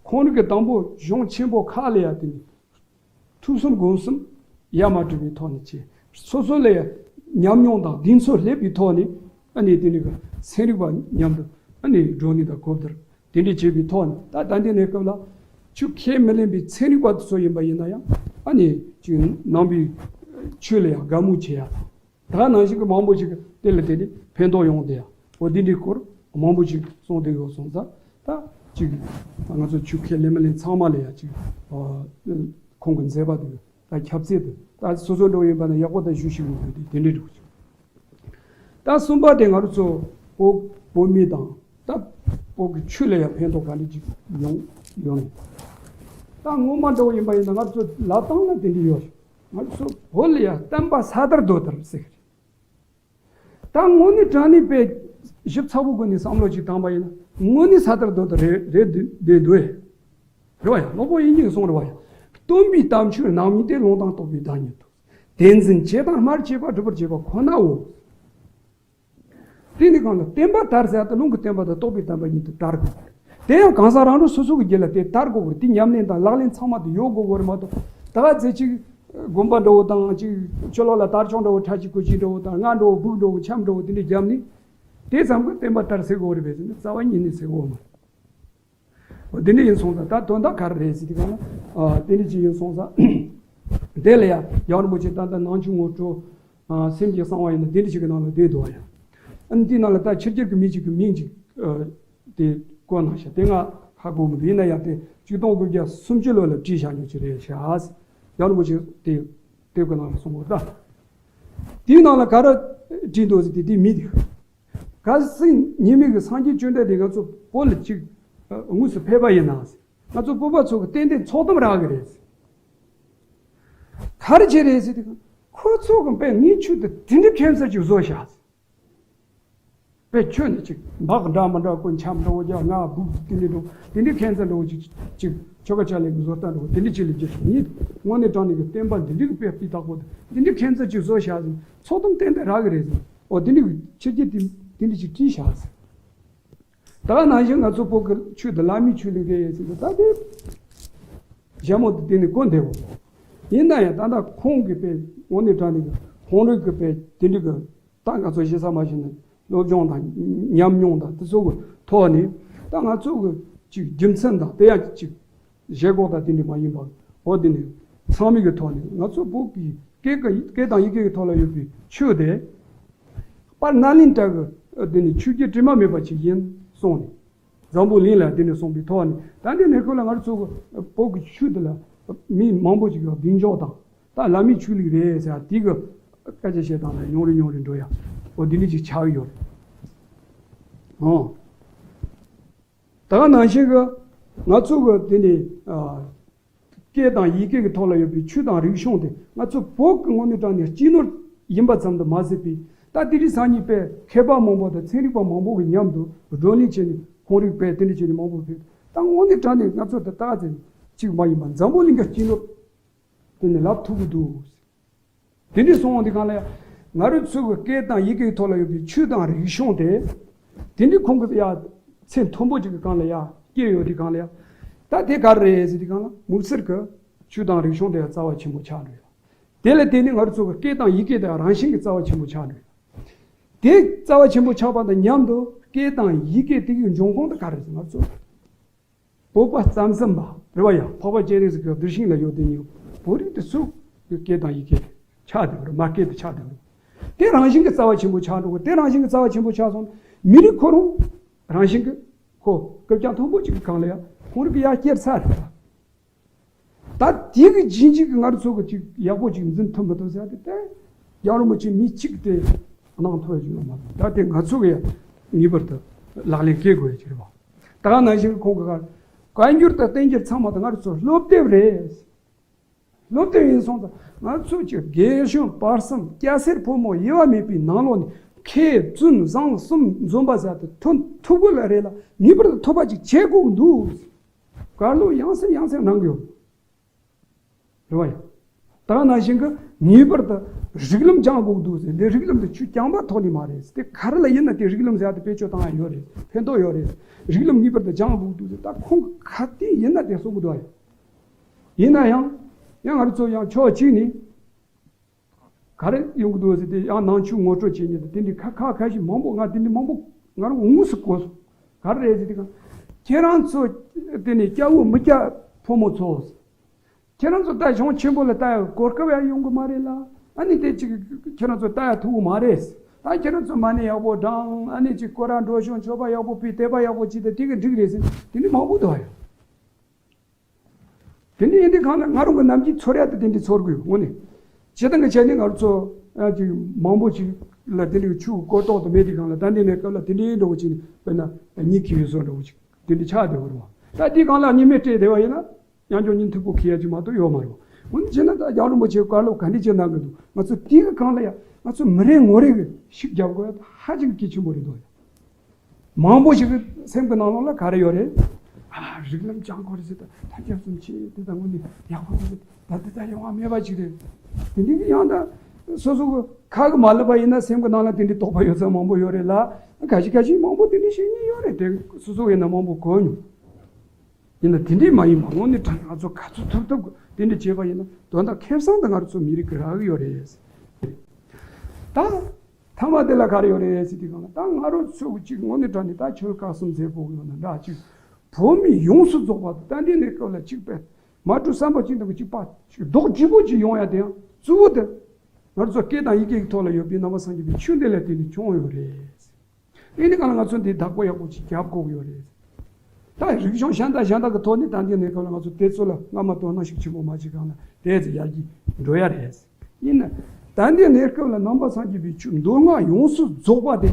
ཁོང་རང་གི་དང་པོ་གཞུང་ཆེན་པོ་ཁག་ལ་ཡ་དེ་ནི། ཐུགས་བསམ་སྒོམ་གསུམ་ཡ་མ་བྲལ་བའི་ཐོག་ནས་བྱས། སོ་སོ་ལ་ཡ་ཉམས་མྱོང་དང་གདེང་ཚོད་སླེབས་པའི་ཐོག་ནས་ཨ་ནི་དེ་ནི་གི་ཚན་རིག་པ་མཉམ་དུ་ཨ་ནི་བགྲོ་གླེང་དང་གོ་བསྡུར་དེ་འདྲ་བྱེད་པའི་ཐོག་ནས་ད་ད་ལྟའི་གནས་སྐབས་ལ་ཆོས་ཁས་མི་ལེན་པའི་ཚན་རིག་པ་དེ་ཚོ་ཡིན་པ་ཡིན་ན་ཡང་ཨ་ནི་ཅིག་ནང་པའི་ཆོས་ལ་ཡང་དགའ་མོས་བྱེད་ཡ་དང་། ད་ག་ནང་བཞིན་གྱི་མང་པོ་ཞིག་གིས་དེ་ལ་དེ་ནི་ཕན་ཐོགས་ཡོང་བསྡད་ཡ། འོ་འདི་འདྲའི་སྐོར་མང་པོ་ཞིག་གསུངས་བསྡད་ཡོད་སོང་ཙང་ད་ཅིག་ང་ཚོ་ཆོས་ཁས་ལེན་མི་ལེན་ཚང་མ་ལ་ཡ་ཅིག་ཁོང་གི་མཛད་པ་དེ་ད་ཁྱབ་ཚད་དེ་ད་སོ་སོ་འགྲོ་ཡིན་པ་ན་ཡག་པོ་ད་ཞུ་ཞིག་ཡོང་དགོས་དེ་དེ་འདྲའི་འགྲོ་ཅིག། ད་གསུམ་པ་དེ་ང་རང་ཚོ་བོད་བོད་མི་དང་ད་བོད་ཀྱི་ཆོས་ལ་ཡང་ཕན་ཐོགས་ག་འདྲ་ཅིག་ཡོང་ཡོང་ནས། ད་ངོ་མ་འདྲ་བོ་ཡིན་པ་ཡིན་ན་ང་ཚོ་ལབ་སྟངས་ལ་དེ་འདྲ་ཡོད་རེད། ང་ཚོ་བོད་ལ་ཡ་བསྟན་པ་ས་དར་རྡོ་དར་ཟེར་གི་རེད། ད་དངོས་གནས་དྲང་གནས་དཔེ་ཞིབ་ཚགས་པོ་སྒོ་ནས་བསམ་བློ་ཅིག་བཏང་པ་ཡིན་ན་དངོས་གནས་ས་དར་རྡོ་དར་རེད་རེད་འདུག་རེད་འདུག་ཨེ། རེད་བ་ཡ། སློབ་དཔོན་དབྱིག་གཉེན་གྱིས་གསུངས་རེད་བ་ཡ། སྟོན་པའི་དམ་ཆོས་རྣམ་གཉིས་ཏེ། ལུང་དང་རྟོགས་པའི་བདག་ཉིད་དོ། དེ་འཛིན་བྱེད་དང་སྨྲར་བྱེད་པ་སྒྲུབ་པར་བྱེད་པ་ཁོ་ནའོ། དེ་ནི་གང་ལ་བསྟན་པ་དར་ཟེར་ཏེ་ལུང་གི་བསྟན་པ་དང་རྟོགས་པའི་བསྟན་པ་གཉིས་དེ་དར་དགོས་པ་རེད། དེ་ཡང་གང་ཟག་རང་རང་སོ་སོ་གི་རྒྱུད་ལ་དེ་དར་དགོས་པ་རེད། དེ་ཉམས་ལེན་དང་ལག་ལེན་ཚང་མ་དེ་ཡོད་དགོས་པ་རེད་མ་གཏོགས། ད་ག་ཚོད་ཅིག་དགོན་པ་འདྲ་བོ་དང་ཅིག་ཕྱི་ལོགས་ལ་དར་ལྕོག་འདྲ་བོ་ཁྲ་ཅིག་གོ་ཅིག་འདྲ་བོ་དང་རྔ་འདྲ་བོ་སྦུག་འདྲ་བོ་འཆམ་འདྲ་བོ་དེ་འདྲ་བརྒྱབ་ནས་དེ་ཙམ་གྱིས་བསྟན་པ་དར་ཟེར་དགོས་པ་རེད་ཟེར་ན་རྩ་བ་ཉིད་ནས་ཟེར་དགོས་པ་མ་རེད། འོ་དེ་འདྲ་ཡིན་སོང་ཙང་ད་དོན་དག་ག་རེ་རེད་ཟེར་དུས་གང་ལ། ཨ་དེ་འདྲ་ཅིག་ཡིན་སོང་ཙང་། དེ་ལ་ཡང་རྒྱལ་བ་རིན་པོ་ཆེ་ད་ལྟ་ནང་ཆོས་ངོ་སྤྲོད། ཨ་སེམས་ཀྱི་གསང་བ་ཡིན་ན་དེ་འདྲ་ཞིག་གི་ནང་ལ་བསྡད་འདུག་ཡ། ཨ་ནི་དེའི་ནང་ལ་ད་ཕྱི་རྒྱལ་གྱི་མི་ཅིག་གི་མིང་ཅིག་ཨ་དེ་བཀོད་གནང་ཤག་དེ་ང་ཧ་གོ་མི་འདུག་ཡིན་ན་ཡང་དེ་ཆིག་སྟོང་དགུ་བརྒྱ་སུམ་ཅུ་ལོ་ལ་བྲིས་བཞག་ཉོ་ཅིག་རེད་ཤག་རྒྱལ་བ་རིན་པོ་ཆེ་དེ་དེབ་ཀྱི་ནང་ལ་གསུངས་པ་ད། དེའི་ནང་ལ་ག་རེ་བྲིས་འདུག་ཟེར་དུས་དེ་མི་དེ། གལ་སྲིད་ཉི་མའི་གི་སངས་རྒྱས་བཅོམ་ལྡན་འདས་ང་ཚོ་བོད་ལ་ཅིག་དངོས་སུ་ཕེབས་པ་ཡིན་ན། ང་ཚོ་བོད་པ་ཚོ་གི་ཏན་ཏན་ཚོགས་གཏམ་རག་གི་རེད། ག་རེ་བྱས་རེད་ཟེར་དུས། ཁོ་ཚོ་གི་དཔེ་ངའི་ཆོས་དེ་དེ་འདྲའི་ཁྱད་མཚར་ཅིག་བཟོས་ཤག་དཔེ་ཁྱོད་ནི་ཅིག་འབག་འདྲ་མི་འདྲ་ཀུན་འཆམ་འདྲ་བོ་རྒྱག་ང་སྦུག་དེ་འདྲའི་འདྲ་བོ་དེ་འདྲའི་ཁྱད་མཚར་འདྲ་བོ་ཅིག་ཅིག་ཆོ་ག་ཆ་ལས་ཀྱི་བཟོ་ལྟ་འདྲ་བོ་དེ་འདྲའི་ཅིག་ལས་བརྒྱབ་ཤག་ངས་དངོས་གནས་དྲང་གནས་ཀྱི་བསྟན་པ་འདི་འདྲའི་གི་དཔེ་སྤུས་དག་པོ་དེ་འདི་འདྲའི་ཁྱད་མཚར་ཅིག་བཟོས་ཤག་ཟེར། ཚོགས་གཏམ་ཏན་ཏན་རག་གི་རེད་ཟེར། འོ་དེ་འདྲའི་ཕྱི་རྒྱལ་དེ་དེ་འདྲ་ཅིག་བྲིས་ཤག་ཟེར། ད་ག་ནང་བཞིན་ང་ཚོ་བོད་ཀྱི་ཆོས་དེ་བླ་མའི་ཆོས་ལུགས་རེད་ཟེར་གི་ད་དེ་ཞྭ་མོ་དེ་དེ་ནས་གོ་འདེབས། ཡིན་ན་ཡང་ད་ལྟ་ཁོང་གི་དཔེ་དངོས་གནས་དྲང་གནས་ཀྱི་ཁོང་རང་གི་དཔེ་དེ་འདྲ་གི་ད་ང་ཚོ་ཞེ་ས་མ་ཞིག་ནས་སློབ་སྦྱོང་དང་ཉམས་མྱོང་དང་དེ་ཚོ་གི་ཐོག་ནས་ད་ང་ཚོ་གི་ཅིག་རྒྱུ་མཚན་དང་དེ་ཡང་ཅིག་བཞེས་སྒོ་དང་དེ་འདྲ་མ་ཡིན་པ། འོ་དེ་ནས་ཚང་མའི་གི་ཐོག་ནས་ང་ཚོ་བོད་ཀྱི་སྐད་ཀྱི་སྐད་དང་ཡི་གེ་གི་ཐོག་ལ་ཡོད་པའི་ཆོས་དེ། དཔལ་ནཱ་ལེནྡྲ་གི་དེ་ནི་ཆོས་བརྒྱུད་དྲི་མ་མེད་པ་ཅིག་ཡིན་གསུངས་ནས། འཛམ་བུ་གླིང་ལ་དེ་ནས་གསུངས་པའི་ཐོག་ནས་ད་ལྟའི་གནས་སྐབས་ལ་ང་ཚོ་བོད་ཀྱི་ཆོས་འདི་ལ་མི་མང་པོ་ཅིག་གིས་གདེང་འཇོག་དང་ད་བླ་མའི་ཆོས་ལུགས་རེད་ཟེར་དེ་གི་སྐད་ཆ་བཤད་སྟངས་ལ་ཉུང་རུ་ཉུང་རུ་འགྲོ་ཡ། འོ་དེ་འདྲ་ཅིག་ཆགས་ཡོད་རེད། ཨོ། ད་ག་ནང་བཞིན་གི་ང་ཚོ་གི་དེ་ནི་ཨ་སྐད་དང་ཡི་གེ་གི་ཐོག་ལ་ཡོད་པའི་ཆོས་དང་རིག་གཞུང་དེ་ང་ཚོ་བོད་ཀྱི་ངོས་ནས་དྲངས་ནས་སྤྱི་ནོར་ཡིན་པ་ཙམ་དུ་མ་ཟད་པའི་ད་དེ་རིང་སང་ཉིན་པའི་མཁས་པ་མང་པོ་དང་ཚན་རིག་པ་མང་པོ་གི་མཉམ་དུ་བགྲོ་གླེང་བྱས་ནས་ཁོང་རིག་པའི་དེ་འདྲ་བྱས་ནས་མང་པོ་ཕེབས། ད་དངོས་གནས་དྲང་གནས་ང་ཚོ་ད་ལྟ་ཙམ་གཅིག་མ་ཡིན་པ་འཛམ་བུ་གླིང་གི་སྤྱི་ནོར་དེ་ནས་ལབ་ཐུབ་ཀྱི་འདུག་དེ་འདྲའི་སོང་བ་འདི་གང་ལ་ཡ། ང་རང་ཚོ་གི་སྐད་དང་ཡི་གེའི་ཐོག་ལ་ཡོད་པའི་ཆོས་དང་རིག་གཞུང་དེ། དེ་འདྲའི་ཁོང་གི་ཡ་ཚད་མཐོན་པོ་ཅིག་གི་སྒང་ལ་ཡ་སྐྱེས་ཡོད་དེ་གང་ལ་ཡ། ད་དེ་ག་རེ་རེད་ཟེར་དེ་གང་ལ་དམིགས་བསལ་གི་ཆོས་དང་རིག་གཞུང་དེ་ཡ་རྩ་བ་ཆེན་པོ་ཆགས་འགྲོ་ཡ། དེ་ལ་བརྟེན་ནས་ང་རང་ཚོ་གི་སྐད་དང་ཡི་གེ་དེ་ཡ་རང་བཞིན་གྱི་རྩ་བ་ཆེན་པོ་ཆགས་འགྲོ་ཡ། དེ་རྩ་བ་ཆེན་པོ་ཆགས་པ་དང་མཉམ་དུ་སྐད་དང་ཡི་གེ་དེ་གི་འབྱུང་ཁུངས་དེ་ག་རེ་རེད་ཟེར་ང་ཚོ། བོད་པ་རྩ་གསུམ་པ་རེད་བ་ཡ། འཕགས་པ་སྤྱན་རས་གཟིགས་ཀྱི་གདུལ་ཞིང་ལ་ཡོད་དེ་ཉིད་བོད་རིགས་དེ་ཚོ་གི་སྐད་དང་ཡི་གེ་ཆགས་བསྡད་པ་རེད། མ་སྐད་དེ་ཆགས་བསྡད་པ་རེད། དེ་རང་བཞིན་གྱི་རྩ་བ་ཆེན་པོ་ཆགས་འགྲོ་གི། དེ་རང་བཞིན་གྱི་རྩ་བ་ཆེན་པོ་ཆགས་སོང་ན་མི་རིགས་ཁོ་རང་རང་བཞིན་གྱི་ཁོ་སྐད་རྐྱང་མཐོན་པོ་གཅིག་གི་སྒང་ལ་ཡ་ཁོང་རིགས་ཀྱི་ཡ་སྐྱེར་ཚར་རེད། ད་དེ་གི་རྗེས་འཇུག་གི་ང་རང་ཚོ་གི་ཅིག་ཡག་པོ་ཅིག་འཛིན་ཐུབ་མི་ཐུབ་ཟེར་ཏེ་དེ་ཡང་རིན་པོ་ཆེ་མི་གཅིག་དེ་གནང་ཐུབ་ཡ་ཡོད་མ་རེད། ད་དེ་ང་ཚོ་གི་ངེས་པར་དུ་ལག་ལེན་འཁེལ་དགོས་ཡ་ཅིག་རེད་བ། ད་ག་ནང་བཞིན་གོང་གི་ག་བཀའ་འགྱུར་དང་བསྟན་འགྱུར་ཚང་མ་དེ་ང་རང་ཚོ་སློབ་དེབ་རེད། སློབ་དེབ་ཡིན་སོང་ཙང་ང་ཚོ་གི་རྒན་གཞོན་བར་གསུམ་སྐྱ་སེར་ཕོ་མོ་དབྱེ་བ་མེད་པའི་ནང་ལོགས་ནས་མཁས་བཙུན་བཟང་གསུམ་འཛོམས་པ་ཟེར་ཏེ་ཐོན་ཐུབ་དགོས་ལ་རེད་ལ་ངེས་པར་དུ་ཐུབ་པ་ཅིག་བྱེད་དགོས་འདུག་བཀའ་སློབ་ཡང་སེ་ཡང་སེ་གནང་གི་ཡོད། རེད་བ་ཡ། ད་ག་ནང་བཞིན་གི་ངེས་པར་དུ་རིགས་ལམ་སྦྱང་དགོས་འདུག་ཟེར། འདི་རིགས་ལམ་དེ་ཆོས་རྐྱང་པ་ཐོག་ནས་མ་རེད། དེ་ག་རེ་ལ་ཡིན་ན་དེ་རིགས་ལམ་ཟེར་ཡ་དེ་བེད་སྤྱོད་བཏང་ཡ་ཡོད་རེད། ཕན་ཐོགས་ཡོད་རེད། རིགས་ལམ་ངེས་པར་དུ་སྦྱང་དགོས་འདུག་ཟེར། ད་ཁོང་གི་ག་དེ་ཡིན་ན་དེ་གསུང་གི་འདུག་ཡ། ཡིན་ན་ཡང་ཡང་ང་རང་ཚོ་ཡང་ཕྱོགས་གཅིག་ནས། ག་རེ་ཡོང་གི་འདུག་ཟེར་ཏེ་ཡང་ནང་ཆོས་ངོ་སྤྲོད་བྱེད་མཁན་དང་དེ་འདྲའི་ཁ་ཁ་ཁ་ཞིག་མང་པོ་ང་དེ་འདྲའི་མང་པོ་ང་རང་དངོས་སུ་གོ་སོང་། ག་རེ་རེད་ཟེར་ཏེ་གང་ཁྱེད་རང་ཚོ་དེ་ནས་སྐྱ་བོ་མི་སྐྱ་ཕོ་མོ་ཚོ། ཁྱེད་རང་ཚོ་ད་གཞུང་ཆེན་པོ་ལ་ལྟ་ཡག་གོ་སྐབས་ཡང་ཡོང་གི་མ་རེད་ལ། ཨ་ནི་དེ་ཅིག་ཁྱེད་རང་ཚོ་ལྟ་ཡག་ཐུབ་གི་མ་རེད། ད་ཁྱེད་རང་ཚོ་མ་ཎི་ཡག་པོ་བགྲང་། ཨ་ནི་ཅིག་སྐོར་ར་འགྲོ་ཤོག་མཆོད་པ་ཡག་པོ་ཕུལ། དད་པ་ཡག་པོ་བྱེད། དེ་དེ་གི་འགྲིག་རེད་ཟེར་དེ་འདྲའི་མང་པོ་འདུག་ཡ། དེ་འདྲ་ཡིན་དུས་གང་ལ་ང་རང་གི་ནམ་རྒྱུན་ཚོར་ཡ་དེ་དེ་འདྲ་ཚོར་དགོས་དངོས་གནས། སྤྱིར་བཏང་གི་ཆ་ནས་ང་རང་ཚོ་ཨ་ཅིག་མང་པོ་ཅིག་ལ་དེ་འདྲའི་ཆོས་གོ་རྟོགས་དུ་མེད་དུས་གང་ལ་ད་འདི་ནས་སྐབས་ལ་དེ་འདྲའི་འདྲ་བོ་ཅིག་དཔེར་ན་གཉིད་ཁེལ་བའི་བཟོ་འདྲ་བོ་ཅིག་དེ་འདྲ་ཆགས་བསྡད་པ་རེད་བ། ད་དེ་གང་ལ་གཉིད་མེད་བསྡད་པ་ཡིན་ན། ཉམས་འགྱུར་གཉིས་མཐུག་པོ་ཁེལ་ཡ་ཅིག་མ་གཏོགས་ཡོད་མ་རེད། འོན་ཏེ་བྱས་ན་ད་རྒྱལ་བ་རིན་པོ་ཆེ་བཀའ་སློབ་ག་འདྲ་བྱས་གནང་གི་འདུག་ང་ཚོ་དེའི་གི་སྒང་ལ་ཡ་ང་ཚོ་མི་རེ་ངོ་རེ་གི་ཤུགས་རྒྱབ་དགོས་ཡ་ཧ་ཅང་གལ་ཆེན་པོ་རེད་འདུག་ཡ། མང་པོ་ཞིག་གི་སེམས་ཀྱི་ནང་ལོགས་ལ་ག་རེ་ཡོད་རེད། ཨ་རིགས་ལམ་སྦྱང་དགོས་རེད་ཟེར། ད་ཐབས་སྐྱོ་གསུམ་ཆེ་དེ་ད་དངོས་གནས་ཡག་པོ་རེད། ད་དེ་ད་ཡོང་བ་མེད་པ་ཅིག་རེད། དེ་འདྲའི་གི་ཡང་ད་སོ་སོ་གི་ཁ་གི་མ་ལབ་པ་ཡིན་ན་སེམས་ཀྱི་ནང་ལ་དེ་འདྲའི་དོགས་པ་ཡོད་ས་མང་པོ་ཡོད་རེད་ལ། ག་ཞིག་ག་ཞིག་མང་པོ་དེ་འདྲའི་བཤད་མཁན་ཡོད་རེད། དེ་སོ་སོ་ཡིན་ན་མང་པོ་གོ་མྱོང་། ཡིན་ན་དེ་འདྲའི་མ་ཡིན་པ་དངོས་གནས་དྲང་ང་ཚོ་ག་ཚོད་ཐུབ་ཐུབ་དེ་འདྲ་བྱས་པ་ཡིན་ན་དོན་དག་ཁེ་བཟང་དེ་ང་རང་ཚོ་མི་རིགས་ཀྱི་རག་གི་ཡོད་རེད། ད་མཐའ་མ་དེ་ལ་ག་རེ་ཡོད་རེད་ཟེར་དུས་སྒང་ལ་ད་ང་རང་ཚོ་གཅིག་དངོས་གནས་དྲང་གནས་ད་ཆོལ་ཁ་གསུམ་ཟེར་དགོས་ཀྱི་ཡོད་ན་འདྲ། གཅིག་བོད་མི་ཡོངས་སུ་རྫོགས་པ་ད་ལྟའི་གནས་སྐབས་ལ་གཅིག་པས་མ་གྲུ་བསམ་པ་གཅིག་དང་གཅིག་པ་གཅིག་རྡོག་སྒྲིལ་པོ་གཅིག་ཡོང་ཡ་དེ་ཡང་གཙོ་བོ་དེ་ང་ཚོ་སྐད་དང་ཡི་གེ་གི་ཐོག་ལ་ཡོད་པའི་ནང་པ་སངས་རྒྱས་པའི་ཆོས་འདི་ལ་བརྟེན་ནས་བྱུང་ཡོད་རེད། ཨེ་ནི་གང་ལ་ང་ཚོ་འདི་བདག་པོ་ཡག་པོ་ཅིག་རྒྱབ་དགོས་ཀྱི་ཡོད་རེད། ད་རིག་གཞུང་གཞན་དང་གཞན་དག་གི་ཐོག་ནས་ད་འདི་གནས་སྐབས་ལ་ང་ཚོ་དེ་ཚོ་ལ་སྔ་མ་དོ་སྣང་ཤུགས་ཆེན་པོ་མ་བྱེད་གང་ལ་དེ་ཚོ་ཡར་རྒྱས་འགྲོ་ཡ་རེད། ཡིན་ན་ད་འདི་གནས་སྐབས་ལ་ནང་པ་སངས་རྒྱས་པའི་ཆོས་མདོ་སྔགས་ཡོངས་སུ་རྫོགས་པ་དེ་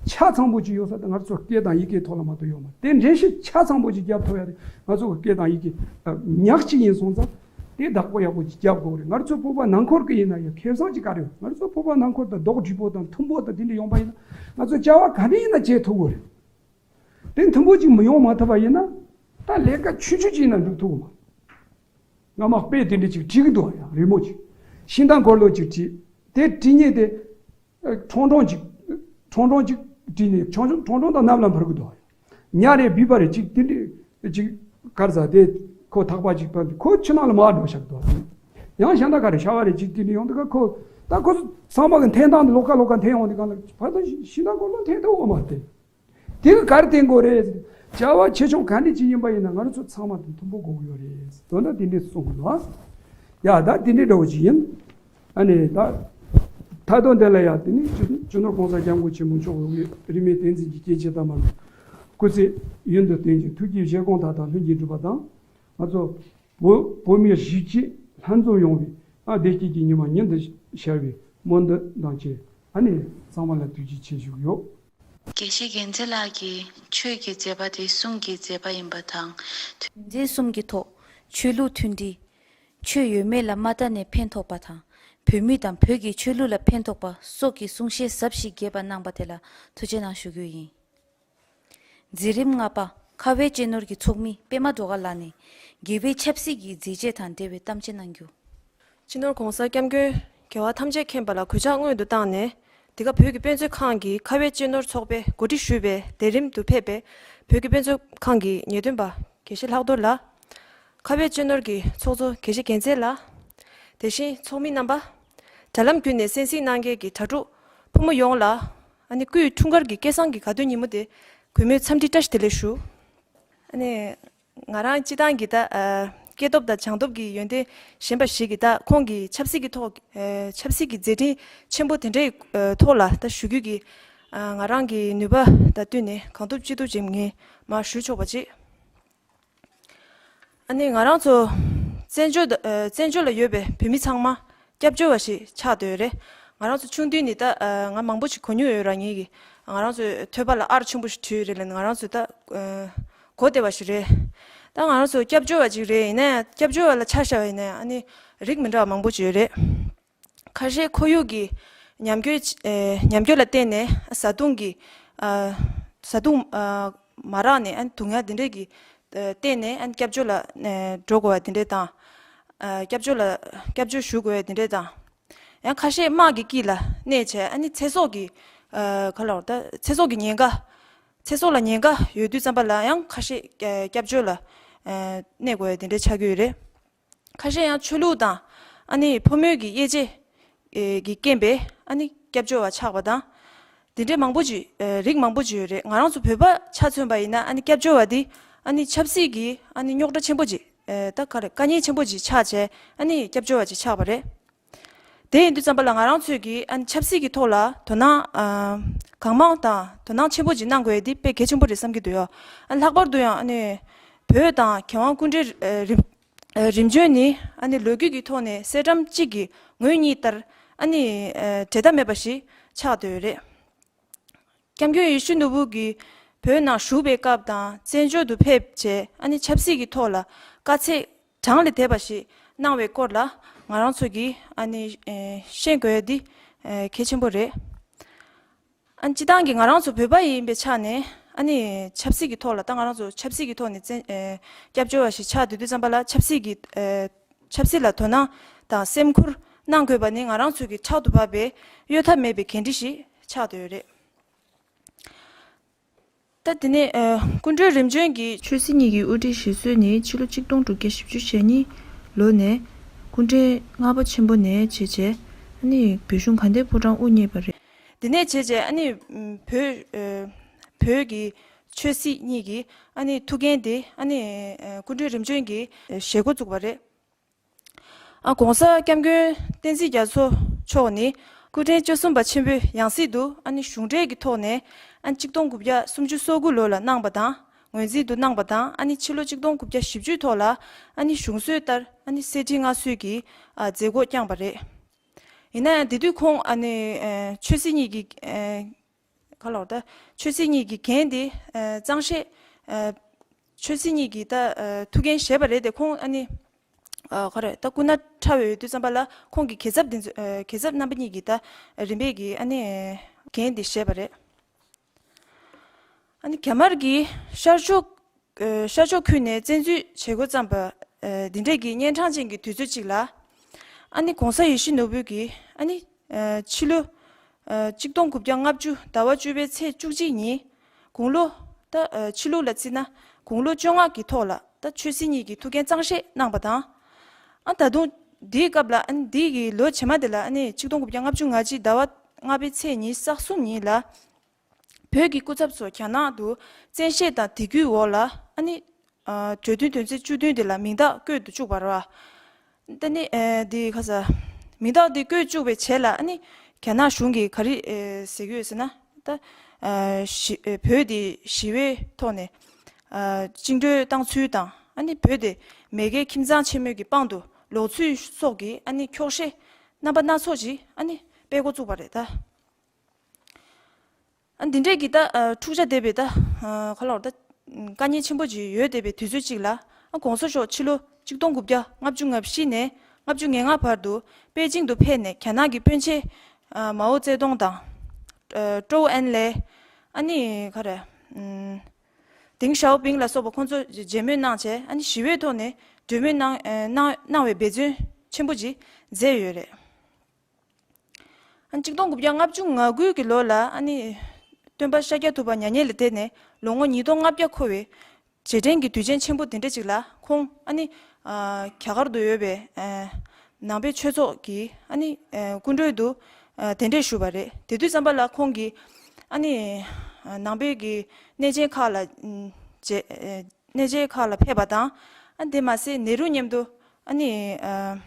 ཆ་ཚང་པོ་ཅིག་ཡོད་ས་དེ་ང་ཚོ་སྐད་དང་ཡི་གེའི་ཐོག་ལ་མ་གཏོགས་ཡོད་མ་རེད། དེ་འགྲེལ་བཤད་ཆ་ཚང་པོ་ཅིག་རྒྱབ་ཐུབ་ཡ་དེ་ང་ཚོ་གི་སྐད་དང་ཡི་གེ་ཉག་གཅིག་ཡིན་སོང་ཙང་། དེ་བདག་པོ་ཡག་པོ་ཅིག་རྒྱབ་དགོས་རེད། ང་ཚོ་བོད་པ་ནང་ཁུལ་གྱི་ཡིན་ན་ཡང་ཁེ་བཟང་ཅིག་ག་རེ་ཡོད། ང་ཚོ་བོད་པ་ནང་ཁུལ་དུ་རྡོག་སྒྲིལ་པོ་དང་མཐུན་པོ་དང་དེ་འདྲ་ཡོང་པ་ཡིན་ན་ང་ཚོ་བྱ་བ་ག་འདྲ་ཡིན་ན་བྱེད་ཐུབ་དགོས་རེད། དེ་མཐུན་པོ་ཅིག་མི་ཡོང་མ་ཐུབ་པ་ཡིན་ན་ད་ལས་ཀ་ཆུང་ཆུང་ཅིག་ཡིན་ན་འགྲུབ་ཐུབ་ཀྱི་མ་རེད། སྔ་མ་དཔེ་དེ་འདྲ་ཅིག་བྲིས་ཀྱི་འདུག་ཡང་རི་མོ་ཅིག་ཤིང་རྟ་འཁོར་ལོ་ཅིག་བྲིས། དེ་བྲིས་ཉིན་དེ་ཁྲོང་ཁྲོང་ཅིག་ཁྲོང་ཁྲོང་ཅིག་བྲིས་ནས་ཁྲོང་ཁྲོང་ཁྲོང་ཁྲོང་དང་གནམ་ལ་འཕུར་གི་འདུག་ཉ་རེ་བུས་པ་རེ་ཅིག་དེ་འདྲ་ཅིག་གར་ཟ་དེ་ཁོ་ཐག་པ་ཅིག་བབས་ཁོ་ཕྱི་ནང་ལ་མར་འགྲོ་ཤག་འདུག་ཡང་གཞན་དག་ག་རེ་ཤ་བ་རེ་ཅིག་དེ་འདྲ་ཡོང་དུས་ཁོ་ད་ཁོ་ཚང་མ་གི་འཐེན་སྟངས་དེ་ལོགས་ཀ་ལོགས་ཀ་འཐེན་ཡོང་དུས་གང་ལ་བར་དུ་ཤིང་རྟ་འཁོར་ལོ་འཐེན་ཐུབ་འོ་མ་སྟེ། དེ་གི་གར་བརྟེན་དགོས་རེད། བྱ་བ་ཆེ་ཆུང་ག་འདྲ་ཅིག་ཡིན་པ་ཡིན་ན་ང་རང་ཚོ་ཚང་མ་དང་མཐུན་པོ་དགོས་ཀྱི་ཡོད་རེད། དོན་དག་དེ་འདྲས་གསུང་གི་འདུག་ཡ་ད་དེ་འདྲས་འདྲ་བོ་ཅིག་ཡིན། ཨ་ནི་ད་མཐའ་དོན་དེ་ལ་ཡ་དེ་ནི་སྤྱི་སྤྱི་ནོར་༸གོང་ས་༸སྐྱབས་མགོན་ཆེན་པོ་མཆོག་གི་རིས་མེད་བསྟན་འཛིན་གྱི་སྐྱེས་ཆེན་དམ་པ་སྐུ་ཚེ་ཡུན་དུ་བརྟན་ཅིང་ཐུགས་ཀྱི་བཞེད་དགོངས་མཐའ་དག་ལྷུན་གྱིས་འགྲུབ་པ་དང་། ང་ཚོ་བོད་བོད་མི་གཞིས་བྱེས་ལྷན་འཛོམས་ཡོང་བའི་ཨ་བདེ་སྐྱིད་ཀྱི་ཉི་མ་ཉིན་དུ་ཤར་བའི་སྨོན་འདུན་དང་བཅས་ཨ་ནི་ཚང་མ་ལ་ཐུགས་རྗེ་ཆེ་ཞུ་གི་ཡོད། དགེ་བཤེས་རྒྱལ་མཚན་ལགས་ཀྱིས་ཆོས་ཀྱི་མཛད་པ་དེ་གསུང་གི་མཛད་པ་ཡིན་པ་དང་། དོན་ཚན་གསུམ་གྱི་ཐོག་ཆོས་ལུགས་མཐུན་སྒྲིལ། ཆོས་ཡོད་མེད་ལ་མ་ལྟ་ནས་ཕན་ཐོགས་པ་དང་། བོད་མི་དང་བོད་ཀྱི་ཆོས་ལུགས་ལ་ཕན་ཐོགས་པ་སོགས་ཀྱི་གསུང་བཤད་ཟབ་ཞིང་རྒྱས་པ་གནང་པ་དེ་ལ་ཐུགས་རྗེ་གནང་ཞུ་རྒྱུ་ཡིན། མཛད་རིམ་ལྔ་པ། ཁ་བའི་གཅེས་ནོར་གྱི་ཚོགས་མི་པད་མ་སྒྲོལ་དཀར་ལགས་ནས་དགེ་བའི་ཆབ་སྲིད་ཀྱི་མཛད་རྗེས་དང་འབྲེལ་བའི་གཏམ་བཤད་གནང་རྒྱུ། སྤྱི་ནོར་༸གོང་ས་༸སྐྱབས་མགོན་རྒྱལ་བ་ཐམས་ཅད་མཁྱེན་པ་ལ་གུས་ཕྱག་སྔོན་དུ་བཏང་ནས། འདི་ག་བོད་ཀྱི་དཔེ་མཛོད་ཁང་གི་ཁ་བའི་གཅེས་ནོར་ཚོགས་པས་གོ་སྒྲིག་ཞུས་པའི་ལས་རིམ་དུ་ཕེབས་པའི་བོད་ཀྱི་དཔེ་མཛོད་ཁང་གི་ངེས་སྟོན་པ་དགེ་བཤེས་ལྷག་རྡོར་ལགས། ཁ་བའི་གཅེས་ནོར་གྱི་ཚོགས་གཙོ་དགེ་བཤེས་རྒྱལ་མཚན་ལགས། དེ་བཞིན་ཚོགས་མི་རྣམ་པ། དྲ་ལམ་བརྒྱུད་ནས་གསན་གཟིགས་གནང་མཁན་གྱི་དྲ་གྲོགས་ཕོ་མོ་ཡོངས་ལ། ཨ་ནི་སྐུའི་འཁྲུངས་སྐར་གྱི་སྐལ་བཟང་གི་དགའ་སྟོན་ཉིན་མོ་དེ་གུས་མོས་འཚམས་འདྲི་བཀྲ་ཤིས་བདེ་ལེགས་ཞུ། ཨ་ནི། ང་རང་སྤྱི་བཏང་གི་ད་ཨ་སྐྱེས་སྟོབས་དང་སྦྱངས་སྟོབས་ཀྱི་ཡོན་ཏན་ཞན་པ་ཞིག་གིས་ད་ཁོང་གི་ཆབ་སྲིད་ཀྱི་ཐོག་ཨ་ཆབ་སྲིད་ཀྱི་མཛད་འཕྲིན་ཆེན་པོ་དེ་འདྲའི་ཨ་ཐོག་ལ་ད་ཞུ་རྒྱུ་གི་ཨ་ང་རང་གི་ནུས་པ་དང་བསྟུན་ནས་གང་ཐུབ་ཅི་ཐུབ་ཅིག་ངས་མར་ཞུ་ཆོག་པ་ཅིག་ཨ་ནི་ང་རང་ཚོ་བཙན་བྱོལ་ད་ཨ་བཙན་བྱོལ་ལ་ཡོད་པའི་བོད་མི་ཚང་མ་སྐྱབས་བཅོལ་བ་ཞིག་ཆགས་བསྡད་ཡོད་རེད། ང་རང་ཚོ་ཆུང་དུས་ནས་ད་ཨ་ང་མང་པོ་ཞིག་གོ་མྱོང་ཡོད་ར། ངེད་ཀྱི་ང་རང་ཚོའི་ཐོད་པ་ལ་ཨར་ཆེན་པོ་ཞིག་དུས་རེད་ལ་ང་རང་ཚོ་ད་ཨ་གོ་བདེ་བ་ཞིག་རེད། ད་ང་རང་ཚོ་སྐྱབས་བཅོལ་བ་ཅིག་རེད། ཡིན་ན་ཡང་སྐྱབས་བཅོལ་བ་ལ་ཆ་བཞག་པ་ཡིན་ན་ཡང་ཨ་ནི་རིགས་མི་འདྲ་བ་མང་པོ་ཅིག་ཡོད་རེད། ཁ་ཤས་ཁོར་ཡུག་གི་ཉམས་རྒུད་ཨ་ཉམས་རྒུད་ལ་བརྟེན་ནས་བཟའ་བཏུང་གི་ཨ་བཟའ་བཏུང་ཨ་མ་རག་ནས་ཨ་སྡུག་བསྔལ་འདི་འདྲས་ཀྱི་ཨ་བརྟེན་ནས་ཨ་སྐྱབས་བཅོལ་ལ་ཨ་འགྲོ་དགོས་པ་འདི་འདྲས་དང་། ཨ་སྐྱབས་བཅོལ་ལ་སྐྱབས་བཅོལ་ཞུ་དགོས་པ་འདི་འདྲས་དང་། ཡང་ཁ་ཤས་དམག་གི་དཀྱིལ་ལ་གནས་བྱས་ཨ་ནི་ཚེ་སྲོག་གི་ཨ་ག་ལ་བར་ད་ཚེ་སྲོག་གི་ཉེན་ཁ། ཚེ་སྲོག་ལ་ཉེན་ཁ་ཡོད་དུས་ཙམ་པ་ལ་ཡང་ཁ་ཤས་ཨ་སྐྱབས་བཅོལ་ལ་ཨ་གནས་དགོས་པ་འདི་འདྲས་ཆགས་ཀྱི་ཡོད་རེད། ཁ་ཤས་ཡང་ཆོས་ལུགས་དང་ཨ་ནི་ཕོ་མོའི་གི་དབྱེ་འབྱེད་ཨེ་གི་རྐྱེན་པས་ཨ་ནི་སྐྱབས་བཅོལ་བ་ཆགས་པ་དང་། དེ་འདྲའི་མང་པོ་ཅིག་ཨེ་རིགས་མང་པོ་ཅིག་ཡོད་རེད། ང་རང་ཚོ་བོད་པ་ཆ་མཚོན་པ་ཡིན་ན་ཨ་ནི་སྐྱབས་བཅོལ་བ་འདི་ཨ་ནི་ཆབ་སྲིད་ཀྱི་ཨ་ནི་རྙོག་དྲ་ཆེན་པོ་ཅིག་ཨེ་ད་ག་རེ་དཀའ་ངལ་ཆེན་པོ་ཅིག་ཆགས་བྱས་ཨ་ནི་སྐྱབས་བཅོལ་བ་ཅིག་ཆགས་པ་རེད། དེ་ཡིན་དུས་ཙམ་པ་ལ་ང་རང་ཚོས་ཀྱིས་ཨ་ནི་ཆབ་སྲིད་ཀྱི་ཐོག་ལ་དོ་སྣང་ཨ་གང་མང་དང་དོ་སྣང་ཆེན་པོ་ཅིག་གནང་དགོས་ཡ་འདི་དཔེ་གལ་ཆེན་པོ་རེད་བསམ་གྱི་འདུག་ཡ། ཨ་ལྷག་པར་དུ་ཡང་ཨ་ནི་བོད་དང་རྒྱལ་དབང་སྐུ་ཕྲེང་ཨ་རིམ་ཨ་རིམ་བྱོན་ནི་ཨ་ནི་ལོ་རྒྱུས་ཀྱི་ཐོག་ནས་གསེར་སྦྲམ་གཅིག་གི་ངོས་གཉིས་ལྟར་ཨ་ནི་ཨ་འབྲལ་ཐབས་མེད་པ་ཞིག་ཆགས་བསྡད་ཡོད་རེད། སྐྱབས་མགོན་ཡིད་བཞིན་ནོར་བུ་གིས་བོད་ནང་བཞུགས་པའི་སྐབས་དང་བཙན་བྱོལ་དུ་ཕེབས་བྱས་ཨ་ནི་ཆབ་སྲིད་ཀྱི་ཐོག་ལ་དཀའ་ཚེགས་ གྲངས་ལས་འདས་པ་ཞིག་གནང་བའི་སྐོར་ལ་ང་རང་ཚོ་གིས་ཨ་ནི་ཨེ་ཤེས་དགོས་ཡ་འདི་ཨེ་གལ་ཆེན་པོ་རེད། ཨ་ནི་སྤྱི་བཏང་གི་ང་རང་ཚོ་བོད་པ་ཡིན་པའི་ཆ་ནས་ཨ་ནི་ཆབ་སྲིད་ཀྱི་ཐོག་ལ་ད་ང་རང་ཚོ་ཆབ་སྲིད་ཀྱི་ཐོག་ནས་བཙན་ཨེ་སྐྱབས་བཅོལ་བ་ཞིག་ཆགས་བསྡད་དུས་ཙམ་པ་ལ་ཆབ་སྲིད་ཀྱི་ཨེ་ཆབ་སྲིད་ལ་དོ་སྣང་དང་སེམས་ཁུར་གནང་དགོས་པ་ནི་ང་རང་ཚོ་གི་ཕྲག་ཏུ་བབས་པའི་གཡོལ་ཐབས་མེད་པའི་འགན་འཁྲི་ཞིག་ཆགས་བསྡད་ཡོད་རེད། ད་དེ་ནས་ཨ་སྐུ་མགྲོན་རིམ་བྱོན་གྱིས། ཆོས་སྲིད་གཉིས་ཀྱི་དབུ་ཁྲིད་བཞེད་སྲོལ་ནི་ཕྱི་ལོ་ཆིག་སྟོང་དྲུག་བརྒྱ་བཞི་བཅུ་ཞེ་གཉིས་ལོ་ནས་སྐུ་ཕྲེང་ལྔ་པ་ཆེན་པོ་ནས་བྱས་བྱས་ཨ་ནི་བོད་གཞུང་དགའ་ལྡན་ཕོ་བྲང་དབུ་བརྙེས་པ་རེད། དེ་ནས་བྱས་བྱས་ཨ་ནི་ཨམ་བོད་ཨ་བོད་ཀྱི་ཆོས་སྲིད་གཉིས་ཀྱི་ཨ་ནི་ཐུགས་འགན་དེ་ཨ་ནི་ཨ་སྐུ་མགྲོན་རིམ་བྱོན་གྱིས་བཞེས་འགོ་བཙུགས་པ་རེད། ཨ་༸གོང་ས་༸སྐྱབས་མགོན་བསྟན་འཛིན་རྒྱ་མཚོ་མཆོག་ནི་སྐུ་ཕྲེང་བཅུ་གསུམ་པ་ཆེན་པོའི་ཡང་སྲིད་དུ་ཨ་ནི་གཞུང་འབྲེལ་གྱི་ཐོག་ནས་ཨ་ནི་ཆིག་སྟོང་དགུ་བརྒྱ་སུམ་ཅུ་སོ་དགུ་ལོ་ལ་གནང་པ་དང་ངོས་འཛིན་དུ་གནང་པ་དང་ཨ་ནི་ཕྱི་ལོ་ཆིག་སྟོང་དགུ་བརྒྱ་བཞི་བཅུའི་ཐོག་ལ་ཨ་ནི་གཞུང་སྲོལ་ལྟར་ཨ་ནི་གསེར་ཁྲི་མངའ་གསོལ་གྱི་ཨ་མཛད་སྒོ་བསྐྱངས་པ་རེད། ཡིན་ན་ཡང་དེ་དུས་ཁོང་ཨ་ནི་ཨ་ཆོས་སྲིད་གཉིས་ཀྱི་ཨ་ག་ལབ་དགོས་རེད། ད་ཆོས་སྲིད་གཉིས་ཀྱི་འགན་དེ་ཨ་གཙང་བཞེས་ཨ་ཆོས་སྲིད་གཉིས་ཀྱི་ད་ཨ་ཐུགས་འགན་བཞེས་པ་རེད་དེ། ཁོང་ཨ་ནི་ཨ་ག་རེ་ད་སྐུ་ན་ཕྲ་བའི་དུས་ཙམ་པ་ལ་ཁོང་གི་གྱད་ཚབ་དེ་ཚོ་ཨ་གྱད་ཚབ་རྣམ་པ་གཉིས་ཀྱིས་ད་རིམ་པས་ཀྱིས་ཨ་ནི་འགན་དེ་བཞེས་པ་རེད། ཨ་ནི་རྒྱ་དམར་གྱིས་ཤར་ཕྱོགས་ཨ་ཤར་ཕྱོགས་ཁུལ་ནས་བཙན་འཛུལ་བྱེད་འགོ་བརྩམས་པ་ཨ་འདི་འདྲས་ཀྱི་གཉན་འཕྲང་ཅན་གྱི་དུས་ཚོད་ཅིག་ལ། ཨ་ནི་༸གོང་ས་ཡིད་བཞིན་ནོར་བུ་གིས་ཨ་ནི་ཨ་ཕྱི་ལོ་ཨ་ཆིག་སྟོང་དགུ་བརྒྱ་ལྔ་བཅུ་ཟླ་བ་བཅུ་པའི་ཚེས་བཅུ་གཅིག་ཉིན་དགུང་ལོ་ད་ཨ་ཕྱི་ལུགས་ལ་བརྩིས་ན་དགུང་ལོ་བཅོ་ལྔ་གི་ཐོག་ལ་ད་ཆོས་སྲིད་གཉིས་ཀྱི་ཐུགས་འགན་གཙང་བཞེས་གནང་པ་དང་། ཨ་ད་དུང་འདིའི་སྐབས་ལ་ཨ་ནི་འདི་གི་ལོ་རྗེས་མ་དེ་ལ་ཨ་ནི་ཆིག་སྟོང་དགུ་བརྒྱ་ལྔ་བཅུ་ང་གཅིག་ཟླ་བ་ལྔ་པའི་ཚེས་ཉི་ཤུ་རྩ་གསུམ་ཉིན་ལ། བོད་ཀྱི་སྐུ་ཚབ་ཚོ་རྒྱ་ནག་ཏུ་བཙན་ཤེད་དང་དད་གུས་འོག་ལ་ཨ་ནི་ཨ་གྲོས་མཐུན་དོན་ཚན་བཅུ་བདུན་དེ་ལ་མིང་རྟགས་བཀོད་དུ་བཅུག་པ་རེད་བ། ད་ནི་ཨ་འདི་ག་ས་མིང་རྟགས་འདི་བཀོད་བཅུག་པའི་རྗེས་ལ་ཨ་ནི་རྒྱ་ནག་གཞུང་གིས་ག་རེ་ཨ་ཟེར་གྱི་ཡོད་ཟེར་ན། ད་ཨ་ཞི་ཨ་བོད་འདི་ཞི་བའི་ཐོག་ནས་ཨ་བཅིངས་འགྲོལ་བཏང་ཚུལ་དང་ཨ་ནི་བོད་དེ་མེས་རྒྱལ་ཁྱིམ་ཚང་ཆེན་མོའི་གི་དཔང་དུ་ལོག་ཚུལ་སོགས་ཀྱི་ཨ་ནི་འཁྱོག་བཤད་རྣམ་པ་སྣ་ཚོགས་ཅིག་ཨ་ནི་སྤེལ་འགོ་བཙུགས་པ་རེད་ད། ཨ་འདི་འདྲས་ཀྱི་ད་ཨ་འཁྲུག་ཆ་འདས་པའི་ད་ཨ་ག་ལབ་དགོས་རེད། ད་དཀའ་ངལ་ཆེན་པོ་ཅིག་ཡོད་བསྡད་པའི་དུས་ཚོད་ཅིག་ལ། ཨ་༸གོང་ས་མཆོག་ཕྱི་ལོ་ཆིག་སྟོང་དགུ་བརྒྱ་ལྔ་བཅུ་ང་བཞི་ནས་ལྔ་བཅུ་ང་ལྔ་བར་དུ་པེ་ཅིང་དུ་ཕེབས་ནས་རྒྱ་ནག་གི་སྤུན་མཆེད་ཨ་མའོ་ཙེ་ཏུང་དང་ཨ་ཀྲོའུ་ཨེན་ལེ། ཨ་ནི་ག་རེ་ཨམ་ཏེང་ཞའོ་ཕིང་ལ་སོགས་པ་ཁོང་ཚོ་མཇལ་མོལ་གནང་བྱས་ཨ་ནི་ཞི་བའི་ཐོག་ནས་གྲོས་མོལ་གནང་ཨ་གནང་གནང་བའི་འབད་བརྩོན་ཆེན་པོ་ཅིག་མཛད་ཡོད་རེད། ཨ་ནི་ཆིག་སྟོང་དགུ་བརྒྱ་ལྔ་བཅུ་ང་དགུ་གི་ལོ་ལ་ཨ་ནི་སྟོན་པ་ཤཱཀྱ་ཐུབ་པ་མྱ་ངན་ལས་འདས་ནས་ལོ་ངོ་ཉིས་སྟོང་ལྔ་བརྒྱ་འཁོར་བའི་རྗེས་དྲན་གྱི་དུས་ཆེན་ཆེན་པོ་དེ་འདྲ་ཅིག་ལ་ཁོང་ཨ་ནི་ཨ་རྒྱ་གར་དུ་ཡོད་པའི་ཨ་ནང་པའི་ཆོས་ཚོགས་ཀྱི་ཨ་ནི་ཨ་སྐུ་མགྲོན་དུ་ཨ་གདན་འདྲེན་ཞུས་པ་རེད། དེ་དུས་ཙམ་པ་ལ་ཁོང་གིས་ཨ་ནི་ཨ་ནང་པའི་གི་གནས་ཆེན་ཁག་ལ་ཨ་མཇལ་ཨ་གནས་ཆེན་ཁག་ལ་ཕེབས་པ་དང་། ཨ་དེ་མ་ཟད་ནེ་རུ་མཉམ་དུ་ཨ་ནི་ཨ་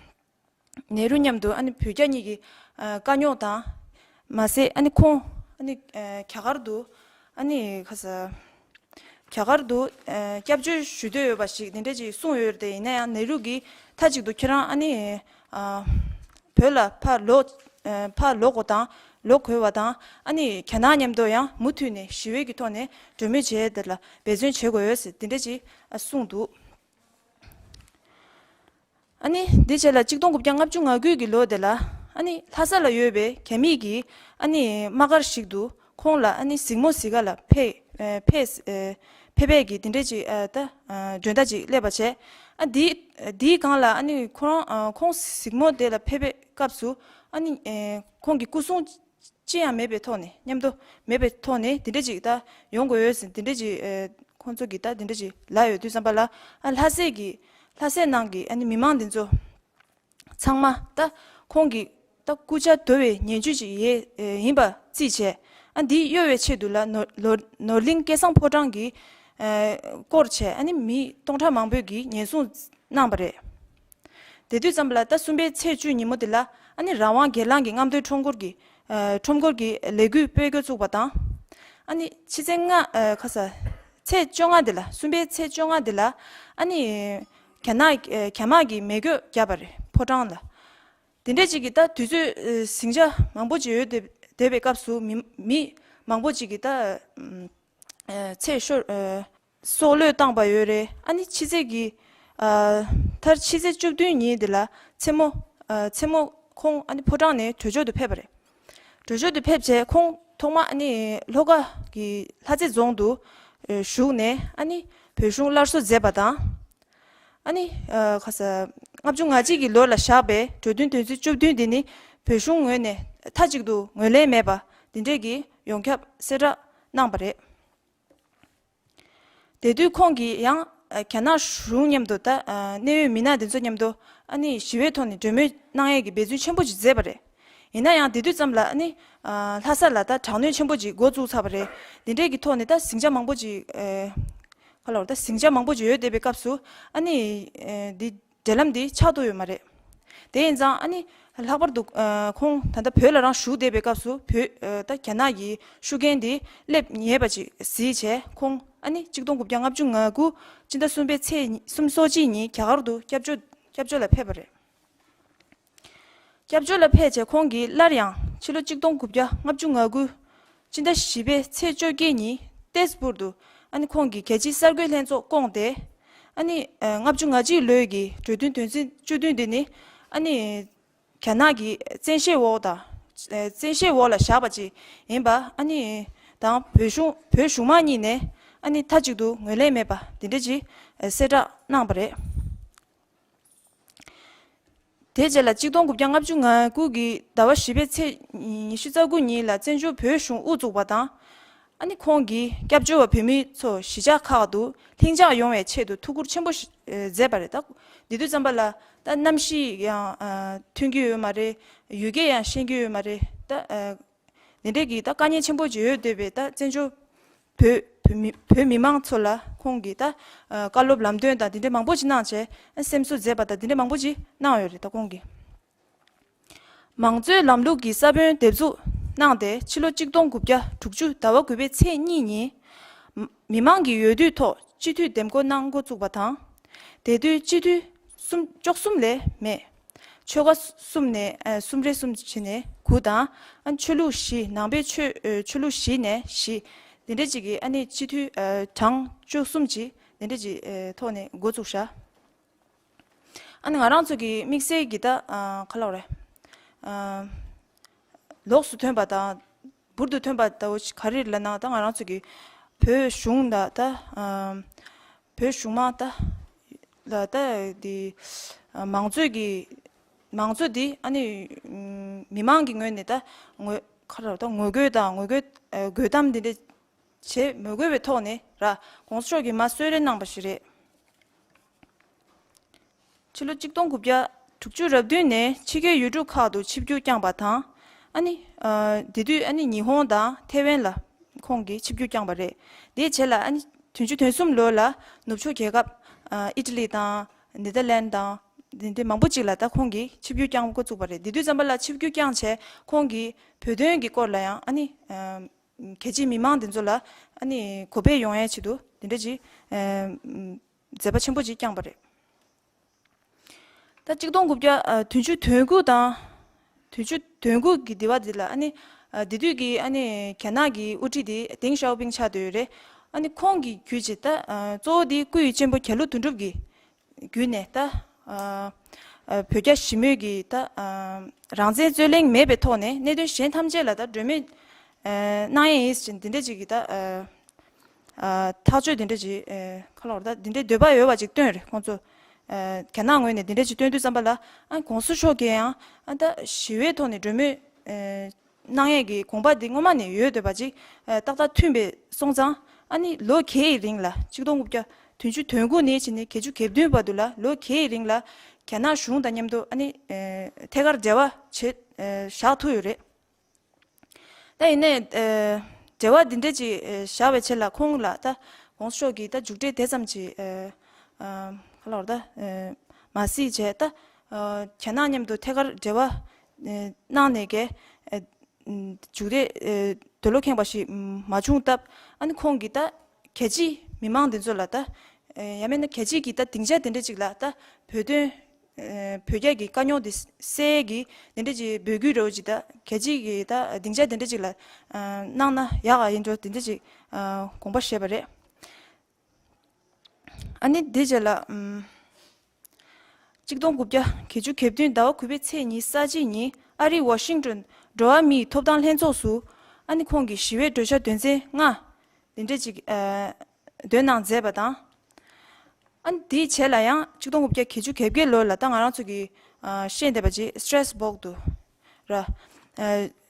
ནེ་རུ་མཉམ་དུ་ཨ་ནི་བོད་རྒྱ་གཉིས་ཀྱི་ཨ་དཀའ་རྙོག་དང་མ་ཟད་ཨ་ནི་ཁོང་ཨ་ནི་ཨ་རྒྱ་གར་དུ་ཨ་ནི་ག་ས་རྒྱ་གར་དུ་ཨ་སྐྱབས་བཅོལ་ཞུ་འདོད་ཡོད་པ་ཞིག་དེ་འདྲ་ཅིག་གསུངས་ཡོད་རེད་དེ། ཡིན་ན་ཡང་ནེ་རུ་གིས་མཐའ་གཅིག་ཏུ་ཁྱེད་རང་ཨ་ནི་ཨ་བོད་ལ་ཕར་ལོག་ཨ་ཕར་ལོག་དགོས་དང་ལོག་དགོས་པ་དང་ཨ་ནི་རྒྱ་ནག་མཉམ་དུ་ཡང་མུ་མཐུད་ནས་ཞི་བའི་གི་ཐོག་ནས་གྲོས་མོལ་བྱས་དེ་ལ་འབད་བརྩོན་བྱེད་དགོས་ཡོད་ཟེར་དེ་འདྲ་ཅིག་ཨ་གསུངས་འདུག་ཨ་ནི་འདི་རྗེས་ལ་ཆིག་སྟོང་དགུ་བརྒྱ་ལྔ་བཅུ་ང་དགུ་གི་ལོ་དེ་ལ་ཨ་ནི་ལྷ་ས་ལ་ཡོད་པའི་རྒྱ་མིའི་གི་ཨ་ནི་དམག་སྒར་ཞིག་ཏུ་ཁོང་ལ་ཨ་ནི་གཟིགས་མོ་གཟིགས་ག་ལ་ཕེབས་ཨ་ཕེབས་ཨ་ཕེབས་པའི་གི་དེ་འདྲས་ཅིག་ཨ་ད་ཨ་མགྲོན་བརྡ་ཅིག་སླེབས་པ་བྱས། ཨ་འདི་འདིའི་སྒང་ལ་ཨ་ནི་ཁོ་རང་ཨ་ཁོང་གཟིགས་མོ་དེ་ལ་ཕེབས་པའི་སྐབས་སུ་ཨ་ནི་ཨ་ཁོང་གི་སྐུ་སྲུང་ཅི་ཡང་མེད་པའི་ཐོག་ནས་མཉམ་དུ་མེད་པའི་ཐོག་ནས་དེ་འདྲ་ཅིག་ད་ཡོང་དགོས་ཡོད་ཟེར་དེ་འདྲ་ཅིག་ཨེ་ཁོང་ཚོ་གིས་ད་དེ་འདྲ་ཅིག་ལབ་ཡོད་དུས་ཙམ་པ་ལ། ཨ་ལྷ་སའི་གི་ལྷ་སའི་ནང་གི་ཨ་ནི་མི་མང་འདི་ཚོ་ཚང་མ་ད་ཁོང་གི་ད་སྐུ་ཕྱྭ་དོར་བའི་ཉེས་འཛུགས་ཅིག་ཡེ་ཨེ་ཡིན་པ་རྩིས་བྱས། ཨ་འདི་གཡོལ་བའི་ཆེད་དུ་ལ་ནོར་ནོར་ནོར་གླིང་སྐལ་བཟང་ཕོ་བྲང་གི་ཨེ་སྐོར་བྱས་ཨ་ནི་མི་སྟོང་ཕྲག་མང་པོས་གི་ཉེན་སྲུང་གནང་བ་རེད། དེ་དུས་ཙམ་པ་ལ་ད་གསུམ་པའི་ཚེས་བཅུ་ཉིན་མོ་དེ་ལ་ཨ་ནི་རང་དབང་སྒེར་ལངས་ཀྱི་རྔམ་སྟོན་ཁྲོམ་སྐོར་གྱི་ཨ་ཁྲོམ་སྐོར་གྱི་ལས་འགུལ་སྤེལ་འགོ་བཙུགས་པ་དང་། ཨ་ནི་ཕྱི་ཚེས་ལྔ་ཨ་ག་ས་ཚེས་བཅོ་ལྔ་དེ་ལ་གསུམ་པའི་ཚེས་བཅོ་ལྔ་དེ་ལ་ཨ་ནི་རྒྱ་ནག་ཨ་རྒྱ་དམག་གིས་མེ་འགོག་བརྒྱབ་པ་རེད་ཕོ་བྲང་ལ། དེ་འདྲས་ཅིག་གི་ད་དུས་ཚོད་ཨ་ཟིང་ཆ་མང་པོ་ཅིག་ཡོད་བསྡད་བསྡད་པའི་སྐབས་སུ་མི་མི་མང་པོ་ཅིག་གིས་ད་ཨ་ཚེ་ཤོར་ཨ་སྲོག་བློས་བཏང་པ་ཡོད་རེད། ཨ་ནི་ཕྱི་ཚེས་ཀྱི་ཨ་ ཚར་ཕྱི་ཚེས་བཅུ་བདུན་ཉིན་དེ་ལ་མཚན་མོ། ཨ། མཚན་མོ་ཁོང་ཨ་ནི་ཕོ་བྲང་ནས་གྲོས་ཚོགས་དུ་ཕེབས་པ་རེད། གྲོས་ཚོགས་དུ་ཕེབས་རྗེས་ཁོང་ཐོག་མ་ཨ་ནི་ལྷོ་ཁ་གི་ལྷ་རྩེ་རྫོང་དུ་ཨ་བཞུགས་ནས་ཨ་ནི་བོད་གཞུང་སླར་གསོ་མཛད་པ་དང་། ཨ་ནི་ཨ་ཁ་ས་ལྔ་བཅུ་ང་གཅིག་གི་ལོ་ལ་བཞག་པའི་གྲོས་མཐུན་དོན་ཚན་བཅུ་བདུན་དེ་ནི་བོད་གཞུང་ངོས་ནས་མཐའ་གཅིག་ཏུ་ངོས་ལེན་མེད་པ་འདི་འདྲས་ཀྱི་ཡོངས་ཁྱབ་གསལ་བསྒྲགས་གནང་བ་རེད། དེ་དུས་ཁོང་གིས་ཡང་ཨ་རྒྱ་ནག་གཞུང་མཉམ་དུ་ད་ཨ་གནད་ཡོད་མི་སྣ་དེ་ཚོ་མཉམ་དུ་ཨ་ནི་ཞི་བའི་ཐོག་ནས་གྲོས་མོལ་གནང་ཡས་ཀྱི་འབད་བརྩོན་ཆེན་པོ་ཅིག་མཛད་པ་རེད། ཡིན་ན་ཡང་དེ་དུས་ཙམ་ལ་ཨ་ནི་ཨ་ལྷ་ས་ལ་ད་དྲག་གནོན་ཆེན་པོ་ཅིག་འགོ་བཙུགས་ཚར་བ་རེད། དེ་འདྲས་ཀྱི་ཐོག་ནས་ད་ཟིང་ཆ་མང་པོ་ཅིག་ཨ་ག་ལ་བར་ད་ཟིང་ཆ་མང་པོ་ཅིག་ཡོད་བསྡད་པའི་སྐབས་སུ་ཨ་ནི་ཨ་འདི་འབྲེལ་ལམ་འདི་ཆགས་ཐུབ་ཡོད་མ་རེད། དེ་ཡིན་ཙང་ཨ་ནི་ལྷག་པར་དུ་ཨ་ཁོང་ད་ལྟ་བོད་ལ་རང་བཞུགས་བསྡད་པའི་སྐབས་སུ་བོད་ཨ་ད་རྒྱ་ནག་གི་ཤུགས་རྐྱེན་འདི་སླེབས་ཉེས་པ་ཅིག་གཟིགས་བྱས་ཁོང་ཨ་ནི་གཅིག་སྟོང་དགུ་བརྒྱ་ལྔ་བཅུ་ང་དགུ་སྤྱི་ཟླ་གསུམ་པའི་ཚེས་ཉི་གསུམ་སོ་གཅིག་ཉིན་རྒྱ་གར་དུ་སྐྱབས་བཅོལ་སྐྱབས་བཅོལ་ལ་ཕེབས་པ་རེད། སྐྱབས་བཅོལ་ལ་ཕེབས་རྗེས་ཁོང་གིས་སླར་ཡང་ཕྱི་ལོ་གཅིག་སྟོང་དགུ་བརྒྱ་ལྔ་བཅུ་ང་དགུ་སྤྱི་ཟླ་བཞི་པའི་ཚེས་བཅོ་བརྒྱད་ཉིན་ཏེས་པུར་དུ་ཨ་ནི་ཁོང་གིས་རྒྱལ་སྤྱིའི་གསར་འགོད་ལྷན་ཚོགས་བསྐོངས་ཏེ། ཨ་ནི་ལྔ་བཅུ་ང་གཅིག་ལོའི་གི་གྲོས་མཐུན་དོན་ཚན་བཅུ་བདུན་འདི་ནི་ཨ་ནི་རྒྱ་ནག་གི་བཙན་ཤེད་འོག་དང་བཙན་ཤེད་འོག་ལ་བཞག་པ་ཅིག་ཡིན་པ་ཨ་ནི་དང་བོད་གཞུང་བོད་གཞུང་མང་གཉིས་ནས་ཨ་ནི་མཐའ་གཅིག་ཏུ་ངོས་ལེན་མེད་པ་འདི་འདྲ་ཅིག་གསལ་བསྒྲགས་གནང་བ་རེད། དེ་རྗེས་ལ་གཅིག་སྟོང་དགུ་བརྒྱ་ལྔ་བཅུ་ང་དགུ་གི་ཟླ་བ་བཞི་པའི་ཚེས་ཉི་ཤུ་རྩ་དགུ་ཉིན་ལ་བཙན་བྱོལ་བོད་གཞུང་དབུ་བཙུགས་པ་དང་། ཨ་ནི་ཁོང་གིས་སྐྱབས་བཅོལ་བ་བོད་མི་ཚོ་གཞིས་ཆགས་ཁག་ཏུ་ལྷིང་འཇགས་ཡོང་བའི་ཆེད་དུ་ཐུགས་ཁུར་ཆེན་པོ་ཞིག་མཛད་པ་རེད། ད་དེ་དུས་ཙམ་པ་ལ་ད་གནམ་གཤིས་ཡང་མཐུན་གྱི་ཡོད་མ་རེད། ཡུལ་སྐད་ཡང་ཤེས་ཀྱི་ཡོད་མ་རེད། ད་འདི་འདྲས་ཀྱི་ད་དཀའ་ངལ་ཆེན་པོ་ཅིག་ཡོད་བསྡད་པའི་ད་བཙན་བྱོལ་བོད་བོད་མི་བོད་མི་མང་ཚོ་ལ་ཁོང་གིས་ད་བཀའ་སློབ་ལམ་སྟོན་དང་དེ་འདྲས་མང་པོ་ཅིག་གནང་བྱས་སེམས་གསོ་མཛད་པ་དང་དེ་འདྲས་མང་པོ་ཅིག་གནང་ཡོད་རེད། ད་ཁོང་གིས་མང་གཙོའི་ལམ་ལུགས་ཀྱི་ས་བོན་འདེབས་འཛུགས་གནང་སྟེ་ཕྱི་ལོ་གཅིག་སྟོང་དགུ་བརྒྱ་དྲུག་ཅུ་ཟླ་བ་དགུ་པའི་ཚེས་གཉིས་ཉིན་མི་མང་གི་འོས་བསྡུའི་ཐོག་སྤྱི་འཐུས་འདེམས་བསྐོ་གནང་འགོ་བཙུགས་པ་དང་། དེ་དུས་སྤྱི་འཐུས་གསུམ་བཅུ་གསུམ་ལས་མེད། ཆོལ་ཁ་གསུམ་ནས་ཨ་གསུམ་རེ་གསུམ་བྱས་ནས་དགུ་དང་། ཨ་ཆོས་ལུགས་བཞི་ནང་པའི་ཆོས་ཨ་ཆོས་ལུགས་བཞི་ནས་བཞི། དེ་འདྲ་ཅིག་གིས་ཨ་ནི་སྤྱི་འཐུས་ཨ་གྲངས་བཅུ་གསུམ་ཅིག་དེ་འདྲ་ཅིག་ཨ་ཐོག་ནས་འགོ་བཙུགས་བཞག་ཨ་ནི་ང་རང་ཚོ་གི་དམིགས་བསལ་གྱི་ད་ཨ་ག་ལབ་རེད། ཨ་ལོགས་སུ་ཐོན་པ་དང་འབུར་དུ་ཐོན་པ་ལྟ་བུ་ག་རེ་ལབ་ན། ད་ང་རང་ཚོ་གི་བོད་གཞུང་ད་ད་ཨ་བོད་གཞུང་མང་ད་ལ་ད་འདི་ཨ་མང་གཙོའི་གི་མང་གཙོ་འདི་ཨ་ནི་ཨ་མི་མང་གི་ངོས་ནས་ད་ངོས་ཁ་ར་ད་ངོ་རྒོལ་དང་ངོ་རྒོལ་ཨ་རྒོལ་གཏམ་འདི་འདྲ་བྱེད་མི་དགོས་པའི་ཐོག་ནས་ར་གོང་ས་མཆོག་གིས་མར་གསོལ་རས་གནང་པ་ཞིག་རེད། ཕྱི་ལོ་གཅིག་སྟོང་དགུ་བརྒྱ་དྲུག་ཅུ་རེ་བདུན་ནས་ཕྱི་རྒྱལ་ཡུལ་གྲུ་ཁག་ཏུ་ཆིབས་བསྒྱུར་བསྐྱངས་པ་དང་། ཨ་ནི་ཨ་དེ་དུས་ཨ་ནི་ཉི་ཧོང་དང་ཐེ་ཝན་ལ་ཁོང་གིས་ཆིབས་བསྒྱུར་བསྐྱངས་པ་རེད། དེའི་རྗེས་ལ་ཨ་ནི་བདུན་ཅུ་དོན་གསུམ་ལོ་ལ་ནུབ་ཕྱོགས་རྒྱལ་ཁབ་ཨ་ཨི་ཊ་ལི་དང་ནེ་དར་ལན་དང་དེ་འདྲ་མང་པོ་ཅིག་ལ་ད་ཁོང་གིས་ཆིབས་བསྒྱུར་བསྐྱངས་འགོ་བཙུགས་པ་རེད། དེ་དུས་ཙམ་པ་ལ་ཆིབས་བསྒྱུར་བསྐྱངས་བྱས་ཁོང་གིས་བོད་དོན་གྱི་སྐོར་ལ་ཡང་ཨ་ནི་ཨ་རྒྱལ་སྤྱིའི་མི་མང་འདི་ཚོ་ལ་ཨ་ནི་གོ་བརྡ་ཡོང་ཡའི་ཆེད་དུ་དེ་འདྲ་ཅིག་ཨ་མཛད་པ་ཆེན་པོ་ཅིག་བསྐྱངས་པ་རེད། ད་གཅིག་སྟོང་དགུ་བརྒྱ་ཨ་བདུན་ཅུ་དོན་དགུ་དང་། བདུན་ཅུ་དོན་དགུ་གི་དེ་བ་འདི་ལ་ཨ་ནི་ཨ་དེ་དུས་ཀྱི་ཨ་ནི་རྒྱ་ནག་གི་དབུ་ཁྲིད་དེ་ཏེང་ཞའོ་ཕིང་ཆགས་བསྡད་ཡོད་རེད། ཨ་ནི་ཁོང་གིས་བརྒྱུད་བྱས་ད་ཨ་གཙོ་བོ་དེ་སྐུ་ཡི་གཅེན་པོ་གྱ་ལོ་དོན་གྲུབ་ཀྱིས་བརྒྱུད་ནས་ད་ཨ་ཨ་བོད་རྒྱ་ཞི་མོལ་གྱི་ད་ཨ་རང་བཙན་རྩོད་གླེང་མེད་པའི་ཐོག་ནས་གནད་དོན་གཞན་ཐམས་ཅད་ལ་ད་གྲོས་མོལ་ཨ་གནང་ཡས་ཡིན་ཟེར་འདི་འདྲ་ཅིག་གི་ད་ཨ་ཨ་ཐག་གཅོད་འདི་འདྲ་ཅིག་ཨ་ག་ལབ་རེད། ད་འདི་འདྲའི་འདོད་པ་ཡོད་པ་ཅིག་བཏོན་རེད་ཁོང་ཚོ། ཨ་རྒྱ་ནག་ངོས་ནས་འདི་འདྲ་ཅིག་བཏོན་དུས་ཙམ་པ་ལ་ཨ་གོང་ས་མཆོག་གིས་ཡང་ཨ་ད་ཞི་བའི་ཐོག་ནས་གྲོས་མོལ་ཨ་གནང་ཡས་ཀྱི་དགོངས་པ་འདི་སྔོན་མ་ནས་ཡོད་འདོད་པ་ཅིག་ཨ་ཏག་ཏག་མཐུན་པའི་སོང་ཙང་ཨ་ནི་ལོ་བརྒྱད་ཡི་རིང་ལ་གཅིག་སྟོང་དགུ་བརྒྱ་བདུན་ཅུ་དོན་དགུ་ནས་བྱས་ནས་བརྒྱད་ཅུ་གྱ་བདུན་བར་དུ་ལ་ལོ་བརྒྱད་ཡི་རིང་ལ་རྒྱ་ནག་གཞུང་དང་མཉམ་དུ་ཨ་ནི་ཨ་ཐད་ཀར་འབྲེལ་བ་བྱེད་ཨ་བཞག་ཐུབ་ཡོད་རེད། ད་ཡིན་ནའི་ཨ་འབྲེལ་བ་འདི་འདྲ་ཅིག་ཨ་བཞག་པའི་ཆེད་ལ་ཁོང་ལ་ད་གོང་ས་མཆོག་གིས་ད་མཇུག་འབྲས་དེ་ཙམ་ཅིག་ཨ་ཨ་ག་ལབ་རེད། ད་ཨ་མ་གཟིགས་བྱས་ད་ཨ་རྒྱ་ནག་མཉམ་དུ་ཐད་ཀར་འབྲེལ་བ་ཨ་གནང་ནས་ཀྱི་ཨ་མཇུག་འབྲས་ཨ་འདོད་བློ་ཁེངས་པ་ཞིག་མ་བྱུང་སྟབས། ཨ་ནི་ཁོང་གིས་ད་རྒྱལ་སྤྱིའི་མི་མང་འདི་ཚོ་ལ་ད་ཨ་ཡང་མིན་ན་རྒྱལ་སྤྱིའི་གི་ད་སྡིངས་ཆ་དེ་འདྲ་ཅིག་ལ་ད་བོད་དོན་ཨ་བོད་རྒྱ་གི་དཀའ་རྙོག་འདི་སེལ་གི་དེ་འདྲ་ཅིག་འབོད་སྐུལ་རོགས་ཅིག་ད་རྒྱལ་སྤྱིའི་གི་ད་སྡིངས་ཆ་དེ་འདྲ་ཅིག་ལ་ཨ་གནང་ན་ཡག་ག་ཡིན་འགྲོ་དེ་འདྲ་ཅིག་ཨ་དགོངས་པ་བཞེས་པ་རེད། ཨ་ནི་དེ་རྗེས་ལ་ཨམ་ གཅིག་སྟོང་དགུ་བརྒྱ་བརྒྱད་ཅུ་གྱ་བདུན་ཟླ་བ་དགུ་པའི་ཚེས་ཉི་ཤུ་རྩ་གཅིག་ཉིན་ཨ་རིའི་ཝ་ཤིང་ཏོན་འགྲོ་བ་མིའི་ཐོབ་ཐང་ལྷན་ཚོགས་སུ་ཨ་ནི་ཁོང་གི་ཞི་བའི་གྲོས་འཆར་དོན་ཚན་ལྔ་འདི་འདྲ་ཅིག་ཨ་འདོན་གནང་མཛད་པ་དང་། ཨ་ནི་དེའི་རྗེས་ལ་ཡང་གཅིག་སྟོང་དགུ་བརྒྱ་བརྒྱད་ཅུ་གྱ་བརྒྱད་ལོ་ལ་ད་ང་རང་ཚོ་གི་ཨ་ཤེས་བསྡད་པ་ཅིག་སི་ཊེ་ར་སི་སྦོག་ཏུ་ར་ཨ་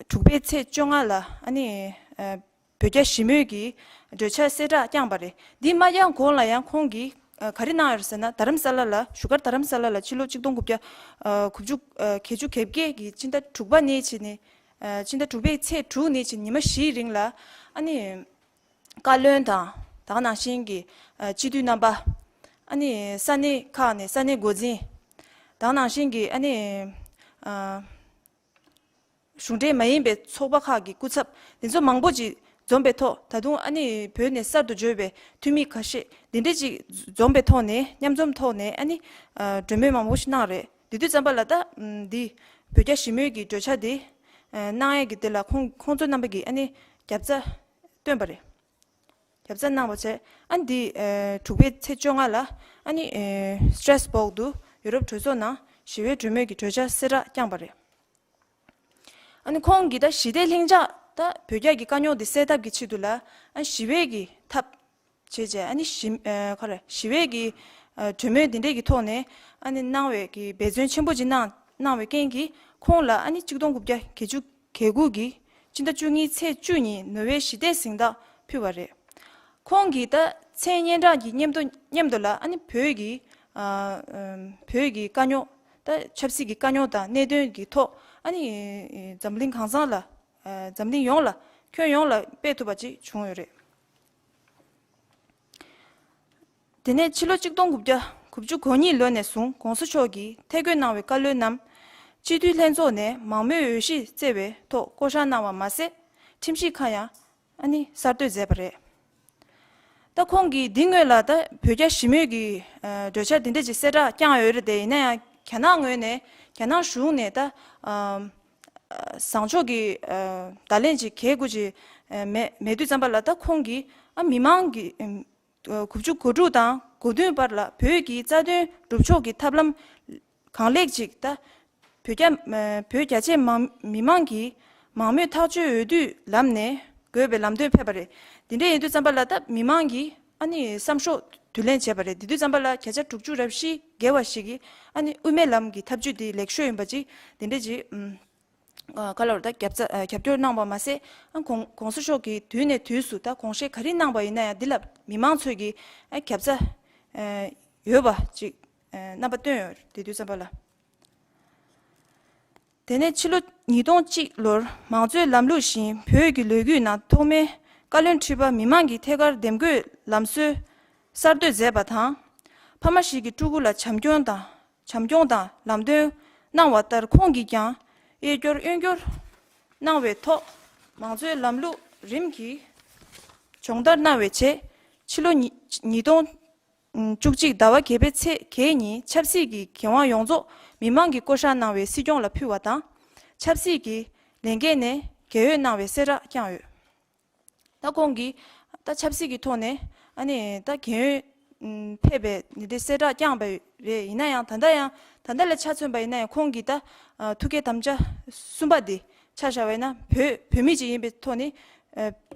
དྲུག་པའི་ཚེས་བཅོ་ལྔ་ལ་ཨ་ནི་ཨ་བོད་རྒྱ་ཞི་མོལ་གྱི་གྲོས་འཆར་གསལ་བསྒྲགས་བསྐྱངས་པ་རེད། འདི་མ་བསྐྱངས་གོང་ལ་ཡང་ཁོང་གིས་ཨ་ག་རེ་གནང་ཡོད་རེད་ཟེར་ན། རྡ་རམ་ས་ལ་ལ་བཞུགས་སྒར་རྡ་རམ་ས་ལ་ལ་ཕྱི་ལོ་གཅིག་སྟོང་དགུ་བརྒྱ་ཨ་དགུ་བཅུ་ཨ་བརྒྱད་ཅུ་གྱ་བརྒྱད་ཀྱི་ཕྱི་ཟླ་དྲུག་པ་ནས་བྱས་ནས་ཨ་ཕྱི་ཟླ་དྲུག་པའི་ཚེས་དྲུག་ནས་བྱས་ཉི་མ་བཞིའི་རིང་ལ་ཨ་ནི་བཀའ་བློན་དང་ད་ག་ནང་བཞིན་གྱི་ཨ་སྤྱི་འཐུས་རྣམ་པ། ཨ་ནི་ས་གནས་ཁག་ནས་ས་གནས་འགོ་འཛིན། ད་ག་ནང་བཞིན་གྱི་ཨ་ནི་ཨ་གཞུང་འབྲེལ་མ་ཡིན་པའི་ཚོགས་པ་ཁག་གི་སྐུ་ཚབ་འདི་ཚོ་མང་པོ་ཅིག་འཛོམས་པའི་ཐོག་ད་དུང་ཨ་ནི་བོད་ནས་གསར་དུ་འབྱོར་བའི་འཐུས་མི་ཁ་ཤས་འདི་འདྲ་ཅིག་འཛོམས་པའི་ཐོག་ནས་མཉམ་འཛོམས་ཐོག་ནས་ཨ་ནི་ཨ་གྲོས་མོལ་མང་པོ་ཞིག་གནང་རེད། དེ་དུས་ཙམ་པ་ལ་ད་ཨམ་འདི་བོད་རྒྱ་ཞི་མོལ་གྱི་གྲོས་འཆར་འདི་ཨ་གནང་ཡས་ཀྱི་དེ་ལ་ཁོང་ཁོང་ཚོ་རྣམ་པ་གིས་ཨ་ནི་རྒྱབ་རྩ་བཏོན་པ་རེད། རྒྱབ་རྩ་གནང་བ་བྱས། ཨ་ནི་འདི་ཨ་དྲུག་པའི་ཚེས་བཅོ་ལྔ་ལ་ཨ་ནི་ཨ་སི་ཊེ་ར་སི་སྦོག་ཏུ་ཡུ་རོབ་གྲོས་ཚོགས་ནང་ཞི་བའི་གྲོས་མོལ་གྱི་གྲོས་འཆར་གསལ་བསྒྲགས་བསྐྱངས་པ་རེད། ཨ་ནི་ཁོང་གིས་ད་ཞི་བདེ་ལྷིང་འཇགས་ད་བོད་རྒྱ་གི་དཀའ་རྙོག་འདི་སེལ་ཐབས་ཀྱི་ཆེད་དུ་ལ་ཨ་ཞི་བའི་གི་ཐབས་བྱས་བྱས་ཨ་ནི་ཞི་ཨ་ག་རེ་ཞི་བའི་གི་ཨ་གྲོས་མོལ་འདི་འདྲའི་གི་ཐོག་ནས་ཨ་ནི་གནང་བའི་གི་འབད་བརྩོན་ཆེན་པོ་ཅིག་གནང་གནང་བའི་རྐྱེན་གྱིས་ཁོང་ལ་ཨ་ནི་གཅིག་སྟོང་དགུ་བརྒྱ་བརྒྱད་ཅུ་གྱ་དགུ་གི་ཕྱི་ཟླ་བཅུ་གཉིས་ཚེས་བཅུ་ཉིན་ནོ་བེལ་ཞི་བདེའི་གཟེངས་རྟགས་ཕུལ་བ་རེད། ཁོང་གིས་ད་མཚན་སྙན་གྲགས་ཀྱི་མཉམ་དུ་མཉམ་དུ་ལ་ཨ་ནི་བོད་ཀྱི་ཨ་ཨམ་བོད་ཀྱི་དཀའ་རྙོག་ད་ཆབ་སྲིད་ཀྱི་དཀའ་རྙོག་དང་གནད་དོན་གྱི་ཐོག་ཨ་ནི་འཛམ་གླིང་གང་ས་ལ་ཨ་འཛམ་གླིང་ཡོངས་ལ་ཁྱོན་ཡོངས་ལ་སྤེལ་ཐུབ་པ་ཅིག་བྱུང་ཡོད་རེད། དེ་ནས་ཕྱི་ལོ་གཅིག་སྟོང་དགུ་བརྒྱ་དགུ་བཅུ་གོ་གཉིས་ལོ་ནས་བཟུང་༸གོང་ས་མཆོག་གིས་ཐད་བསྐོས་གནང་བའི་བཀའ་བློན་རྣམས་སྤྱི་འཐུས་ལྷན་ཚོགས་ནས་མང་མོས་འོས་གཞིར་བརྩི་བའི་ཐོག་བསྐོ་བཞག་གནང་བ་མ་ཟད། ཁྲིམས་ཞིབ་ཁང་ཡང་ཨ་ནི་གསར་གཏོད་མཛད་པ་རེད། ད་ཁོང་གིས་འདི་སྔོན་ལ་ད་བོད་རྒྱ་ཞི་མོལ་གྱི་ཨ་གྲོས་འཆར་འདི་འདྲ་ཅིག་གསལ་བསྒྲགས་བསྐྱངས་ཡོད་རེད་དེ། ཡིན་ན་ཡང་རྒྱ་ནག་ངོས་ནས་རྒྱ་ནག་གཞུང་ནས་ད་ཨ་བཟང་ཕྱོགས་ཀྱི་ཨ་བརྡ་ལན་ཅིག་གལ་དགོས་ཅིག་ཨ་མེད་མེད་དུས་ཙམ་པ་ལ་ད་ཁོང་གིས་ཨ་མི་མང་གི་ཨ་དགུ་བཅུ་གོ་དྲུག་དང་གོ་བདུན་བར་ལ་བོད་ཀྱི་རྩ་དོན་སྒྲུབ་ཕྱོགས་ཀྱི་ཐབས་ལམ་གང་ལེགས་ཅིག་ད་བོད་རྒྱ་ཨ་བོད་རྒྱ་ཆེ་མང་མི་མང་གིས་མང་མོས་ཐག་གཅོད་འོས་བསྡུའི་ལམ་ནས་དགོས་པའི་ལམ་སྟོན་ཕེབས་པ་རེད། འདི་འདྲ་ཡིན་དུས་ཙམ་པ་ལ་ད་མི་མང་གིས་ཨ་ནི་བསམ་ཤོག་དུས་ལེན་བྱས་པ་རེད། དེ་དུས་ཙམ་པ་ལ་བརྒྱ་ཆ་དྲུག་ཅུ་རེ་བཞི་བརྒལ་བ་ཞིག་གིས་ཨ་ནི་དབུ་མའི་ལམ་གྱི་ཐབས་ཇུས་དེ་ལེགས་ཤོས་ཡིན་པ་ཅིག་འདི་འདྲ་ཅིག་ཨུམ། ཨ་ག་ལ་བར་ད་རྒྱབ་རྩ་ཨ་རྒྱབ་སྐྱོར་གནང་བ་མ་ཟད། ཨ་༸གོང་༸གོང་ས་མཆོག་གིས་དུས་ནས་དུས་སུ་ད་དགོངས་བཞེས་ག་རེ་གནང་བ་ཡིན་ན་ཡང་འདི་ལ་མི་མང་ཚོས་ཀྱིས་ཨ་རྒྱབ་རྩ་ཨ་ཡོད་པ་ཅིག་ཨ་རྣམ་པ་སྟོན་ཡོད་རེད། དེ་དུས་ཙམ་པ་ལ། དེ་ནས་ཕྱི་ལོ་ཉིས་སྟོང་གཅིག་ལོར་མང་གཙོའི་ལམ་ལུགས་བཞིན་བོད་ཀྱི་ལོ་རྒྱུས་ནང་ཐོག་མའི་བཀའ་བློན་ཁྲི་པ་མི་མང་གི་ཐད་ཀར་འདེམས་བསྐོའི་ལམ་སྲོལ་གསར་གཏོད་མཛད་པ་དང་། ཕ་མ་ཞིག་གི་ཕྲུ་གུ་ལ་བྱམས་སྐྱོང་དང་། བྱམས་སྐྱོང་དང་ལམ་སྟོན་གནང་བ་ལྟར་ཁོང་གིས་ཀྱང་གཡས་སྐྱོར་གཡོན་སྐྱོར་གནང་བའི་ཐོག་མང་གཙོའི་ལམ་ལུགས་རིམ་གྱིས་སྦྱོང་བརྡར་གནང་བའི་རྗེས། ཕྱི་ལོ་ཉིས་ཉིས་སྟོང་བཅུ་གཅིག་ཟླ་བ་བརྒྱད་པའི་ཚེས་བརྒྱད་ཉིན་ཆབ་སྲིད་ཀྱི་འགན་དབང་ཡོངས་རྫོགས་མི་མང་གིས་བསྐོ་བཞག་གནང་བའི་སྲིད་སྐྱོང་ལ་ཕུལ་བ་དང་། ཆབ་སྲིད་ཀྱི་ལས་འགན་ནས་རྒས་ཡོལ་གནང་བའི་གསལ་བསྒྲགས་བསྐྱངས་ཡོད། ད་ཁོང་གིས་ད་ཆབ་སྲིད་ཀྱི་ཐོག་ནས་ཨ་ནི་ད་རྒས་ཡོལ་ཕེབས་པའི་འདི་འདྲའི་གསལ་བསྒྲགས་བསྐྱངས་པ་རེད། ཡིན་ན་ཡང་ད་ལྟ་ཡང་ད་ལྟ་ལ་ཆ་མཚོན་པ་ཡིན་ན་ཡང་ཁོང་གིས་ད་ཐུགས་བསྐྱེད་དམ་བཅའ་གསུམ་པ་འདི་ཆ་བཞག་པ་ཡིན་ན་བོད་བོད་མི་ཅིག་ཡིན་པའི་ཐོག་ནས་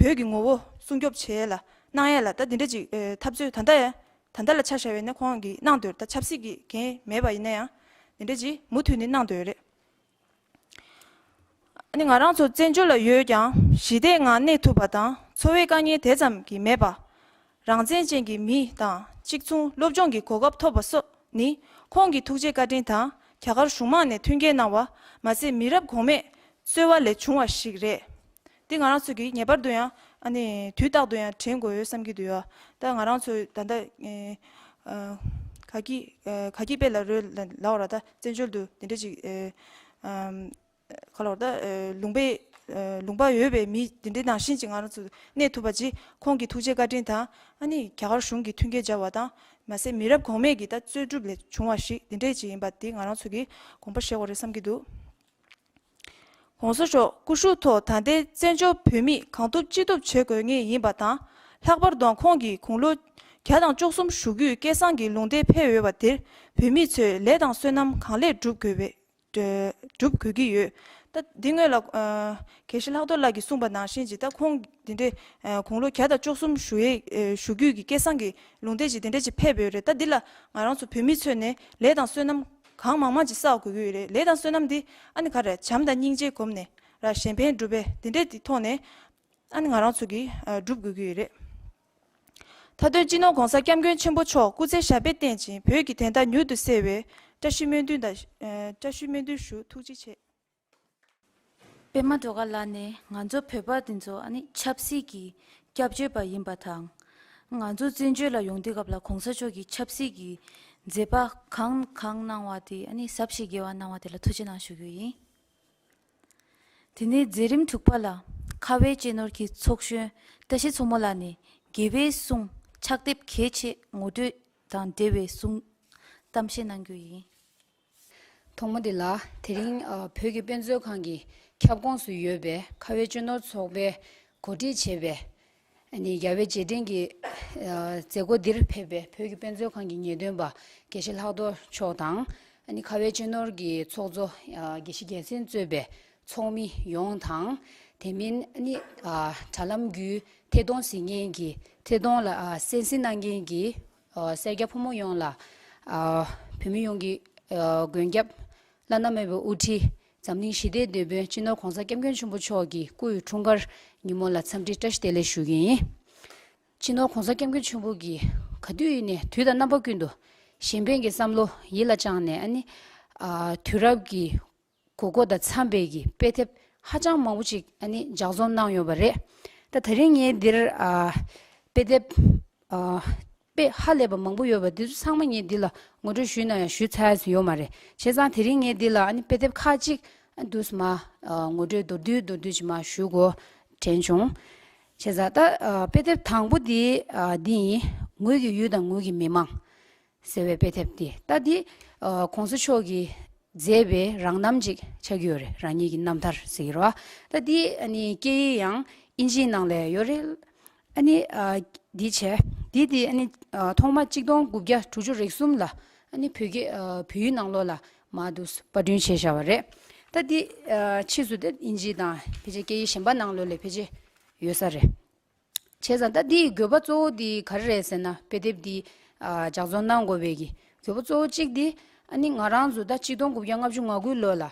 བོད་ཀྱི་ངོ་བོ་སྲུང་སྐྱོབ་བྱེད་ཡས་ལ་གནང་ཡས་ལ་ད་འདི་འདྲ་ཅིག་འཐབ་རྩོད་ད་ལྟ་ཡང་ད་ལྟ་ལ་ཆ་བཞག་པ་ཡིན་ན་ཁོང་གིས་གནང་འདོད། ད་ཆབ་སྲིད་ཀྱི་འགན་མེད་པ་ཡིན་ན་ཡང་འདི་འདྲ་ཅིག་མུ་མཐུད་ནས་གནང་འདོད་རེད། ཨ་ནི་ང་རང་ཚོ་བཙན་བྱོལ་ལ་ཡོད་ཀྱང་ཞི་བདེའི་ངང་གནས་ཐུབ་པ་དང་འཚོ་བའི་དཀའ་ངལ་དེ་ཙམ་གྱིས་མེད་པ། རང་བཙན་ཅན་གྱི་མི་དང་གཅིག་མཚུངས་སློབ་སྦྱོང་གི་གོ་སྐབས་ཐོབ་པ་སོགས་ནི་ཁོང་གི་ཐུགས་རྗེ་བཀའ་དྲིན་དང་རྒྱ་གར་གཞུང་མང་ནས་མཐུན་རྐྱེན་གནང་བ་མ་ཟད་མི་རབས་གོང་མས་གཙོས་པ་ལས་བྱུང་བ་ཞིག་རེད། འདི་ང་རང་ཚོ་གིས་ངེས་པར་དུ་ཡང་ཨ་ནི་དུས་རྟག་ཏུ་ཡང་དྲན་དགོས་ཡོད་བསམ་གྱི་འདུག་ཡ། ད་ང་རང་ཚོ་ད་ལྟ་ཨེ་ཨ་ག་གི་ཨ་ག་གི་དཔེ་ལ་རོལ་ལ་ལབ་པ་ར། ད་བཙན་བྱོལ་དུ་འདི་འདྲ་ཅིག་ཨེ་ཨམ་ག་ལབ་ར། ད་ཨེ་ལུང་པའི་ཨེ་ལུང་པ་ཡོད་པའི་མི་འདི་འདྲའི་ནང་བཞིན་ཅིག་ང་རང་ཚོ་གནས་ཐུབ་པ་ཅིག་ཁོང་གི་ཐུགས་རྗེ་བཀའ་དྲིན་དང་ཨ་ནི་རྒྱ་གར་གཞུང་གི་མཐུན་རྐྱེན་སྦྱར་བ་དང་མ་ཟད་མི་རབས་གོང་མས་ཀྱི་ད་རྩོད་སྒྲུབ་ལས་བྱུང་བ་ཞིག་འདི་འདྲས་ཅིག་ཡིན་པ་འདི་ང་རང་ཚོ་གིས་དགོངས་པ་བཞེས་དགོས་རེད་བསམ་གྱི་འདུག། ༸གོང་ས་མཆོག་སྐུ་བཞུགས་ཐོག་ད་ལྟའི་བཙན་བྱོལ་བོད་མིས་གང་ཐུབ་ཅི་ཐུབ་བྱེད་དགོས་ངེས་ཡིན་པ་དང་། ལྷག་པར་དུ་ཁོང་གིས་དགུང་ལོ་ བརྒྱ་དང་བཅུ་གསུམ་བཞུགས་རྒྱུའི་སྐལ་བཟང་གི་ལུང་བསྟན་ཕེབས་ཡོད་པ་དེར་བོད་མི་ཚོས་ལས་དང་བསོད་ནམས་གང་ལེགས་སྒྲུབ་དགོས་པའི་སྒྲུབ་དགོས་ཀྱི་ཡོད། ད་འདི་སྔོན་ལ་ཨ་དགེ་བཤེས་ལྷག་རྡོར་ལགས་ཀྱིས་གསུངས་པ་ནང་བཞིན་ཅིག་ད་ཁོང་འདི་འདྲའི་ཨ་དགུང་ལོ་བརྒྱ་དང་བཅུ་གསུམ་བཞུགས་ཡས་ཨ་བཞུགས་རྒྱུ་གི་སྐལ་བཟང་གི་ལུང་བསྟན་ཅིག་དེ་འདྲ་ཅིག་ཕེབས་ཡོད་རེད། ད་འདི་ལ་ང་རང་ཚོ་བོད་མི་ཚོས་ནས་ལས་དང་བསོད་ནམས་གང་མང་མང་ཅིག་བསགས་དགོས་ཀྱི་ཡོད་རེད། ལས་དང་བསོད་ནམས་འདི་ཨ་ནི་ག་རེ་བྱམས་དང་སྙིང་རྗེ་བསྒོམས་ནས་ར་གཞན་ཕན་སྒྲུབ་པའི་དེ་འདྲའི་དེ་ཐོག་ནས་ཨ་ནི་ང་རང་ཚོ་གིས་ཨ་སྒྲུབ་དགོས་ཀྱི་ཡོད་རེད། མཐའ་དོན་སྤྱི་ནོར་༸གོང་ས་༸སྐྱབས་མགོན་ཆེན་པོ་མཆོག་སྐུ་ཚེ་ཞབས་པད་བརྟན་ཅིང་བོད་ཀྱི་བདེན་མཐའ་མྱུར་དུ་གསལ་བའི་བཀྲ་ཤིས་སྨོན་འདུན་དང་ཨ་བཀྲ་ཤིས་སྨོན་འདུན་ཞུ། ཐུགས་རྗེ་ཆེ། པད་མ་སྒྲོལ་དཀར་ལགས་ནི་ང་ཚོ་བོད་པ་འདི་ཚོ་ཨ་ནི་ཆབ་སྲིད་ཀྱི་སྐྱབས་བཅོལ་བ་ཡིན་པ་དང་། ང་ཚོ་བཙན་བྱོལ་ལ་ཡོང་དུས་སྐབས་ལ་༸གོང་ས་མཆོག་གིས་ཆབ་སྲིད་ཀྱི་མཛད་པ་གང་གང་གནང་བ་དེ་ཨ་ནི་ཟབ་ཞིང་རྒྱས་པ་གནང་བ་དེ་ལ་ཐུགས་རྗེ་གནང་ཞུ་རྒྱུ་ཡིན། དེ་ནས་མཛད་རིམ་དྲུག་པ་ལ་ཁ་བའི་གཅེས་ནོར་གྱི་ཚོགས་གཞོན་བཀྲ་ཤིས་མཚོ་མོ་ལགས་ནས་དགེ་བའི་གསུང་ཕྱག་དེབ་གལ་ཆེ་ངོ་སྤྲོད་དང་འབྲེལ་བའི་གསུང་གཏམ་བཤད་གནང་རྒྱུ་ཡིན། ཐོག་མ་དེ་ལ་དེ་རིང་ཨ་བོད་ཀྱི་དཔེ་མཛོད་ཁང་གི་ཁྱབ་ཁོངས་སུ་ཡོད་པའི་ཁ་བའི་གཅེས་ནོར་ཚོགས་པས་གོ་སྒྲིག་བྱས་པའི་ཨ་ནི་རྒྱལ་བའི་རྗེས་དྲན་གྱི་ཨ་མཛད་སྒོ་འདིར་ཕེབས་པའི་བོད་ཀྱི་དཔེ་མཛོད་ཁང་གི་ངེས་སྟོན་པ་དགེ་བཤེས་ལྷག་རྡོར་མཆོག་དང་། ཨ་ནི་ཁ་བའི་གཅེས་ནོར་གྱི་ཚོགས་གཙོ་ཨ་དགེ་བཤེས་རྒྱལ་མཚན་གཙོས་པའི་ཚོགས་མི་ཡོངས་དང་། དེ་མིན་ཨ་ནི་ཨ་དྲ་ལམ་བརྒྱུད་ཐད་གཏོང་གཟིགས་མཁན་གྱི་ཐད་གཏོང་ལ་ཨ་གསན་གཟིགས་གནང་མཁན་གྱི་ཨ་སེར་སྐྱ་ཕོ་མོ་ཡོངས་ལ་ཨ་བོད་མི་ཡོངས་ཀྱི་ཨ་མགོན་སྐྱབས་བླ་ན་མེད་པའི་དབུ་ཁྲིད་འཛམ་གླིང་ཞི་བདེའི་དེད་དཔོན་སྤྱི་ནོར་༸གོང་ས་༸སྐྱབས་མགོན་ཆེན་པོ་མཆོག་གི་སྐུའི་འཁྲུངས་སྐར་ཉིན་མོ་ལ་འཚམས་འདྲི་བཀྲ་ཤིས་བདེ་ལེགས་ཞུ་གི་ཡིན། སྤྱི་ནོར་༸གོང་ས་༸སྐྱབས་མགོན་ཆེན་པོ་གིས་ག་དུས་ཡིན་ནའི་དུས་དང་རྣམ་པ་ཀུན་ཏུ་གཞན་ཕན་གྱི་བསམ་བློ་ཡིད་ལ་བཅངས་ནས་ཨ་ནི་ཨ་དུས་རབས་ཀྱི་དགོས་མཁོ་དང་འཚམས་པའི་གི་དཔེ་དེབ་ཧ་ཅང་མང་པོ་ཅིག་ཨ་ནི་ལྗགས་རྩོམ་གནང་ཡོད་པ་རེད། ད་དེ་རིང་ངས་འདིར་ཨ་དཔེ་དེབ་ཨ་དཔེ་ཧ་ལས་པ་མང་པོ་ཡོད་པ་འདི་ཚོ་ཚང་མ་ངས་འདི་ལ་ངོ་སྤྲོད་ཞུས་ན་ཡང་ཞུས་ཚར་ཡ་ཡོད་མ་རེད། བྱས་ཙང་དེ་རིང་ངས་འདི་ལ་ཨ་ནི་དཔེ་དེབ་ཁག་ཅིག་ཨ་འདུག་སེ་མར་ཨ་ངོ་སྤྲོད་མདོར་བསྡུས་མདོར་བསྡུས་ཅིག་མར་ཞུ་དགོས་དྲན་བྱུང་། བྱས་ཙང་ད་ཨ་དཔེ་དེབ་དང་པོ་འདི་ཨ་འདི་ཡིན། ངོས་ཀྱི་ཡུལ་དང་ངོས་ཀྱི་མི་མང་ཟེར་བའི་དཔེ་དེབ་འདི། ད་འདི་ཨ་༸གོང་ས་མཆོག་གིས་མཛད་པའི་རང་རྣམ་ཅིག་ཆགས་ཀྱི་ཡོད་རེད། རང་ཉིད་ཀྱི་རྣམ་ཐར་ཟེར་གྱི་རེད་བ། ད་འདི་ཨ་ནི་སྐད་ཡིག་ཡང་ཨིན་ཇིའི་ནང་ལ་ཡོད་རེད། ཨ་ནི་ཨ་འདི་བྱས། འདི་འདི་ཨ་ནི་ཨ་ཐོག་མ་གཅིག་སྟོང་དགུ་བརྒྱ་དྲུག་ཅུ་རེ་གསུམ་ལ་ཨ་ནི་བོད་སྐད་ཨ་བོད་ཡིག་ནང་ལོགས་ལ་མར་འདུག་སེ་པར་སྐྲུན་བྱས་བཞག་པ་རེད། ད་འདི་ཨ་ཕྱིས་སུ་དེ་ཨིན་ཇི་དང་ཕལ་ཆེར་སྐད་ཡིག་གཞན་པ་ནང་ལོགས་ལ་ཕལ་ཆེར་ཡོད་ས་རེད། བྱས་ཙང་ད་འདིའི་དགོས་པ་གཙོ་བོ་འདི་ག་རེ་རེད་ཟེར་ན། དཔེ་དེབ་འདི་ཨ་ལྗགས་རྩོམ་གནང་དགོས་པའི་གི་དགོས་པ་གཙོ་བོ་གཅིག་འདི་ཨ་ནི་ང་རང་ཚོ་ད་གཅིག་སྟོང་དགུ་བརྒྱ་ལྔ་བཅུ་ང་དགུ་ལོ་ལ་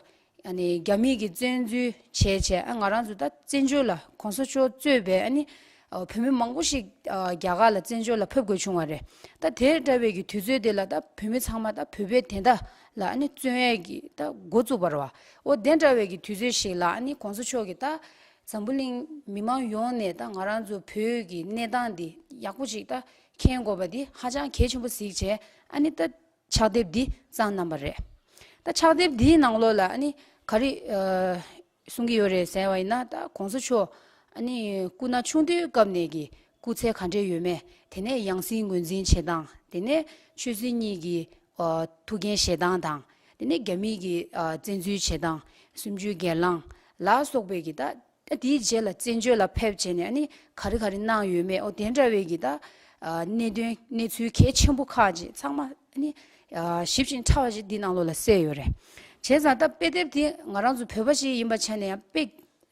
ཨ་ནི་རྒྱ་མི་གིས་བཙན་འཛུལ་བྱས་བྱས། ཨ་ང་རང་ཚོ་ད་བཙན་བྱོལ་ལ་༸གོང་ས་མཆོག་གཙོས་པའི་ཨ་ནི་ཨ་བོད་མི་མང་པོ་ཞིག་ཨ་རྒྱ་གར་ལ་བཙན་བྱོལ་ལ་ཕེབས་དགོས་བྱུང་བ་རེད། ད་དེ་འདྲ་བའི་གི་དུས་ཚོད་དེ་ལ་ད་བོད་མི་ཚང་མ་ད་བོད་པའི་བདེན་མཐའ་ལ་ཨ་ནི་བརྩོན་ཡས་ཀྱི་ད་འགོ་བཙུགས་པ་རེད་བ། འོ་དེ་འདྲ་བའི་གི་དུས་ཚོད་ཞིག་ལ་ཨ་ནི་༸གོང་ས་མཆོག་གིས་ད་འཛམ་བུ་གླིང་མི་མང་ཡོངས་ནས་ད་ང་རང་ཚོ་བོད་ཀྱི་གནས་སྟངས་འདི་ཡག་པོ་ཅིག་ད་མཁྱེན་དགོས་པ་འདི་ཧ་ཅང་གལ་ཆེན་པོ་གཟིགས་བྱས། ཨ་ནི་ད་ཕྱག་དེབ་འདི་བརྩམས་གནང་པ་རེད། ད་ཕྱག་དེབ་འདིའི་ནང་ལོགས་ལ་ཨ་ནི་ག་རེ་ཨ་གསུང་གི་ཡོད་རེད་ཟེར་བ་ཡིན་ན། ད་༸གོང་ས་མཆོག་ཨ་ནི་སྐུ་ན་ཆུང་དུས་སྐབས་ནས་ཀྱི་སྐུ་ཚེ་ག་འདྲས་ཡོད་མེད། དེ་ནས་ཡང་སྲིད་ངོས་འཛིན་བྱེད་སྟངས། དེ་ནས་ཆོས་སྲིད་གཉིས་ཀྱི་ཨ་ཐུགས་འགན་བཞེས་སྟངས་དང་། དེ་ནས་རྒྱ་མི་གི་ཨ་བཙན་འཛུལ་བྱེད་སྟངས། གསུམ་བཅུའི་སྒེར་ལངས་ལ་སོགས་པའི་གི་ད་ད་དེའི་རྗེས་ལ་བཙན་བྱོལ་ལ་ཕེབས་བྱས་ནས་ཨ་ནི་ག་རེ་ག་རེ་གནང་ཡོད་མེད། འོ་དེ་འདྲ་བའི་གི་ད་ཨ་གནད་དོན་གནས་ཚུལ་གལ་ཆེན་པོ་ཁག་ཅིག་ཚང་མ་ཨ་ནི་ཨ་ཞིབ་ཅིང་ཕྲ་བ་ཞིག་འདི་ནང་ལོགས་ལ་གསལ་ཡོད་རེད། བྱས་ཙང་ད་དཔེ་དེབ་དེ་ང་རང་ཚོ་བོད་པ་ཞིག་ཡིན་པའི་ཆ་ནས་ཡང་དཔེ་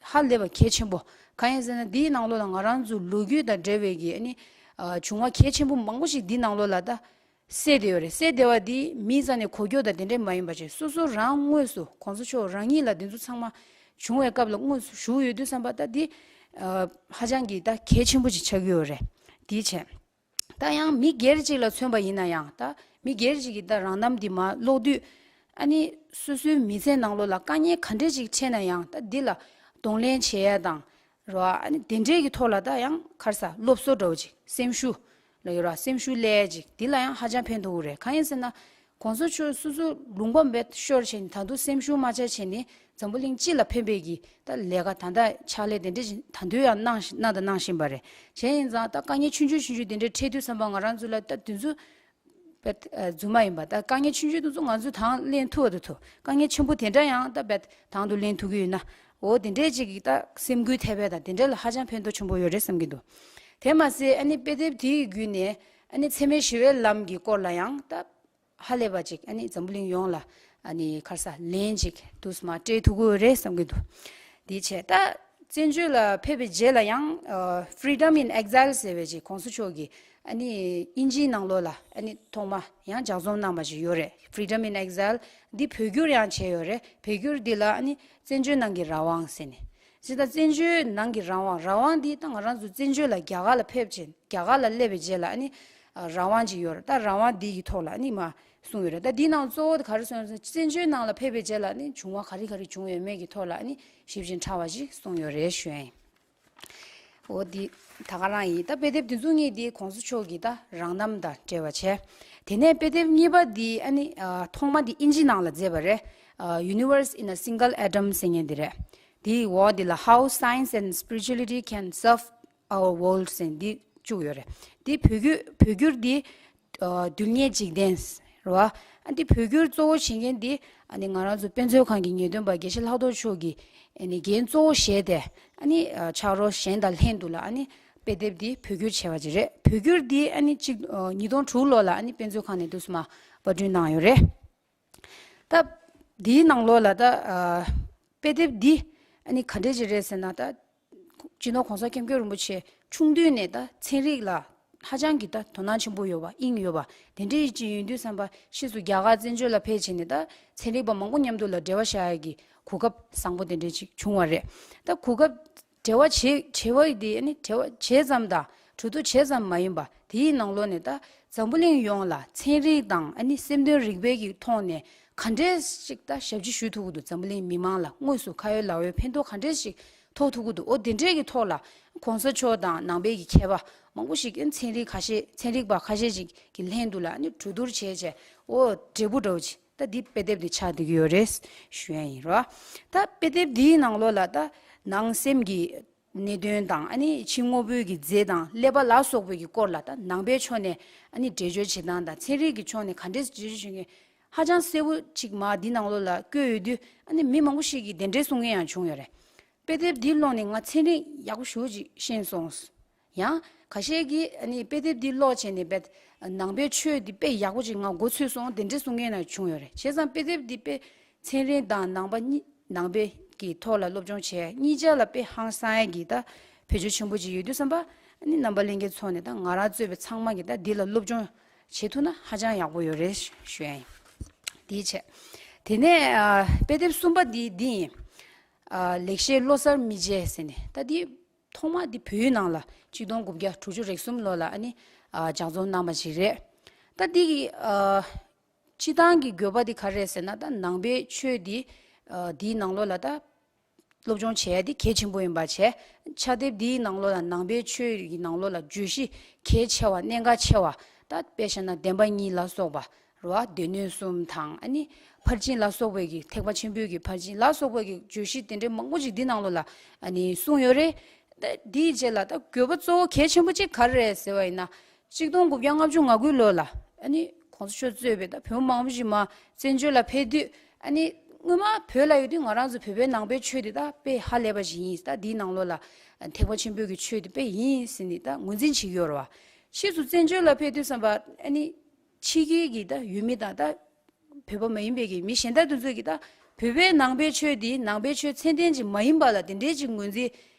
ཧ་ལས་པ་གལ་ཆེན་པོ། གང་ཡིན་ཟེར་ན་འདིའི་ནང་ལོགས་ལ་ང་རང་ཚོ་ལོ་རྒྱུས་དང་འབྲེལ་བའི་གི་ཨ་ནི་ཨ་བྱུང་བ་གལ་ཆེན་པོ་མང་པོ་ཞིག་འདི་ནང་ལོགས་ལ་ད་གསལ་བསྡད་ཡོད་རེད། གསལ་བསྡད་པ་འདི་མིའི་རྩ་ནས་གོ་རྒྱུ་དང་དེ་འདྲས་མ་ཡིན་པ་བྱས། སོ་སོ་རང་དངོས་སུ་༸གོང་ས་མཆོག་རང་ཉིད་ལ་འདི་ཚོ་ཚང་མ་བྱུང་བའི་སྐབས་ལ་དངོས་སུ་བཞུགས་ཡོད་དུས་ཙམ་པ་ད་འདི་ཨ་ཧ་ཅང་གི་ད་གལ་ཆེན་པོ་ཅིག་ཆགས་ཀྱི་ཡོད་རེད། འདི་བྱས། ད་ཡང་མི་སྒེར་ཅིག་ལ་མཚོན་པ་ཡིན་ན་ཡང་། ད་མི་སྒེར་ཅིག་གིས་ད་རང་རྣམ་འདི་མར་ཀློག་དུས་ཨ་ནི་སོ་སོའི་མི་ཚེ་ནང་ལོགས་ལ་དཀའ་ངལ་ག་འདྲས་ཅིག་འཕྲད་ན་ཡང་། ད་འདི་ལ་གདོང་ལེན་བྱེད་ཡ་དང་རོ། ཨ་ནི་དེ་འདྲས་ཀྱི་ཐོག་ལ་ད་ཡང་ཁར་ས་སློབ་གསོ་འདྲ་བོ་ཅིག་སེམས་ཤུགས་ལ་ཡོད་ར། སེམས་ཤུགས་སླེབས་ཡ་ཅིག་འདི་ལ་ཡང་ཧ་ཅང་ཕན་ཐོགས་ཀྱི་རེད། གང་ཡིན་ཟེར་ན་༸གོང་ས་མཆོག་སོ་སོ་ལུང་པ་འབད་ཤོར་བྱས་ནས་ད་དུང་སེམས་ཤུགས་མ་ཆག་བྱས་ནས་འཛམ་བུ་གླིང་སྤྱི་ལ་ཕན་པའི་གི་ད་ལས་ཀ་ད་ལྟ་ཕྱག་ལས་དེ་འདྲས་ཅིག་ད་དུང་ཡང་གནང་གནང་དང་གནང་བཞིན་པ་རེད། གཞན་ཡིན་ཙང་ད་དཀའ་ངལ་ཆུང་ཆུང་ཆུང་ཆུང་དེ་འདྲས་འཕྲད་དུས་ཙམ་པ་ང་རང་ཚོ་ལ་ད་དེ་ཚོ་བེད་ཨ་རྫུན་མ་ཡིན་པ། ད་དཀའ་ངལ་ཆུང་ཆུང་དེ་ཚོ་ང་ཚོས་དང་ལེན་ཐུབ་པ་དང་། དཀའ་ངལ་ཆེན་པོ་དེ་འདྲ་ཡང་ད་བེད་དང་དུ་ལེན་ཐུབ་ཀྱི་ཡོད་ན། འོ་དེ་འདྲས་ཅིག་གི་ད་སེམས་འགུལ་ཐེབས་པ་དང་དེ་འདྲས་ལ་ཧ་ཅང་ཕན་ཐོགས་ཆེན་པོ་ཡོད་རེད་བསམ་གྱི་འདུག་དེ་མ་ཟད་ཨ་ནི་དཔེ་དེབ་དེའི་བརྒྱུད་ནས་ ཨ་ནི་འཚེ་མེད་ཞི་བའི་ལམ་གྱི་སྐོར་ལ་ཡང་ད་ཧ་ལས་པ་ཅིག་ཨ་ནི་འཛམ་བུ་གླིང་ཡོངས་ལ་ཨ་ནི་ག་རེ་ཟེར་ལན་ཅིག་དུས་མ་སྤྲད་ཐུབ་ཀྱི་ཡོད་རེད་བསམ་གྱི་འདུག་དེ་བྱས་ད་བཙན་བྱོལ་ལ་ཕེབས་པའི་རྗེས་ལ་ཡང་ཨ་Freedom in Exile ཟེར་བའི་ཅིག་གོང་ས་མཆོག་གིས་ཨ་ནི་དབྱིན་ཇིའི་ནང་ལོགས་ལ་ཨ་ནི་ཐོག་མ་ཡང་ལྗགས་རྩོམ་གནང་བ་ཞིག་ཡོད་རེད། Freedom in Exile འདི་བོད་བསྒྱུར་ཡང་བྱས་ཡོད་རེད། བོད་བསྒྱུར་འདི་ལ་ཨ་ནི་བཙན་བྱོལ་ནང་གི་རང་དབང་ཟེར་ནས། ཇི་ལྟར་བཙན་བྱོལ་ནང་གི་རང་དབང་། རང་དབང་འདི་ད་ང་རང་ཚོ་བཙན་བྱོལ་ལ་རྒྱ་གར་ལ་ཕེབས་རྗེས་རྒྱ་གར་ལ་སླེབས་པའི་རྗེས་ལ་ཨ་ནི་རང་དབང་ཅིག་ཡོད་རེད། ད་རང་དབང་འདི་ཡི་ཐོག་ལ་ཨ་ནི་མ་གསུངས་ཡོད་རེད། ད་འདི་ནང་གཙོ་བོ་དེ་ག་རེ་གསུངས་ཡོད་ཟེར་ན། བཙན་བྱོལ་ནང་ལ་ཕེབས་པའི་རྗེས་ལ་ཨ་ནི་བྱུང་བ་ག་རེ་ག་རེ་བྱུང་ཡོད་མེད་ཀྱི་ཐོག་ལ་ཨ་ནི་ཞིབ་ཅིང་ཕྲ་བ་ཞིག་གསུངས་ཡོད་རེད་ཞུ་ཡ་ཡིན། འོ་འདི་ད་ག་རང་ཡིན། ད་དཔེ་དེབ་འདི་ཚོ་གཉིས་འདི་གོང་ས་མཆོག་གི་ད་རང་རྣམ་དང་འབྲེལ་བ་བྱས། དེ་ནས་དཔེ་དེབ་གཉིས་པ་འདི་ཨ་ནི་ཐོག་མ་འདི་དབྱིན་ཇི་ནང་ལ་མཛད་པ་རེད། Universe in a Single Atom ཟེར་མཁན་འདི་རེད། དེའི་འོག་འདི་ལ་How Science and Spirituality Can Serve Our World ཟེར་འདི་བཅུག་ཡོད་རེད། འདི་བོད་བསྒྱུར་བོད་བསྒྱུར་འདི་རྡུལ་སྙེད་འཇིག་རྟེན་རེད་བ། ཨ་འདི་བོད་བསྒྱུར་གཙོ་བོ་བྱེད་མཁན་འདི་ཨ་ནི་ང་རང་ཚོ་དཔེ་མཛོད་ཁང་གི་ངེས་སྟོན་པ་དགེ་བཤེས་ལྷག་རྡོར་མཆོག་གིས་ཨ་ནི་འགན་གཙོ་བོ་བཞེས་ཏེ་ཨ་ནི་ཕྱག་རོགས་གཞན་དང་ལྷན་དུ་ལ་ཨ་ནི་དཔེ་དེབ་འདི་བོད་བསྒྱུར་བྱས་པ་ཅིག་རེད། བོད་བསྒྱུར་འདི་ཨ་ནི་གཅིག་ཉིས་སྟོང་དྲུག་ལོ་ལ་ཨ་ནི་དཔེ་མཛོད་ཁང་ནས་དུས་སུ་མ་པར་སྐྲུན་གནང་ཡོད་རེད། ད་འདིའི་ནང་ལོགས་ལ་ད་དཔེ་དེབ་འདི་ཨ་ནི་ག་འདྲས་ཅིག་རེད་ཟེར་ན། ད་སྤྱི་ནོར་༸གོང་ས་༸སྐྱབས་མགོན་རིན་པོ་ཆེ་ཆུང་དུས་ནས་ད་ཚན་རིག་ལ་ཧ་ཅང་གི་ད་དོ་སྣང་ཆེན་པོ་ཡོད་པ་དབྱིངས་ཡོད་པ་དེ་འདྲས་ཅིག་ཡིན་དུས་ཙམ་པ་ཕྱིས་སུ་རྒྱ་གར་བཙན་བྱོལ་ལ་ཕེབས་བྱས་ནས་ད་ཚན་རིག་པ་མང་པོ་མཉམ་དུ་ལ་འབྲེལ་བ་བཞག་ཡ་གི་གོ་སྐབས་བཟང་པོ་དེ་འདྲས་ཅིག་བྱུང་བ་རེད། ད་གོ་སྐབས་འབྲེལ་བ་བྱེད་བྱེད་པ་དེ་ཨ་ནི་འབྲེལ་བ་བྱས་ཙམ་དང་གྲོས་བསྡུར་བྱས་ཙམ་མ་ཡིན་པ། དེའི་ནང་ལོགས་ནས་ད་འཛམ་བུ་གླིང་ཡོངས་ལ་ཚན་རིག་དང་ཨ་ནི་སེམས་དོན་རིག་པའི་གི་ཐོག་ནས་ག་འདྲས་ཞིག་ད་ཞབས་ཕྱི་ཞུ་ཐུབ་ཀྱི་འདུག་འཛམ་བུ་གླིང་མི་མང་ལ་དངོས་སུ་ཁ་ཡོད་ལག་ཡོད་ཕན་ཐོགས་ག་འདྲས་ཞིག་ཐོགས་ཐུབ་ཀྱི་འདུག་འོ་དེ་འདྲས་ཀྱི་ཐོག་ལ་༸གོང་ས་མཆོག་དང་ནང་པའི་གི་མཁས་པ་མང་པོ་ཞིག་ཚན་རིག་ཁ་ཤས་ཚན་རིག་པ་ཁ་ཤས་ཤིག་གི་ལྷན་དུ་ལ་ཨ་ནི་གྲོས་བསྡུར་བྱས་བྱས་འོ་འབྲས་བུ་འདྲ་བོ་ཅིག་ད་འདི་དཔེ་དེབ་འདི་ཆགས་བསྡད་ཀྱི་ཡོད་རེད་ཞུ་ཡ་ཡིན་རོ། ད་དཔེ་དེབ་འདིའི་ནང་ལོགས་ལ་ད་ནང་སེམས་ཀྱི་གནད་དོན་དང་ཨ་ནི་ཕྱི་དངོས་པོའི་གི་རྫས་དང་ཀླད་པ་ལ་སོགས་པའི་གི་སྐོར་ལ་ད་ནང་པའི་ཕྱོགས་ནས་ཨ་ནི་འགྲེལ་བརྗོད་བྱེད་སྟངས་དང་ཚན་རིག་གི་ཕྱོགས་ནས་ག་འདྲས་འགྲེལ་བརྗོད་བྱེད་མཁན་ཧ་ཅང་གསལ་པོ་ཅིག་མར་འདི་ནང་ལོགས་ལ་བཀོད་ཡོད་དུས་ཨ་ནི་མི་མང་པོ་ཞིག་གིས་དེ་འདྲས་གསུང་མཁན་ཡང་བྱུང་ཡོད་རེད། དཔེ་དེབ་འདི་ཀློག་ནས་ང་ཚན་རིག་ཡག་པོ་ཞེ་པོ་ཅིག་ཤེས་སོང་། ཡང་ཁ་ཤས་ཀྱིས་ཨ་ནི་དཔེ་དེབ་འདི་ཀློག་བྱས་ནས་དཔེ་ནང་པའི་ཆོས་འདི་དཔེ་ཡག་པོ་ཅིག་ང་མགོ་ཚོས་སོང་དེ་འདྲས་གསུང་མཁན་ཡང་བྱུང་ཡོད་རེད། བྱས་ཙང་དཔེ་དེབ་འདི་དཔེ་ཚན་རིག་དང་ནང་པ་གཉིས་ནང་པའི་གི་ཐོག་ལ་སློབ་སྦྱོང་བྱས་གཉིས་ཆ་ལ་དཔེ་ཧང་སང་ཡ་གི་ད་བེད་སྤྱོད་ཆེན་པོ་ཅིག་ཡོད་དུས་ཙམ་པ་ཨ་ནི་རྣམ་པ་ལྷན་རྒྱས་ཚོ་ནས་ད་ང་རང་གཙོས་པའི་ཚང་མ་གི་ད་འདི་ལ་སློབ་སྦྱོང་བྱེད་ཐུབ་ན་ཧ་ཅང་ཡག་པོ་ཡོད་རེད་ཞུ་ཡ་ཡིན། དེའི་ཆེད་དེ་ནས་ཨ་དཔེ་དེབ་གསུམ་པ་འདི་འདི་ཡིན། ཨ་ལེགས་བཤད་བློ་གསར་མི་མཇལ་ཟེར་ནས་ད་འདི་ཐོག་མ་འདི་བོད་ཡིག་ནང་ལ་གཅིག་སྟོང་དགུ་བརྒྱ་དྲུག་ཅུ་རེ་གསུམ་ལོ་ལ་ཨ་ནི་ཨ་ལྗགས་རྩོམ་གནང་བ་ཞིག་རེད། ད་འདི་གི་ཨ་སྤྱི་བཏང་གི་དགོས་པ་འདི་ག་རེ་རེད་ཟེར་ན། ད་ནང་པའི་ཆོས་འདི་ཨ་འདིའི་ནང་ལོགས་ལ་ད་སློབ་སྦྱོང་བྱེད་ཡ་འདི་གལ་ཆེན་པོ་ཡིན་པ་བྱས། ཕྱག་དེབ་འདིའི་ནང་ལོགས་ལ་ནང་པའི་ཆོས་ཀྱི་ནང་ལོགས་ལ་བརྗོད་གཞི་གལ་ཆེ་བ་གནད་འགག་ཆེ་བ་ད་དཔེ་བཞག་ན་བདེན་པ་གཉིས་ལ་སོགས་པ། རེད་བ། སྡེ་སྣོད་གསུམ་དང་ཨ་ནི་ཕར་ཕྱིན་ལ་སོགས་པའི་གི་ཐེག་པ་ཆེན་པོའི་གི་ཕར་ཕྱིན་ལ་སོགས་པའི་གི་བརྗོད་གཞི་དེ་འདྲའི་མང་པོ་ཅིག་འདི་ནང་ལོགས་ལ་ཨ་ནི་གསུངས་ཡོད་རེད། ད་འདིའི་རྗེས་ལ་ད་དགོས་པ་གཙོ་བོ་གལ་ཆེན་པོ་གཅིག་ག་རེ་རེད་ཟེར་བ་ཡིན་ན། གཅིག་སྟོང་དགུ་བརྒྱ་ལྔ་བཅུ་ང་དགུ་ལོ་ལ་ཨ་ནི་༸གོང་ས་མཆོག་གཙོས་པའི་ད་བོད་མི་མང་པོ་ཞིག་མར་བཙན་བྱོལ་ལ་ཕེབས་དུས་ཨ་ནི་སྔོན་མ་བོད་ལ་ཡོད་དུས་ང་རང་ཚོ་བོད་པའི་ནང་པའི་ཆོས་འདི་ད་དཔེ་ཧ་ལས་པ་ཞིག་ཡིན། ད་འདིའི་ནང་ལོགས་ལ་ཐེག་པ་ཆེན་པོའི་གི་ཆོས་འདི་དཔེ་ཡིན་ཟེར་ནས་ད་ངོས་འཛིན་བྱེད་ཀྱི་ཡོད་རེད་བ། ཕྱིས་སུ་བཙན་བྱོལ་ལ་ཕེབས་དུས་ཙམ་པ་ཨ་ནི་ཕྱི་རྒྱལ་གྱི་ད་ཡུལ་མི་དང་ད་བོད་པ་མ་ཡིན་པའི་གི་མི་གཞན་དག་དེ་ཚོས་ཀྱི་ད་བོད་པའི་ནང་པའི་ཆོས་འདི་ནང་པའི་ཆོས་ཚད་ལྡན་ཅིག་མ་ཡིན་པ་ལ་དེ་འདྲའི་ཅིག་ངོས་འཛིན་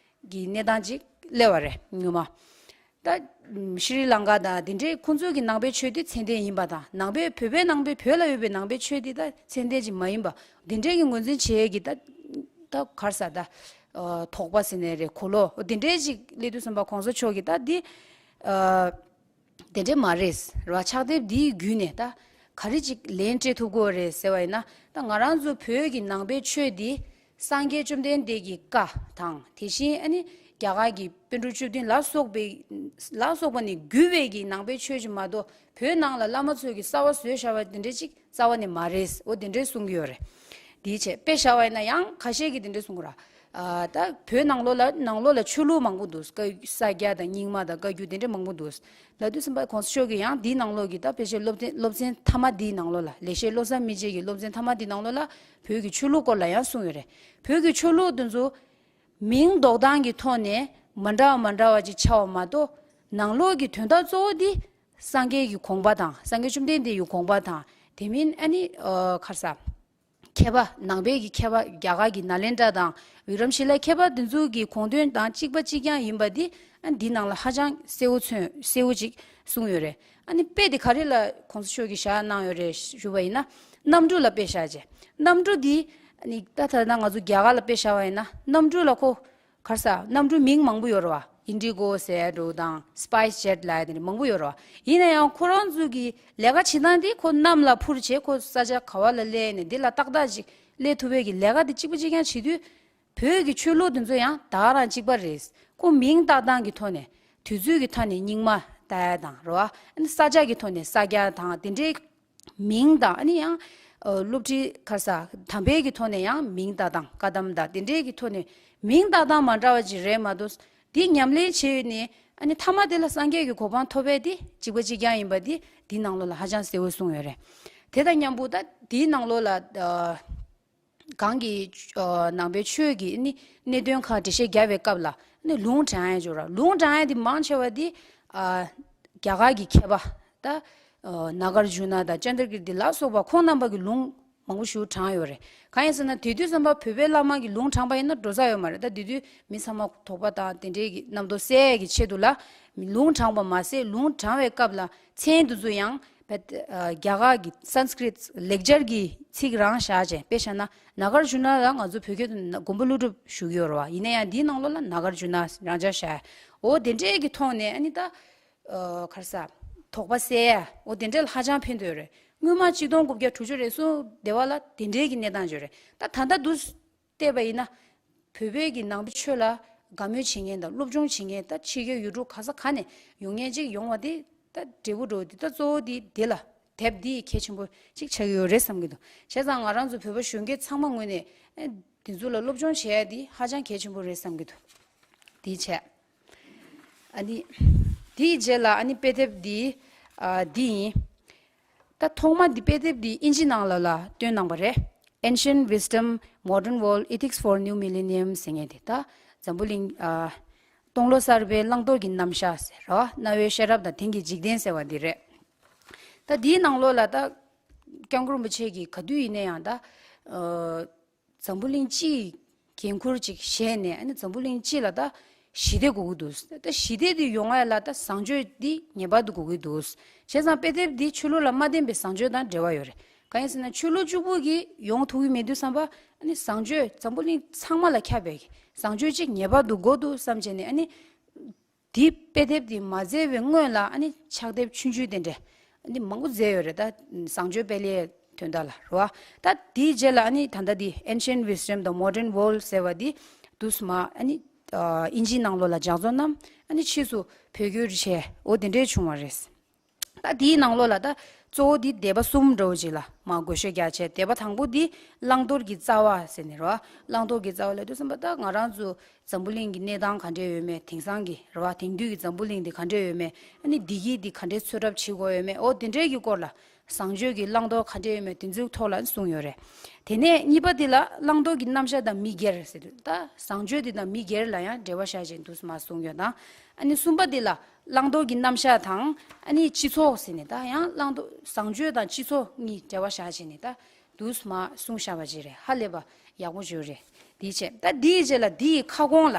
གྱི་གནས་སྟངས་ཅིག་སླེབས་པ་རེད་སྔོན་མ། ད་ཤྲི་ལང་ཀ་དང་དེ་འདྲའི་ཁོང་ཚོའི་གི་ནང་པའི་ཆོས་འདི་ཚད་ལྡན་ཡིན་པ་དང་ནང་པའི་བོད་པའི་ནང་པའི་བོད་ལ་ཡོད་པའི་ནང་པའི་ཆོས་འདི་ད་ཚད་ལྡན་ཅིག་མ་ཡིན་པ་དེ་འདྲའི་གི་ངོས་འཛིན་བྱེད་ཡས་ཀྱི་ད་ད་ག་རེ་ཟེར་ད་དོགས་པ་ཟེར་ནའི་རེད། གོ་ལོག་དེ་འདྲའི་ཅིག་སླེབས་དུས་ཙམ་པ་གོང་ས་མཆོག་གིས་ད་འདི་དེ་འདྲས་མ་རེད་རེད་བ། ཕྱག་དེབ་འདིའི་བརྒྱུད་ནས་ད་ག་རེ་ཅིག་ལན་སྤྲད་ཐུབ་ཀྱི་ཡོད་རེད་ཟེར་བ་ཡིན་ན། ད་ང་རང་ཚོ་བོད་ཀྱི་ནང་པའི་ཆོས་འདི་སངས་རྒྱས་བཅོམ་ལྡན་འདས་ཀྱི་བཀའ་དང་དེ་བཞིན་ཨ་ནི་རྒྱ་གར་གྱི་པཎ་གྲུབ་བཅུ་བདུན་ལ་སོགས་པའི་ལ་སོགས་པ་ནས་བརྒྱུད་པའི་གི་ནང་པའི་ཆོས་ཅིག་མ་གཏོགས་བོད་ནང་ལ་བླ་མ་ཚོས་ཀྱི་གསར་བ་བཟོས་བཞག་པ་དེ་འདྲས་ཅིག་རྩ་བ་ནས་མ་རེད། འོ་དེ་འདྲས་གསུང་གི་ཡོད་རེད། དེའི་ཆེད་དཔེ་བཞག་པ་ཡིན་ན་ཡང་ཁ་ཤས་ཀྱིས་དེ་འདྲས་གསུང་གི་ར། ཨ་ད་བོད་ནང་ལོགས་ལ་ནང་ལོགས་ལ་ཆོས་ལུགས་མང་པོ་འདུག་བཀའ་ས་སྐྱ་དང་རྙིང་མ་དང་བཀའ་བརྒྱུད་དེ་འདྲས་མང་པོ་འདུག་ལབ་དུས་ཙམ་པ་གོང་ས་མཆོག་གིས་ཡང་འདིའི་ནང་ལོགས་ཀྱི་ད་ཕལ་ཆེར་སློབ་ཚན་སློབ་ཚན་མཐའ་མ་འདིའི་ནང་ལོགས་ལ་ལེགས་བཤད་བློ་བཟང་མི་མཇལ་གྱི་སློབ་ཚན་མཐའ་མ་འདིའི་ནང་ལོགས་ལ་བོད་ཀྱི་ཆོས་ལུགས་སྐོར་ལ་ཡང་གསུངས་ཡོད་རེད། བོད་ཀྱི་ཆོས་ལུགས་འདི་ཚོ་མིང་འདོགས་སྟངས་ཀྱི་ཐོག་ནས་མ་འདྲ་བ་མ་འདྲ་བ་ཅིག་ཆགས་པ་མ་གཏོགས་ནང་ལོགས་ཀྱི་དོན་དག་གཙོ་བོ་འདི་ སངས་རྒྱས་ཀྱི་དགོངས་པ་དང་། སངས་རྒྱས་བཅོམ་ལྡན་འདས་ཀྱི་དགོངས་པ་དང་། དེ་མིན་ཨ་ནི་ཨ་ག་རེ་ཟེར། མཁས་པ་ནང་པའི་གི་མཁས་པ། རྒྱ་གར་གྱི་ནཱ་ལེནྡྲ་དང་བི་ཀྲམ་ཤི་ལ་མཁས་པ་དེ་ཚོ་གི་དགོངས་དོན་དང་གཅིག་པ་གཅིག་རྐྱང་ཡིན་པ་འདི་ཨ་འདི་ནང་ལ་ཧ་ཅང་གསལ་བོ་མཚོན། གསལ་བོ་ཅིག་གསུངས་ཡོད་རེད། ཨ་ནི་དཔེ་དེ་ག་རེ་ལ་གོང་ས་མཆོག་གིས་བཞག་གནང་ཡོད་རེད་ཞུ་བ་ཡིན་ན། གནམ་གྲུ་ལ་དཔེ་བཞག་བྱས། གནམ་གྲུ་འདི་ཨ་ནི་ད་ད་ལྟ་ང་ཚོ་རྒྱ་གར་ལ་དཔེ་བཞག་པ་ཡིན་ན། གནམ་གྲུ་ལ་ཁོ་ག་རེ་ཟེར། གནམ་གྲུ་མིང་མང་པོ་ཡོད་རེད་བ། ཨིན་ཌི་གོ་ཟེར་འདྲ་དང་སི་པའི་སི་ཇེཊ་ལབ་ཡ་དེ་འདྲ་མང་པོ་ཡོད་རེད་བ། ཡིན་ན་ཡང་ཁོ་རང་ཚོ་གི་ལས་ཀ་བྱེད་སྟངས་དེ་ཁོ་གནམ་ལ་འཕུར་བྱས། ཁོ་ས་ཆ་ག་བ་ལ་སླེབས་ནས་འདི་ལ་ཏག་ཏག་ཅིག་སླེབས་ཐུབ་པའི་གི་ལས་ཀ་དེ་གཅིག་པ་གཅིག་རྐྱང་བྱེད་དུས། བོད་ཀྱི་ཆོས་ལུགས་དེ་ཚོ་ཡང་ད་ག་རང་གཅིག་པ་རེད། ཁོ་མིང་བཏགས་སྟངས་ཀྱི་ཐོག་ནས། དུས་ཚོད་ཀྱི་ཐོག་ནས་རྙིང་མ་ལྟ་ཡ་དང་རེད་བ། ཨ་ནི་ས་ཆ་གི་ཐོག་ནས་ས་སྐྱ་དང་དེ་འདྲའི་མིང་དང་། ཨ་ནི་ཡང་ཨ་སློབ་ཁྲིད་ག་རེ་ཟེར། དམ་པའི་གི་ཐོག་ནས་ཡང་མིང་བཏགས་སྟངས། བཀའ་གདམས་དང་དེ་འདྲའི་གི་ཐོག་ནས་མིང་བཏགས་སྟངས་མ་འདྲ་བ་ཅིག་རེད་མ་གཏོགས། དེ་ཉམས་ལེན་བྱས་ནས་ཨ་ནི་མཐའ་མ་དེ་ལ་སངས་རྒྱས་ཀྱི་གོ་འཕང་ཐོབ་པའི་དེ་གཅིག་པ་གཅིག་རྐྱང་ཡིན་པ་དེ་འདིའི་ནང་ལོགས་ལ་ཧ་ཅང་གསལ་བོ་གསུངས་ཡོད་རེད། དེ་དང་མཉམ་པོ་ད་འདིའི་ནང་ལོགས་ལ་ཨ། གང་གི་ཨ་ནང་པའི་ཆོས་ཀྱི་ནི་གནད་དོན་ཁག་འགྲེལ་བཤད་རྒྱག་པའི་སྐབས་ལ་ནི་ལུང་དྲངས་ཡ་ཅིག་ཡོད་རེད། ལུང་དྲངས་ཡ་དེ་མང་ཆེ་བ་དེ་ཨ་རྒྱ་གར་གྱི་མཁས་པ་ད་ཨ་ནཱ་གར་ཇུ་ན་དང་ཙནྡྲ་ཀིརྟི་ལ་སོགས་པ་ཁོང་རྣམ་པ་གི་ལུང་མང་པོ་ཞིག་དྲངས་ཡོད་རེད། གང་ཡིན་ཟེར་ན། དེ་དུས་ཙམ་པ་བོད་པའི་བླ་མ་གི་ལུང་དྲངས་པ་ཡིན་ན་འགྲོ་ས་ཡོད་མ་རེད། ད་དེ་དུས་མི་ཚང་མ་དོགས་པ་དང་དེ་འདྲའི་གི་རྣམ་རྟོག་སེལ་ཡ་གི་ཆེད་དུ་ལ་ལུང་དྲངས་པ་མ་ཟད། ལུང་དྲངས་པའི་སྐབས་ལ་མཚན་དེ་ཚོ་ཡང་བོད་ཨ་རྒྱ་གར་གྱི་སཾ་སྐྲྀཏ་ལེགས་སྦྱར་གྱི་ཚིག་རང་བཞག་བྱས། དཔེ་བཞག་ན་ནཱ་གར་ཇུ་ན་ལ་ང་ཚོ་བོད་སྐད་དུ་ན་མགོན་པོ་ཀླུ་སྒྲུབ་ཞུ་གི་ཡོད་རེད་བ། ཡིན་ན་ཡང་འདིའི་ནང་ལོགས་ལ་ནཱ་གར་ཇུ་ན་རང་འཇགས་བཞག་འོ་དེ་འདྲའི་གི་ཐོག་ནས་ཨ་ནི་ད་ཨ་ག་རེ་ཟེར། དོགས་པ་སེལ་ཡ་འོ་དེ་འདྲ་ལ་ཧ་ཅང་ཕན་ཐོགས་ཡོད་རེད། སྔོན་མ་ཆིག་སྟོང་དགུ་བརྒྱ་དྲུག་ཅུ་རེ་གསུམ་དེ་བ་ལ་དེ་འདྲའི་གི་གནས་སྟངས་ཅིག་ཡོད་རེད། ད་ད་ལྟ་འདུག་བལྟས་པ་ཡིན་ན། བོད་པའི་གི་ནང་པའི་ཆོས་ལ་དགའ་མོས་བྱེད་མཁན་དང་སློབ་སྦྱོང་བྱེད་མཁན། ད་ཕྱི་རྒྱལ་ཡུལ་གྲུ་ག་ས་ག་ནས་ཡོང་མཁན་ཅིག་ཡོང་བ་དེ་ད་འབྲས་བུ་འགྲོ་དེ་ད་གཙོ་བོ་དེ་དེ་ལ་དེབ་འདི་གལ་ཆེན་པོ་ཅིག་ཆགས་ཀྱི་ཡོད་རེད་བསམ་གྱི་འདུག་བྱས་ཙང་ང་རང་ཚོ་བོད་པ་གཞོན་སྐྱེས་ཚང་མ་ངོས་ནས་ཨེ་འདི་ཚོ་ལ་སློབ་སྦྱོང་བྱེད་ཡ་དེ་ཧ་ཅང་གལ་ཆེན་པོ་རེད་བསམ་གྱི་འདུག་དེ་བྱས། ཨ་ནི་དེའི་རྗེས་ལ་ཨ་ནི་དཔེ་དེབ་འདི་ཨ་འདི་ཡིན། ད་ཐོག་མ་འདི་དཔེ་དེབ་འདི་ཨིན་ཇི་ནང་ལ་ལ་བཏོན་གནང་པ་རེད། Ancient Wisdom, Modern World, Ethics for New Millennium ཟེར་མཁན་དེ། ད་འཛམ་བུ་གླིང་ཨ་སྟོང་ལོ་གསར་པའི་བླང་དོར་གྱི་རྣམ་གཞག་ཟེར་རོ། རྣ་བའི་ཤེས་རབ་དང་དེང་གི་འཇིག་རྟེན་ཟེར་བ་འདི་རེད། ད་འདིའི་ནང་ལོགས་ལ་ད་སྐྱབས་མགོན་རིན་པོ་ཆེ་གིས་ག་དུས་ཡིན་ན་ཡང་ད་ཨ་འཛམ་བུ་གླིང་སྤྱིའི་འགན་ཁུར་ཅིག་བཞེས་ནས། ཨ་ནི་འཛམ་བུ་གླིང་སྤྱི་ལ་ད་ཞི་བདེ་དགོས་ཀྱི་འདུག་ད་ཞི་བདེ་འདི་ཡོང་བ་ལ་ད་བཟང་སྤྱོད་འདི་ངེས་པར་དུ་དགོས་ཀྱི་འདུག་བྱས་ཙང་དཔེ་དེབ་འདི་ཆོས་ལུགས་ལ་མ་བརྟེན་པའི་བཟང་སྤྱོད་དང་འབྲེལ་བ་ཡོད་རེད། གང་ཡིན་ཟེར་ན་ཆོས་ལུགས་གཅིག་པུ་གིས་ཡོང་ཐུབ་ཀྱི་མེད་དུས་ཙམ་པ། ཨ་ནི་བཟང་སྤྱོད་འཛམ་བུ་གླིང་ཚང་མ་ལ་ཁྱབ་པའི་བཟང་སྤྱོད་ཅིག་ངེས་པར་དུ་དགོས་འདུག་བསམ་བྱས་ནས། ཨ་ནི་འདི་དཔེ་དེབ་འདི་མ་མཛད་པའི་སྔོན་ལ་ཨ་ནི་ཕྱག་དེབ་ཆུང་ཆུང་དེ་འདྲ་ཨ་ནི་མང་པོ་མཛད་ཡོད་རེད། ད་བཟང་སྤྱོད་སྤེལ་ཡས་དོན་དག་ལ་རེད་བ། ད་དེའི་རྗེས་ལ་ཨ་ནི་ད་ལྟ་འདི་Ancient Wisdom, The Modern World ཟེར་བ་འདི་འདུག་སེ་མར་ཨ་ནི་ཨ་ཨིན་ཇིའི་ནང་ལོགས་ལ་ལྗགས་རྩོམ་བསྣམས། ཨ་ནི་ཕྱིས་སུ་བོད་བསྒྱུར་བྱས། འོ་དེ་འདྲས་བྱུང་བ་རེད། ད་དེའི་ནང་ལོགས་ལ་ད་གཙོ་བོ་འདི་སྡེ་པ་གསུམ་འདྲ་བོ་ཅིག་ལ་མར་བགོ་བཤའ་རྒྱག་བྱས། སྡེ་པ་དང་པོ་འདི་བླང་དོར་གྱི་རྩ་བ་ཟེར་ནས་རེད་བ། བླང་དོར་གྱི་རྩ་བ་ལབ་དུས་ཙམ་པ་ད་ང་རང་ཚོ་འཛམ་བུ་གླིང་གི་གནས་སྟངས་ག་འདྲས་ཡོད་མེད། དེང་སང་གི་རེད་བ། དེང་དུས་ཀྱི་འཛམ་བུ་གླིང་འདི་ག་འདྲས་ཡོད་མེད། ཨ་ནི་བདེ་སྐྱིད་འདི་ག་འདྲས་འཚོལ་ཐབས་བྱེད་དགོས་ཡོད་མེད། འོ་དེ་འདྲས་ཀྱི་སྐོར་ལ། བཟང་སྤྱོད་ཀྱི་བླང་དོར་ག་འདྲས་ཡོད་མེད་དེ་ཚོའི་ཐོག་ལ་གསུངས་ཡོད་རེད། དེ་ནས་གཉིས་པ་འདི་ལ་བླང་དོར་གྱི་རྣམ་གཞག་དང་མི་སྒེར་ཟེར་དུས། ད་བཟང་སྤྱོད་འདི་དང་མི་སྒེར་ལ་ཡང་འབྲེལ་བ་བཞག་བྱས་འདུག་སེ་མར་གསུངས་ཡོད་དང་། ཨ་ནི་གསུམ་པ་འདི་ལ་བླང་དོར་གྱི་རྣམ་གཞག་དང་། ཨ་ནི་སྤྱི་ཚོགས་ཟེར་ནས། ད་ཡང་བླང་དོར་བཟང་སྤྱོད་དང་སྤྱི་ཚོགས་གཉིས་འབྲེལ་བ་བཞག་བྱས་ནས་ད་འདུག་སེ་མར་གསུངས་བཞག་པ་ཅིག་རེད། ཧ་ལས་པ་ཡག་པོ་ཅིག་རེད། དེའི་ཆེད་ད་དེའི་རྗེས་ལ་དེའི་ཁ་སྐོང་ལ།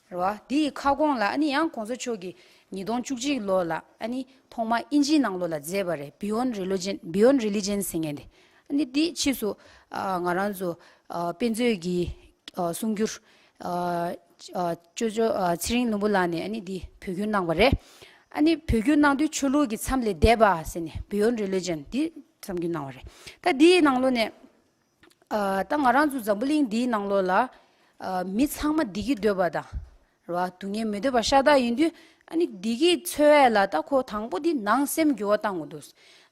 རེད་བ། དེའི་ཁ་སྐོང་ལ་ཨ་ནི་ཡང་གོང་ས་མཆོག་གིས་ཉིས་སྟོང་བཅུ་གཅིག་ལོ་ལ་ཨ་ནི་ཐོག་མ་ཨིན་ཇིའི་ནང་ལོགས་ལ་མཛད་པ་རེད། Beyond Religion, Beyond Religion ཟེར་མཁན་དེ། ཨ་ནི་དེ་ཕྱིས་སུ་ཨ་ང་རང་ཚོ་ཨ་དཔེ་མཛོད་ཀྱི་ཨ་གསུང་སྒྱུར་ཨ་ཨ་ཅོ་ཅོ་ཨ་ཚེ་རིང་ལྷུན་པོ་ལགས་ནས་ཨ་ནི་དེ་བོད་བསྒྱུར་གནང་བ་རེད། ཨ་ནི་བོད་བསྒྱུར་གནང་དུས་ཆོས་ལུགས་ཀྱི་མཚམས་ལས་འདས་པ་ཟེར་ནས་Beyond Religion དེ་མཚམས་སྒྱུར་གནང་བ་རེད། ད་དེའི་ནང་ལོགས་ནས། ཨ་ད་ང་རང་ཚོ་འཛམ་བུ་གླིང་འདིའི་ནང་ལོགས་ལ་ཨ་མི་ཚང་མ་བདེ་སྐྱིད་འདོད་པ་དང་། རེད་བ། སྡུག་བསྔལ་མི་འདོད་པ་ཤ་སྟག་ཡིན་དུས། ཨ་ནི་བདེ་སྐྱིད་འཚོལ་ཡ་ལ་ད་ཁོ་དང་པོ་འདི་ནང་སེམས་འགྱུར་བ་བཏང་དགོས་འདུག་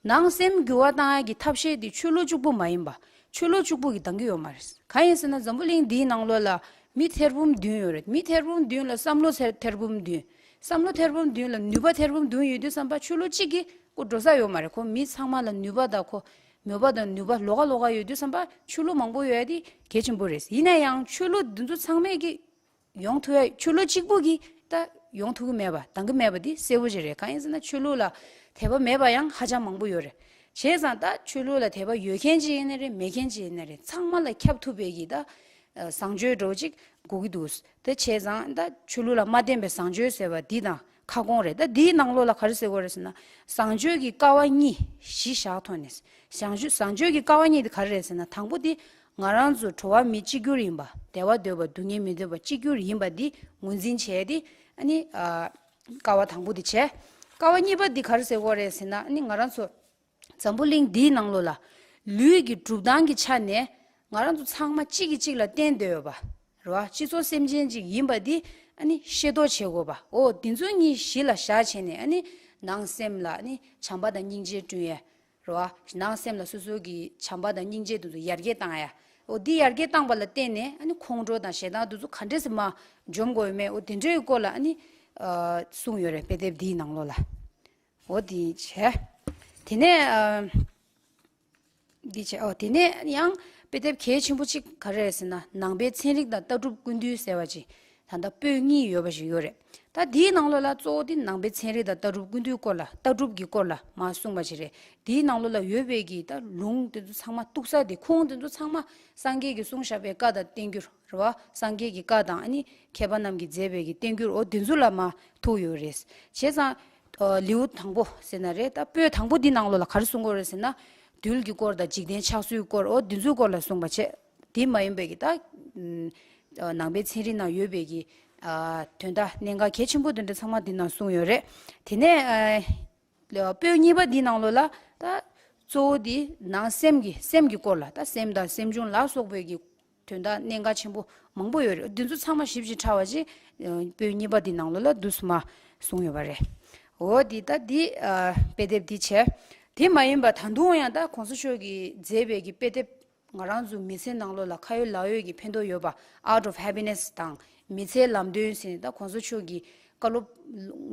ནང་སེམས་འགྱུར་བ་བཏང་ཡ་གི་ཐབས་ཤེས་འདི་ཆོས་ལུགས་གཅིག་པུ་མ་ཡིན་པ། ཆོས་ལུགས་གཅིག་པུ་གིས་འདང་གི་ཡོད་མ་རེད། གང་ཡིན་ཟེར་ན་འཛམ་བུ་གླིང་འདིའི་ནང་ལོགས་ལ་མི་ཐེར་འབུམ་བདུན་ཡོད་རེད། མི་ཐེར་འབུམ་བདུན་ལ་བསམ་བློ་ཐེར་ཐེར་འབུམ་བདུན། བསམ་བློ་ཐེར་འབུམ་བདུན་ལ་ནུས་པ་ཐེར་འབུམ་བདུན་ཡོད་དུས་ཙམ་པ་ཆོས་ལུགས་གཅིག་གིས་ཁོ་འགྲོ་ས་ཡོད་མ་རེད། ཁོ་མི་ཚང་མ་ལ་ནུས་པ་དང་ཁོ་མོས་པ་དང་ནུས་པ་ལོགས་ཀ་ལོགས་ཀ་ཡོད་དུས་ཙམ་པ་ཆོས་ལུགས་མང་པོ་ཡོད་ཡ་དེ་གལ་ཆེན་པོ་རེད། ཡིན་ན་ཡང་ཆོས་ལུགས་འདི་ཚོ་ཚང་མས་ཀྱི་ཡོང་ཐུབ་ཡ། ཆོས་ལུགས་གཅིག་པུ་གིས་ད་ ཡོང་ཐུབ་ཀྱི་མེད་པ། འདང་གི་མེད་པ་འདི་གསལ་པོ་ཅིག་རེད། གང་ཡིན་ཟེར་ན་ཆོས་ལུགས་ལ་དད་པ་མེད་པ་ཡང་ཧ་ཅང་མང་པོ་ཡོད་རེད། བྱས་ཙང་ད་ཆོས་ལུགས་ལ་དད་པ་ཡོད་མཁན་ཅིག་ཡིན་ན་རེད། མེད་མཁན་ཅིག་ཡིན་ན་རེད། ཚང་མ་ལ་ཁྱབ་ཐུབ་པའི་གི་ད་བཟང་སྤྱོད་འདྲ་བོ་ཅིག་དགོས་ཀྱི་འདུག་དེ་བྱས་ཙང་ད་ཆོས་ལུགས་ལ་མ་བརྟེན་པའི་བཟང་སྤྱོད་ཟེར་བ་འདི་དང་ཁ་སྐོང་རེད། ད་འདིའི་ནང་ལོགས་ལ་ག་རེ་ཟེར་དགོས་རེད་ཟེར་ན། བཟང་སྤྱོད་ཀྱི་ཀ་བ་གཉིས་གཞི་བཞག་ཐོག་ནས། བཟང་སྤྱོད་བཟང་སྤྱོད་ཀྱི་ཀ་བ་གཉིས་དེ་ག་རེ་རེད་ཟེར་ན། དང་པོ་དེ་ང་རང་ཚོ་འགྲོ་བ་མི་གཅིག་གྱུར་ཡིན་པ། བདེ་བ་འདོད་པ་སྡུག་བསྔལ་མི་འདོད་པ་གཅིག་གྱུར་ཡིན་པ་འདི་ངོས་འཛིན་བྱས་ཏེ། ཨ་ནི་ཨ་ཀ་བ་དང་པོ་དེ་བྱས། ཀ་བ་གཉིས་པ་འདི་ག་རེ་ཟེར་དགོས་རེད་ཟེར་ན། ཨ་ནི་ང་རང་ཚོ་འཛམ་བུ་གླིང་འདིའི་ནང་ལོགས་ལ་ལུས་ཀྱི་གྲུབ་སྟངས་ཀྱི་ཆ་ནས་ང་རང་ཚོ་ཚང་མ་གཅིག་གིས་གཅིག་ལ་བརྟེན་སྡོད་ཡོད་པ་རེད་བ། སྤྱི་ཚོགས་སེམས་ཅན་ཅིག་ཡིན་པ་འདི་ཨ་ནི་ཤེས་རྟོགས་བྱེད་དགོས་པ། འོ་འདི་ཚོ་གཉིས་གཞི་ལ་བཞག་བྱས་ནས། ཨ་ནི་ནང་སེམས་ལ་ཨ་ནི་བྱམས་པ་དང་སྙིང་རྗེ་བསྐྲུན་ཡས་རེད་བ། ནང་སེམས་ལ་སོ་སོ་གི་བྱམས་པ་དང་སྙིང་རྗེ་དེ་ཚོ་ཡར་རྒྱས་བཏང་ཡ། འོ་འདི་ཡར་རྒྱས་བཏང་པ་ལ་བརྟེན་ནས་ཨ་ནི་ཁོང་ཁྲོ་དང་ཞེ་སྡང་དེ་ཚོ་ག་འདྲས་སེ་མར་འཇོམས་དགོས་ཡོད་མེད། འོ་དེ་འདྲའི་སྐོར་ལ་ཨ་ནི་ཨ་གསུངས་ཡོད་རེད། དཔེ་དེབ་འདིའི་ནང་ལོགས་ལ། འོ་འདི་བྱས། དེ་ནས་ཨ་འདི་བྱས། འོ་དེ་ནས་ཡང་དཔེ་དེབ་གལ་ཆེན་པོ་གཅིག་ག་རེ་རེད་ཟེར་ན། ནང་པའི་ཚན་རིག་དང་ལྟ་གྲུབ་ཀུན་བཏུས་ཟེར་བ་ཅིག་ད་ལྟ་པོད་གཉིས་ཡོད་པ་ཞིག་ཡོད་རེད། ད་དེའི་ནང་ལོགས་ལ་གཙོ་བོ་དེ་ནང་པའི་ཚན་རིག་དང་ལྟ་གྲུབ་ཀུན་བཏུས་སྐོར་ལ། ལྟ་གྲུབ་ཀྱི་སྐོར་ལ་མར་གསུངས་པ་ཞིག་རེད། དེའི་ནང་ལོགས་ལ་ཡོད་པའི་གི་ད་ལུང་དེ་ཚོ་ཚང་མ་གཏུགས་ས་དེ། ཁུངས་དེ་ཚོ་ཚང་མ་སངས་རྒྱས་ཀྱིས་གསུངས་བཞག་པའི་བཀའ་དང་བསྟན་འགྱུར་རེད་བ། སངས་རྒྱས་ཀྱི་བཀའ་དང་ཨ་ནི་མཁས་པ་རྣམས་ཀྱིས་མཛད་པའི་གི་བསྟན་འགྱུར། འོ་དེ་ཚོ་ལ་མར་ཐུག་ཡོད་རེད། བྱས་ཙང་ཨ་ལེའུ་དང་པོ་ཟེར་ན་རེད། ད་པོད་དང་པོ་འདི་ནང་ལོགས་ལ་ག་རེ་གསུང་གི་ཡོད་རེད་ཟེར་ན། རྡུལ་གྱི་སྐོར་དང་འཇིག་རྟེན་ཆགས་ཚུལ་སྐོར། འོ་འདི་ཚོའི་སྐོར་ལ་གསུངས་པ་བྱས། དེ་མ་ཡིན་པའི་གི་ད་ཨ་ནང་པའི་ཚན་རིག་ནང་ཡོད་པའི་གི་ཨ་དོན་དག་གནད་འགག་གལ་ཆེན་པོ་དེ་འདྲ་ཚང་མ་འདི་ནང་གསུངས་ཡོད་རེད། དེ་ནས་ཨ་པོད་གཉིས་པ་འདི་ནང་ལོགས་ལ་ད་གཙོ་བོ་འདི་ནང་སེམས་ཀྱི་སེམས་ཀྱི་སྐོར་ལ། ད་སེམས་དང་སེམས་བྱུང་ལ་སོགས་པའི་གི་དོན་དག་གནད་འགག་ཆེན་པོ་མང་པོ་ཡོད་རེད། འདི་ཚོ་ཚང་མ་ཞིབ་ཅིང་ཕྲ་བ་ཅིག་ཨ་པོད་གཉིས་པ་འདི་ནང་ལོགས་ལ་འདུག་སེ་མར་གསུངས་ཡོད་པ་རེད། འོ་འདི་ད་འདི་ཨ་དཔེ་དེབ་འདི་བྱས། དེ་མ་ཡིན་པ་ད་དུང་ཡང་ད་གོང་ས་མཆོག་གིས་མཛད་པའི་གི་དཔེ་དེབ། ང་རང་ཚོ་མི་ཚེ་ནང་ལོགས་ལ་ཁ་ཡོད་ལག་ཡོད་ཀྱི་ཕན་ཐོགས་ཡོད་པ། Art of Happiness དང་མི་ཚེའི་ལམ་སྟོན་ཟེར་ནས། ད་གོང་ས་མཆོག་གིས་བཀའ་སློབ་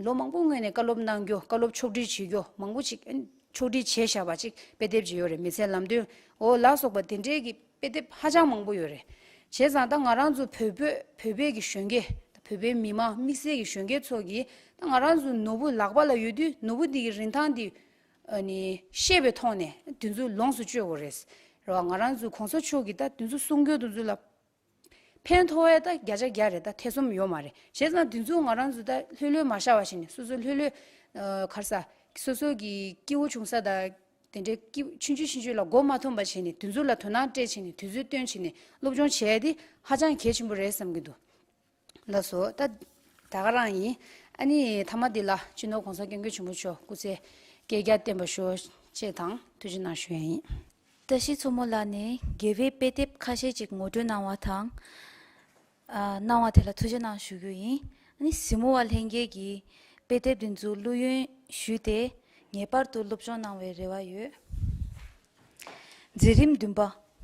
ལོ་མང་པོ་སྔོན་ནས་བཀའ་སློབ་གནང་རྒྱུ། བཀའ་སློབ་ཕྱོགས་སྒྲིག་བྱེད་རྒྱུ་མང་པོ་ཅིག་ཕྱོགས་སྒྲིག་བྱས་བཞག་པ་ཅིག་དཔེ་དེབ་ཅིག་ཡོད་རེད། མི་ཚེའི་ལམ་སྟོན་འོ་ལ་སོགས་པ་དེ་འདྲའི་གི་དཔེ་དེབ་ཧ་ཅང་མང་པོ་ཡོད་རེད། བྱས་ཙང་ད་ང་རང་ཚོ་བོད་བོད་བོད་པའི་གི་གཞོན་སྐྱེས། བོད་པའི་མི་མང་དམིགས་བསལ་གྱི་གཞོན་སྐྱེས་ཚོ་གིས་ད་ང་རང་ཚོ་ནོར་བུ་ལག་པ་ལ་ཡོད་དུས་ནོར་བུ་འདི་གི་རིན་ཐང་འདི་ཨ་ནི་ཤེས་པའི་ཐོག་ནས་དེ་ཚོ་ལོངས་སུ་སྤྱོད་དགོས་རེད། རེད་བ། ང་རང་ཚོའི་གོང་ས་མཆོག་གིས་ད་དེ་ཚོ་གསུང་རྒྱུ་དེ་ཚོ་ལ་ཕན་ཐོགས་ཡ་ད་བརྒྱ་ཆ་བརྒྱ་རེད། ད་ཐེ་ཚོམ་ཡོད་མ་རེད། བྱས་ཙང་དེ་ཚོ་ང་རང་ཚོ་ད་ལྷོད་ལྷོད་མ་བཞག་པ་བྱས་ནས། སོ་སོ་ལྷོད་ལྷོད་ཨ་ག་རེ་ཟ། སོ་སོ་གི་སྐྱིད་པོ་བྱུང་ས་དང་དེ་འདྲའི་སྐྱིད་ཆུང་ཆུང་ཆུང་ཆུང་ལ་མགོ་མ་འཐོམས་པ་བྱས་ནས། དེ་ཚོ་ལ་དོ་སྣང་སྤྲད་བྱས་ནས། དུས་ཚོད་བཏོན་བྱས་ནས་སློབ་སྦྱོང་བྱས་ཏེ་ཧ་ཅང་གལ་ཆེན་པོ་རེད་བསམ་གྱི་འདུག་ལགས་སོ། ད་ད་ག་རང་ཡིན། ཨ་ནི་མཐའ་མ་འདི་ལ་སྤྱི་ནོར་གོང་ས་སྐྱབས་མགོན་ཆེན་པོ་མཆོག་སྐུ་ཚེ་བསྐལ་བརྒྱར་བརྟན་པར་ཤོག་ཅེས་དང་ཐུགས་རྗེ་གནང་ཞུ་ཡ་ཡིན། བཀྲ་ཤིས་མཚོ་མོ་ལགས་ནས་དགེ་བའི་དཔེ་དེབ་ཁ་ཤས་ཅིག་ངོ་སྤྲོད་གནང་བ་དང་། ཨ་གནང་བ་དེ་ལ་ཐུགས་རྗེ་གནང་ཞུ་རྒྱུ་ཡིན། ཨ་ནི་གཟིགས་མོ་བ་ལྷན་རྒྱས་ཀྱིས་དཔེ་དེབ་འདི་ཚོ་བླུ་ཡོན་ཞུས་ཏེ་ངེས་པར་དུ་སློབ་སྦྱོང་གནང་བའི་རེ་བ་ཡོད། མཛད་རིམ་བདུན་པ།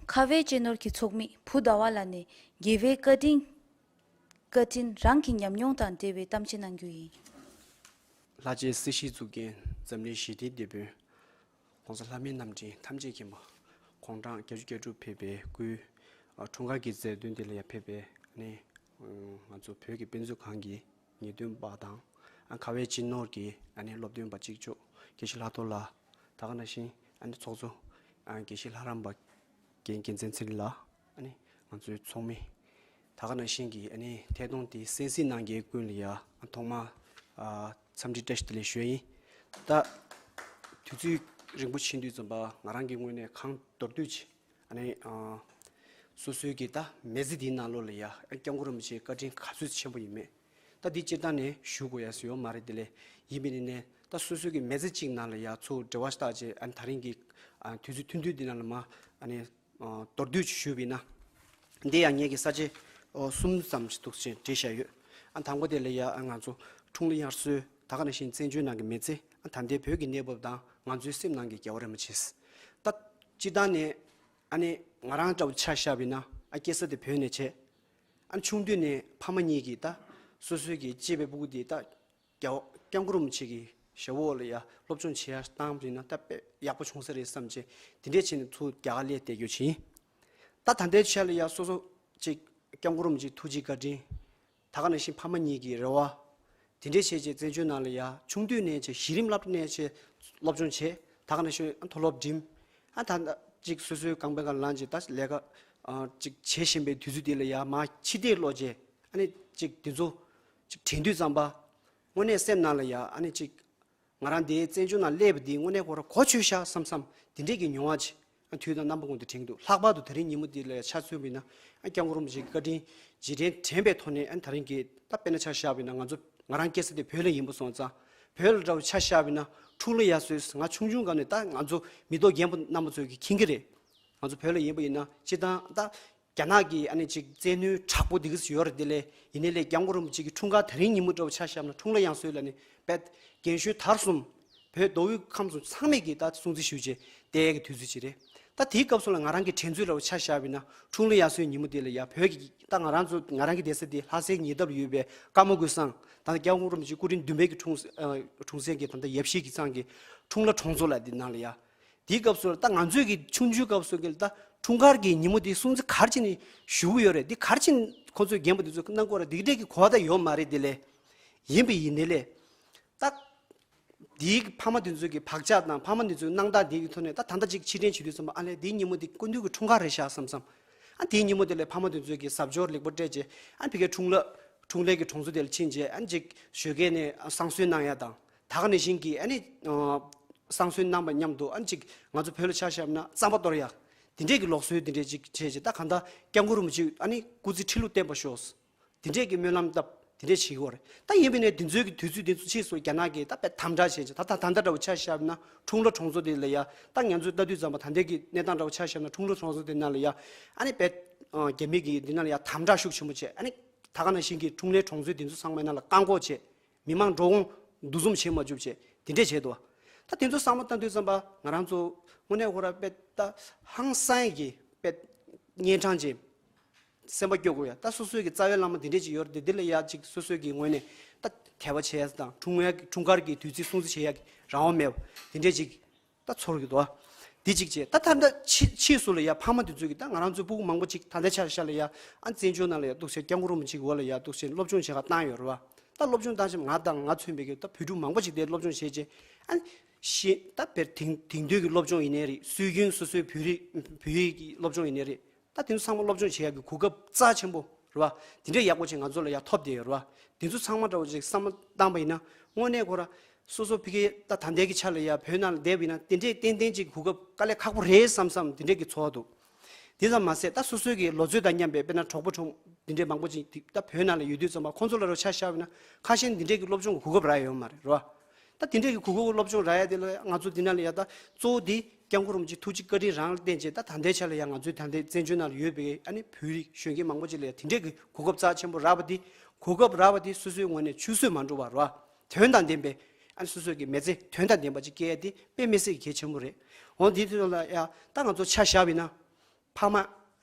ཁ་བའི་གཅེས་ནོར་གྱི་ཚོགས་མི་བུ་ཟླ་བ་ལགས་ནས་དགེ་བའི་བཀའ་དྲིན། བཀའ་དྲིན་རང་གི་ཉམས་མྱོང་དང་འབྲེལ་བའི་གཏམ་བཤད་གནང་རྒྱུ་ཡིན། ལྷ་རྗེ་སྲིད་ཞིའི་གཙུག་རྒྱན་འཛམ་གླིང་ཞི་བདེའི་དེད་དཔོན། ༸གོང་ས་ལྷ་མིའི་རྣམ་འདྲེན་ཐམས་ཅད་མཁྱེན་པ། དགུང་གྲངས་བརྒྱད་ཅུ་གྱ་དྲུག་ཕེབས་པའི་སྐུའི་ཨ་འཁྲུངས་སྐར་གྱི་མཛད་དོན་དེ་ལ་ཡང་ཕེབས་པའི་ཨ་ནི་ང་ཚོ་བོད་ཀྱི་དཔེ་མཛོད་ཁང་གི་ངེས་སྟོན་པ་དང་། ཨ་ཁ་བའི་གཅེས་ནོར་གྱི་ཨ་ནི་སློབ་སྟོན་པ་གཅིག་ལྕོགས་དགེ་བཤེས་ལྷག་རྡོར་ལགས། ད་ག་ནང་བཞིན་ཨ་ནི་ཚོགས་གཙོ་ཨ་དགེ་བཤེས་ལྷ་རམས་པ་རྒན་རྒྱལ་མཚན་ཚེ་རིང་ལགས། ཨ་ནི་ང་ཚོའི་ཚོགས་མི། ད་ག་ནང་བཞིན་གྱི་ཨ་ནི་ཐད་གཏོང་དེ་གསན་གཟིགས་གནང་མཁན་ཀུན་ལ་ཡ་ཨ་ཐོག་མར་ཨ་འཚམས་འདྲི་བཀྲ་ཤིས་བདེ་ལེགས་ཞུ་ཡ་ཡིན། ད་དུས་ཚོད་རིང་པོ་ཕྱིན་དུས་ཙམ་པ་ང་རང་གི་ངོས་ནས་གང་མདོར་བསྡུས་ཀྱིས་ཨ་ནི་ཨ་སོ་སོའི་གི་ད་མི་ཚེ་འདིའི་ནང་ལོགས་ལ་ཡ་ཨ་སྐྱབས་མགོན་རིན་པོ་ཆེའི་བཀའ་དྲིན་ག་ཚོད་ཆེན་པོ་ཡིན་མེད་ད་འདི་སྤྱིར་བཏང་ནས་ཞུ་དགོས་ཡ་ཟེར་ཡོད་མ་རེད། དེ་ལས་ཡིན་པའི་ནི་ནས་ད་སོ་སོའི་གི་མི་ཚེ་གཅིག་ནང་ལ་ཡ་ཚུར་འབྲེལ་བ་བཏགས་བྱས་ཨ་ནི་ད་རིང་གི་ཨ་དུས་ཚོད་ཐུང་ཐུང་འདི་ནང་ལ་མ་ཨ་ནི། ཨ་མདོར་བསྡུས་ཅིག་ཞུས་པ་ཡིན་ན། འདི་ཡང་ངེད་ཀྱིས་ས་བཅད་ཨོ་གསུམ་ཙམ་ཞིག་འདུག་ཅེས་བྲིས་བཞག་ཡོད། ཨ་དང་པོ་དེ་ལ་ཡ་ཨ་ང་ཚོ་འཁྲུངས་ལྷ་དབྱར་གསོལ། ད་ག་ནང་བཞིན་བཙན་བྱོལ་ནང་གི་མི་ཚེ། ཨ་ད་ལྟའི་བོད་ཀྱི་གནས་བབ་དང་ང་ཚོའི་སེམས་ནང་གི་རྒྱལ་བ་རིན་པོ་ཆེ། ད་སྤྱིར་བཏང་ནས་ཨ་ནི་ང་རང་འདྲ་བོ་ཆ་བཞག་པ་ཡིན་ན། ཨ་སྐྱེས་ས་དེ་བོད་ནས་བྱས། ཨ་ཆུང་དུས་ནས་ཕ་མ་གཉིས་ཀྱིས་ད་སོ་སོའི་གི་གཅེས་པའི་སྤུ་གུ་དེ་ད་རྒྱལ་བ་སྐྱབས་མགོན་རིན་པོ་ཆེ་གི་ཞབས་འོག་ལ་ཡ་སློབ་སྦྱོང་བྱེད་ཡ་བཏང་བ་ཡིན་ན་ད་དཔེ་ཡག་པོ་བྱུང་ས་རེད་བསམ་བྱས། དེ་འདྲས་བྱས་ནས་ཚུར་རྒྱ་གར་སླེབས་བསྡད་རྒྱུ་བྱས་ཡིན། ད་ད་ལྟའི་ཆ་ལ་ཡ་སོ་སོ་ཅིག་སྐྱབས་མགོན་རིན་པོ་ཆེའི་ཐུགས་རྗེ་བཀའ་དྲིན། ད་ག་ནང་བཞིན་ཕ་མ་གཉིས་ཀྱི་རེ་བ། དེ་འདྲས་བྱས་རྗེས་བཙན་བྱོལ་ནང་ལ་ཡ་ཆུང་དུས་ནས་བྱས་གཞི་རིམ་སློབ་གྲྭ་ནས་བྱས་སློབ་སྦྱོང་བྱས། ད་ག་ནང་བཞིན་མཐོ་སློབ་འགྲིམས། ཨ་ད་ཅིག་སོ་སོའི་རྐང་པའི་ཁར་ལངས་བྱས་ད་ལས་ཀ་ཨ་ཅིག་བྱེད་བཞིན་པའི་དུས་ཚོད་དེ་ལ་ཡ་མར་ཕྱི་བལྟས་ལོག་བྱས། ཨ་ནི་ཅིག་དེ་ཚོ་ཅིག་དྲན་དུས་ཙམ་པ་དངོས་གནས་སེམས་ནང་ལ་ཡ་ཨ་ནི་ཅིག་ང་རང་འདིའི་བཙན་བྱོལ་ནང་སླེབས་པ་འདི་དངོས་གནས་ཁོ་རང་གོ་ཆོད་ཤག་བསམ་བསམ་དེ་འདྲས་ཀྱི་མྱོང་བ་ཅིག་ཨ་དུས་དང་རྣམ་པ་ཀུན་ཏུ་དྲན་གྱི་འདུག་ལྷག་པར་དུ་ད་རིང་ཉིན་མོ་འདི་ལ་ཆ་མཚོན་པ་ཡིན་ན། ཨ་སྐྱབས་མགོན་རིན་པོ་ཆེའི་བཀའ་དྲིན་རྗེས་དྲན་དྲན་པའི་ཐོག་ནས། ཨ་ད་རིང་གི་ད་དཔེར་ན་ཆ་བཞག་པ་ཡིན་ན་ང་ཚོ་ང་རང་སྐྱེས་ས་དེ་བོད་ལ་ཡིན་པ་སོང་ཙང་། བོད་ལ་འདྲ་བོ་ཆ་བཞག་པ་ཡིན་ན་འཁྲུངས་ལྷ་དབྱར་གསོལ། ང་ཆུང་ཆུང་སྒང་ནས་ད་ང་ཚོ་མི་ཐོག་རྒན་པོ་རྣམ་པ་ཚོས་ཀྱིས་མཁྱེན་གྱི་རེད། ང་ཚོ་བོད་ལ་ཡིན་པ་ཡིན་ན་སྤྱིར་བཏང་ད་རྒྱ་ནག་གི་ཨ་ནི་ཅིག་བཙན་གནོན་དྲག་པོ་འདི་ག་ཡོད་རེད། དེ་ལས་ཡིན་ནའི་ལས་སྐྱབས་མགོན་རིན་པོ་ཆེ་གི་འཁྲུངས་སྐར་ད་རིང་ཉིན་མོ་འདྲ་བོ་ཆ་བཞག་ན་འཁྲུངས་ལྷ་དབྱར་གསོལ་ལ་ནི་བེད་རྒན་གཞོན་དར་གསུམ་བོད་མདོ་དབུས་ཁམས་གསུམ་ཚང་མས་ཀྱིས་ད་སྲུང་བརྩི་ཞུས་བྱས་བསྡད་ཀྱི་དུས་ཚོད་ཅིག་རེད། ད་དེའི་སྐབས་སུ་ལ་ང་རང་གི་དྲན་ཚུལ་འདྲ་བོ་ཆ་བཞག་པ་ཡིན་ན་འཁྲུངས་ལྷ་དབྱར་གསོལ་ཉིན་མོ་དེ་ལ་ཡ་བོད་ཀྱི་ད་ང་རང་ཚོ་ང་རང་གི་བསྡད་ས་དེ་ལྷ་སའི་ཉེ་འདབས་ཡོད་པའི་ཀརྨ་ཀུན་བཟང་ད་ལྟ་སྐྱབས་མགོན་རིན་པོ་ཆེ་སྐུ་ཕྲེང་བདུན་པའི་གི་འཁྲུངས་ཨ་འཁྲུངས་སའི་གི་ད་ལྟ་ཡབ་གཞིས་ཀྱི་ཚང་གི་འཁྲུངས་ལྷ་གྲོང་ཚོ་ལ་དེ་ནང་ལ་ཡ། དེའི་སྐབས་སུ་ད་ང་ཚོས་ཀྱི་ཆུང་ཆུང་སྐབས་སུ་ཀྱི་ད་འཁྲུངས་སྐར་གྱི་ཉིན་མོ་དེ་སྲུང་བརྩི་ག་རེ་བྱས་ནས་ཞུ་གི་ཡོད་རེད། འདི་ག་རེ་བྱས་ནས་ཁོང་ཚོས་རྒན་པོ་དེ་ཚོས་གནང་གི་ཡོད་རེད། འདི་འདྲས་ཀྱི་གོ་བ་ད་ཡོད་མ་རེད། དེ་ལས་ཡིན་པ་ཡིན་ནའི་ལས་ད་དེའི་ཕ་མ་དེ་ཚོས་ཀྱི་བག་ཆགས་དང་ཕ་མ་དེ་ཚོའི་གནང་སྟངས་དེ་གི་ཐོག་ནས་ད་ད་ལྟ་ཅིག་ཕྱིར་དྲན་བྱེད་དུས་ཙམ་པ་ཨ་ལས་དེའི་ཉིན་མོ་དེ་སྐུ་མདུན་གྱི་འཁྲུངས་སྐར་རེད་ཤག་བསམ་བསམ། ཨ་དེའི་ཉིན་མོ་དེ་ལས་ཕ་མ་དེ་ཚོས་ཀྱི་གཟབ་མཆོར་ལེགས་པོ་སྤྲས་བྱས་ཨ་ཕ་གིའི་འཁྲུངས་ལྷ་འཁྲུངས་ལྷའི་གི་གྲོང་ཚོ་དེ་ལ་ཕྱིན་བྱས་ཨ་ཅིག་ཞོགས་ཀས་ནས་བསང་གསོལ་གནང་ཡ་དང་། ད་ག་ནང་བཞིན་གྱི་ཨ་ནི་ཨ་བསང་གསོལ་གནང་པ་མཉམ་དུ་ཨ་ནི་ཅིག་ང་ཚོ་བོད་ལ་ཆ་བཞག་ན་རྩམ་པ་གཏོར་ཡག་དེ་འདྲས་ཀྱི་ལུགས་སྲོལ་དེ་འདྲས་ཅིག་བྱས་བྱས། ད་གང་ལྟར་སྐྱབས་མགོན་རིན་པོ་ཆེ་ཨ་ནི་སྐུ་ཚེ་ཁྲི་ལོ་བརྟན་པར་ཤོག་དེ་འདྲས་ཀྱི་སྨོན་ལམ་བཏབ་དེ་འདྲས་བྱེད་ཀྱི་ཡོད་རེད། ད་ཡིན་པ་ཡིན་ནའི་དེ་ཚོའི་གི་དུས་ཚོད་དེ་ཚོ་ཕྱིས་སུ་རྒྱ་ནག་གིས་ད་དཔེ་དམ་དྲག་བྱས་བྱས། ད་ད་ད་ལྟ་འདྲ་བོ་ཆ་བཞག་ན་འཁྲུངས་ལྷ་གྲོང་ཚོ་དེ་ལ་ཡ་ད་ང་ཚོས་ལྟ་དུས་ཙམ་པ་ད་ལྟའི་གི་གནས་སྟངས་འདྲ་བོ་ཆ་བཞག་ན་འཁྲུངས་ལྷ་གྲོང་ཚོ་དེ་ནང་ལ་ཡ་ཨ་ནི་དཔེ་ཨ་རྒྱ་མི་གིས་དེ་ནང་ལ་ཡ་དམ་དྲག་ཤུགས་ཆེན་པོ་བྱས། ཨ་ནི་ད་ག་ནང་བཞིན་གྱི་འཁྲུངས་ལྷའི་གྲོང་ཚོའི་དེ་ཚོ་ཚང་མའི་ནང་ལ་བཀག་འགོག་བྱས། མི་མང་འགྲོ་འོང་འདུ་འཛོམས་བྱེད་མ་བཅུག་བྱས་དེ་འདྲས་བྱས་འདུག་ད་དེ་ཚོ་བསམ་བློ་བཏང་དུས་ཙམ་པ་ང་རང་ཚོ་དངོས་གནས་ཁོ་ར་དཔེ་ད་ཧང་སང་ཡས་ཀྱི་དཔེ་གཉན་འཕྲང་ཅན། སེམས་པ་སྐྱོ་དགོས་ཡ། ད་སོ་སོའི་གི་རྩ་བའི་བླ་མ་དེ་འདྲས་ཅིག་ཡོད་རེད་དེ། འདི་ལ་ཡ་ཅིག་སོ་སོའི་གི་ངོས་ནས་ད་དད་པ་བྱེད་ཡ་དང་འཁྲུངས་ཡ་འཁྲུངས་སྐར་གྱི་དུས་ཚིགས་སྲུང་བརྩི་བྱེད་ཡ་གི་རང་དབང་མེད་པ་དེ་འདྲས་ཅིག་ད་ཚོར་གི་འདུག་བ། འདི་གཅིག་བྱས། ད་ད་ལྟ་ཕྱི་ཕྱིས་སུ་ལ་ཡ་ཕ་མ་དེ་ཚོས་ཀྱི་ད་ང་རང་ཚོའི་སྤུ་གུ་མང་པོ་ཅིག་ད་ལྟའི་ཆ་ཤ་ལ་ཡ་ཨ་བཙན་བྱོལ་ནང་ལ་ཡ་འདུག་སེ་སྐྱབས་མགོན་རིན་པོ་ཆེ་གི་འོག་ལ་ཡ་འདུག་སེ་སློབ་སྦྱོང་བྱེད་ག་བཏང་ཡོད་རེད་བ། ད་སློབ་སྦྱོང་བཏང་ཞིང་ང་དང་ང་མཚོན་པའི་གི་ད་བོད་ཕྲུག་མང་པོ་ཅིག་དེ་སློབ་སྦྱོང་བྱས་རྗེས་ཨ་ཤེས་ད་བེར་དེང་དེང་དུས་ཀྱི་སློབ་སྦྱོང་ཡིན་ནའི་རེད། སྲོལ་རྒྱུན་སོ་སོའི་བོད་རིགས་བོད་ཡིག་གི་སློབ་སྦྱོང་ཡིན་ནའི་རེད། ད་དེ་ཚོ་ཚང་མ་སློབ་སྦྱོང་བྱེད་ཡག་གི་གོ་སྐབས་རྩ་ཆེན་པོ་རེད་བ། དེ་འདྲའི་ཡག་པོ་ཅིག་ང་ཚོ་ལ་ཡ་ཐོབ་བསྡད་ཡོད་རེད་བ། དེ་ཚོ་ཚང་མ་འདྲ་བོ་ཅིག་བསམ་བློ་བཏང་པ་ཡིན་ན་དངོས་གནས་ཁོ་ར་སོ་སོ་ཕ་གི་ད་ད་ལྟའི་གི་ཆ་ལ་ཡ་བོད་ནང་ལ་བསྡད་པ་ཡིན་ན་དེ་འདྲའི་ཏན་ཏན་ཅིག་གོ་སྐབས་དཀའ་ལས་ཁག་པོ་རེད་བསམ་བསམ་དེ་འདྲའི་གི་ཚོར་བ་འདུག་དེ་ཙམ་མ་ཟད་ད་སོ་སོའི་གི་ལོ་ཚོད་དང་མཉམ་པའི་དཔེར་ན་གྲོགས་པོ་གྲོགས་དེ་འདྲའི་མང་པོ་ཅིག་ད་བོད་ནང་ལ་ཡོད་དུས་ཙམ་པ་ཁོང་ཚོ་ལ་རོ་ཆ་བཞག་པ་ཡིན་ན་ཁ་ཤས་དེ་འདྲའི་གི་སློབ་སྦྱོང་གི་གོ་སྐབས་རག་ཡོད་མ་རེད་རེད་བ། ད་དེ་འདྲའི་གི་གོ་སྐབས་སློབ་སྦྱོང་རག་ཡ་དེ་ལ་ང་ཚོ་འདི་ནང་ལ་ཡ་ད་གཙོ་བོ་འདི་སྐྱབས་མགོན་རིན་པོ་ཆེ་ཐུགས་རྗེ་བཀའ་དྲིན་རང་ལ་བརྟེན་བྱས་ད་ད་ལྟའི་ཆ་ལ་ཡ་ང་ཚོའི་ད་ལྟའི་བཙན་བྱོལ་ནང་ལ་ཡོད་པའི་ཨ་ནི་བོད་རིགས་གཞོན་སྐྱེས་མང་པོ་ཅིག་ལ་ཡ་དེ་འདྲའི་གི་གོ་སྐབས་རྩ་ཆེན་པོ་རག་པ་འདི་གོ་སྐབས་རག་པ་འདི་སོ་སོའི་ངོས་ནས་ཆུད་ཟོས་མ་འགྲོ་བ་རེད་བ། དོན་དང་ལྡན་པའི་ཨ་ནི་སོ་སོའི་གི་མི་ཚེ་དོན་དང་ལྡན་པ་ཅིག་སྐྱེལ་ཡ་དེ་དཔེ་མི་སྲིད་གལ་ཆེན་པོ་རེད། འོ་འདི་དུས་ལ་ཡ་ད་ང་ཚོ་ཆ་བཞག་པ་ཡིན་ན། ཕ་མ་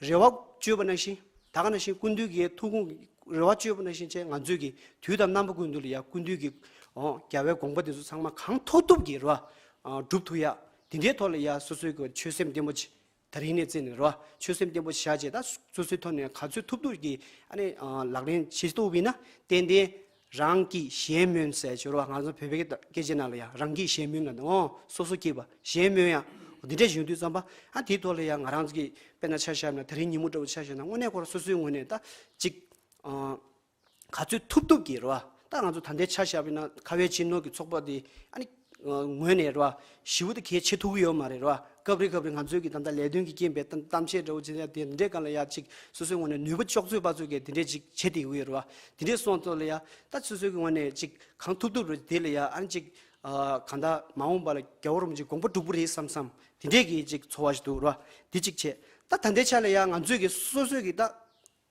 རེ་བ་བཅོལ་བ་ནང་བཞིན་ད་ག་ནང་བཞིན་སྐུ་མདུན་གྱི་ཐུགས་དགོངས་རེ་བ་བཅོལ་བ་ནང་བཞིན་བྱས་ང་ཚོས་ཀྱི་དུས་དང་རྣམ་པ་ཀུན་ཏུ་ལ་ཡ་སྐུ་མདུན་གྱི་འོ་རྒྱལ་བའི་དགོངས་པ་དེ་ཚོ་ཚང་མ་གང་ཐུབ་ཐུབ་ཀྱིས་རེད་བ། སྒྲུབ་ཐུབ་ཡ་དེ་འདྲའི་ཐོག་ལ་ཡ་སོ་སོའི་གི་ཆོད་སེམས་བརྟན་པོ་ཅིག་ད་རིང་ནས་བརྩིས་ནས་རེད་བ། ཆོད་སེམས་བརྟན་པོ་བཞག་བྱས་ད་སོ་སོའི་ཐོག་ནས་ག་ཚོད་ཐུབ་ཐུབ་ཀྱིས་ཨ་ནི་ལག་ལེན་བྱེད་ཐུབ་པ་ཡིན་ན་ཏན་ཏན། རང་སྐྱིད་གཞན་སྨོན་ཟེར་ཞོར་བ་ང་ཚོ་བོད་པའི་སྐད་ཆ་ནང་ལ་ཡང་རང་སྐྱིད་གཞན་སྨོན་ལ་འོ་སོ་སོ་སྐྱིད་པ་གཞན་སྨོན་ཡང་འོ་འདི་འདྲ་བྱུང་དུས་ཙམ་པ་ཨ་དེའི་ཐོག་ལ་ཡང་ང་རང་ཚོ་གི་དཔེར་ན་ཆ་བཞག་ན་ད་རིང་ཉིན་མོ་འདྲ་བོ་ཆ་བཞག་ན་དངོས་གནས་ཁོ་རང་སོ་སོའི་ངོས་ནས་ད་ཅིག་ཨ་ག་ཚོད་ཐུབ་ཐུབ་ཀྱིས་རེད་བ། ད་ང་ཚོ་ད་ལྟའི་ཆ་བཞག་པ་ཡིན་ན་ཁ་བའི་སྤྱི་ནོར་གྱི་ཚོགས་པ་འདི་ཨ་ནི་ངོས་ནས་རེད་བ་ཞེ་པོ་ད་གལ་ཆེ་ཐུབ་ཀྱི་ཡོད་མ་རེད་རེད་བ། སྐབས་རེ་སྐབས་རེ་ང་ཚོའི་གི་ད་ལྟ་ལས་དོན་གྱི་རྐྱེན་པས་གཏམ་བཤད་འདྲ་བོ་བྱེད་ཡ་དེ་འདྲའི་སྒང་ལ་ཡ་ཅིག་སོ་སོའི་ངོས་ནས་ནུས་པ་ལྕོགས་ཚོད་པ་ཚོ་གི་དེ་འདྲས་ཅིག་བྱེད་བསྡད་ཀྱི་ཡོད་རེད་བ། དེ་འདྲས་སོང་ཙང་ལ་ཡ་ད་སོ་སོའི་གི་ངོས་ནས་ཅིག་གང་ཐུབ་ཐུབ་རེད་དེ་ལ་ཡ་ཨ་ནི་ཅིག་ཨ་གང་ལྟར་མ་འོངས་པ་ལ་རྒྱལ་བ་རིན་པོ་ཆེ་དགོངས་པ་འགྲུབ་ཀྱི་རེད་བསམ་བསམ་དེ་འདྲས་ཀྱི་ཅིག་ཚོར་བ་ཞིག་འདུག་རེད་བ། དེ་གཅིག་བྱས། ད་ད་ལྟའི་ཆ་ལ་ཡ་ང་ཚོས་ཀྱི་སོ་སོའི་གི་ད་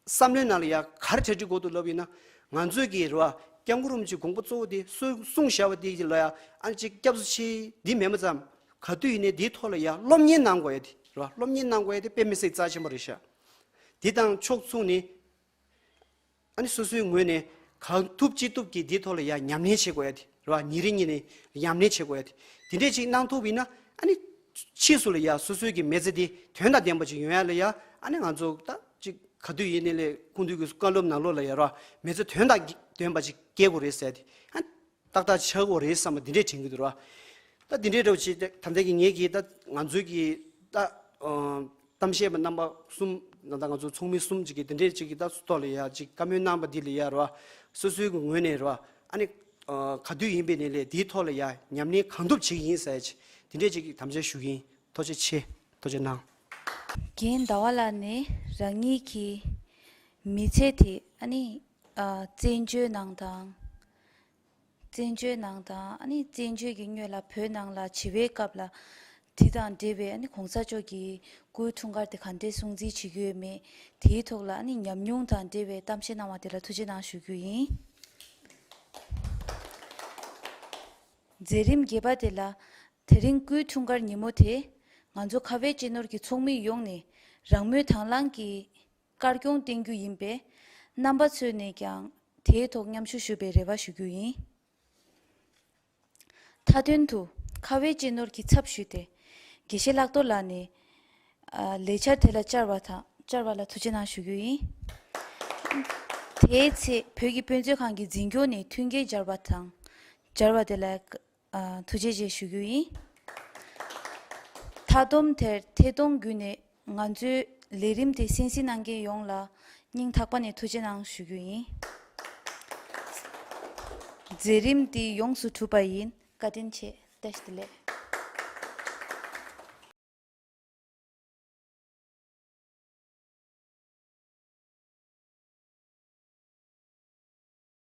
བསམ་བློའི་ནང་ལ་ཡ་ག་རེ་གྲ་སྒྲིག་དགོས་འདུག་ལབ་ཡིན་ན། ང་ཚོས་ཀྱི་རེད་བ། སྐྱབས་མགོན་རིན་པོ་ཆེའི་དགོངས་པ་གཙོ་བོ་དེ་གསུང་གསུང་བཞག་པ་དེ་ལ་ཡ་ཨ་ཅིག་སྐྱབས་སུ་མཆི་འདི་མེད་མ་ཙམ་ག་དུས་ཡིན་ནའི་འདིའི་ཐོག་ལ་ཡ་སློབ་གཉེར་གནང་དགོས་ཡ་དེ་རེད་བ། སློབ་གཉེར་གནང་དགོས་ཡ་དེ་དཔེ་མི་སྲིད་རྩ་ཆེན་པོ་རེད་ཤག་དེ་དང་ཕྱོགས་མཚུངས་ནས་ཨ་ནི་སོ་སོའི་ངོས་ནས་གང་ཐུབ་ཅི་ཐུབ་ཀྱིས་འདིའི་ཐོག་ལ་ཡ་ཉམས་ལེན་བྱེད་དགོས་ཡ་དེ་རེད་བ། ཉིན་རེ་ཉིན་རེ་ཉམས་ལེན་བྱེད་དགོས་ཡ་དེ་དེ་འདྲས་ཅིག་གནང་ཐུབ་ཡིན་ན་ཨ་ནི་ཕྱིས་སུ་ལ་ཡ་སོ་སོའི་གི་མི་ཚེ་དེ་དོན་དང་ལྡན་པ་ཅིག་ཡོང་ཡ་ལ་ཡ་ཨ་ནི་ང་ཚོ་ད་ཅིག་ག་དུས་ཡིན་ནའི་ལས་སྐུ་མདུན་གྱི་བཀའ་སློབ་ནང་ལོགས་ལ་ཡ་ར་མི་ཚེ་དོན་དང་ལྡན་པ་ཅིག་ སྐྱེལ་དགོས་རེད་ཟེར་ཏེ། ཨ། ཏག་ཏག་ཆགས་དགོས་རེད་བསམ་པ་འདི་འདྲས་དྲན་གྱི་འདུག་ར། ད་འདི་འདྲས་འདྲ་བོ་ཅིག་ད་ལྟ་གི་ངེད་ཀྱིས་ད་ང་ཚོའི་གི་ད་ཨ་གཏམ་བཤད་པ་རྣམ་པ་གསུམ། ད་ལྟ་ང་ཚོ་ཚོགས་མི་གསུམ་ཅིག་གིས་འདི་འདྲས་ཅིག་གི་ད་ཐོག་ལ་ཡ་ཅིག་བཀའ་མོལ་གནང་པ་འདི་ལ་ཡ་ར། སོ་སོའི་གི་ངོས་ནས་ར། ཨ་ནི་ཨ་ག་དུས་ཡིན་པའི་ནས་ལས་འདིའི་ཐོག་ལ་ཡ་ཉམས་ལེན་གང་ཐུབ་བྱེད་ཀྱི་ཡིན་ཟེར་ཅིག་འདི་འདྲས་ཅིག་གི་དམ་བཅའ་ཞུ་གི་ཡིན། ཐུགས་རྗེ་ཆེ། ཐུགས་རྗེ་གནང་། རྒན་ཟླ་བ་ལགས་ནས་རང་ཉིད་ཀྱི་མི་ཚེ་དེ་ཨ་ནི་ཨ་བཙན་བྱོལ་ནང་དང་། བཙན་བྱོལ་ནང་དང་ཨ་ནི་བཙན་བྱོལ་གྱི་སྔོན་ལ་བོད་ནང་ལ་བྱིས་པའི་སྐབས་ལ་དེ་དང་འབྲེལ་བའི་ཨ་ནི་གོང་ས་མཆོག་གི་སྐུའི་འཁྲུངས་སྐར་དེ་ག་འདྲས་སྲུང་བརྩི་བྱེད་ཀྱི་ཡོད་མེད། དེའི་ཐོག་ལ་ཨ་ནི་ཉམས་མྱོང་དང་འབྲེལ་བའི་གཏམ་བཤད་གནང་བ་དེ་ལ་ཐུགས་རྗེ་གནང་ཞུ་རྒྱུ་ཡིན། མཛད་རིམ་བརྒྱད་པ་དེ་ལ། དེ་རིང་སྐུའི་འཁྲུངས་སྐར་ཉིན་མོ་དེ། ང་ཚོ་ཁ་བའི་གཅེས་ནོར་གྱི་ཚོགས་མི་ཡོངས་ནས་རང་མོས་དང་བླངས་ཀྱིས་དཀར་སྐྱོང་བསྟེན་རྒྱུ་ཡིན་པས། རྣམ་པ་ཚོས་ནས་ཀྱང་དེའི་ཐོག་མཉམ་ཞུགས་ཞུ་བའི་རེ་བ་ཞུ་རྒྱུ་ཡིན། མཐའ་དོན་དུ་ཁ་བའི་གཅེས་ནོར་གྱི་ཚབ་ཞུས་ཏེ། དགེ་བཤེས་ལྷག་རྡོར་ལགས་ནས་ཨ་ལས་འཆར་དེ་ལ་བཅར་བ་དང་བཅར་བ་ལ་ཐུགས་རྗེ་གནང་ཞུ་རྒྱུ་ཡིན། དེའི་ཚེ་བོད་ཀྱི་དཔེ་མཛོད་ཁང་གི་འཛིན་སྐྱོང་ནས་མཐུན་རྐྱེན་སྦྱར་བ་དང་སྦྱར་བ་དེ་ལ་ཨ་ཐུགས་རྗེ་ཆེ་ཞུ་རྒྱུ་ཡིན། མཐའ་སྡོམ་དེར་ཐད་གཏོང་བརྒྱུད་ནས་ང་ཚོའི་ལས་རིམ་དེ་གསན་གཟིགས་གནང་མཁན་ཡོངས་ལ་སྙིང་ཐག་པ་ནས་ཐུགས་རྗེ་གནང་ཞུ་རྒྱུ་ཡིན། མཛད་རིམ་འདི་ཡོངས་སུ་གྲུབ་པ་ཡིན། བཀའ་དྲིན་ཆེ། བཀྲ་ཤིས་བདེ་ལེགས།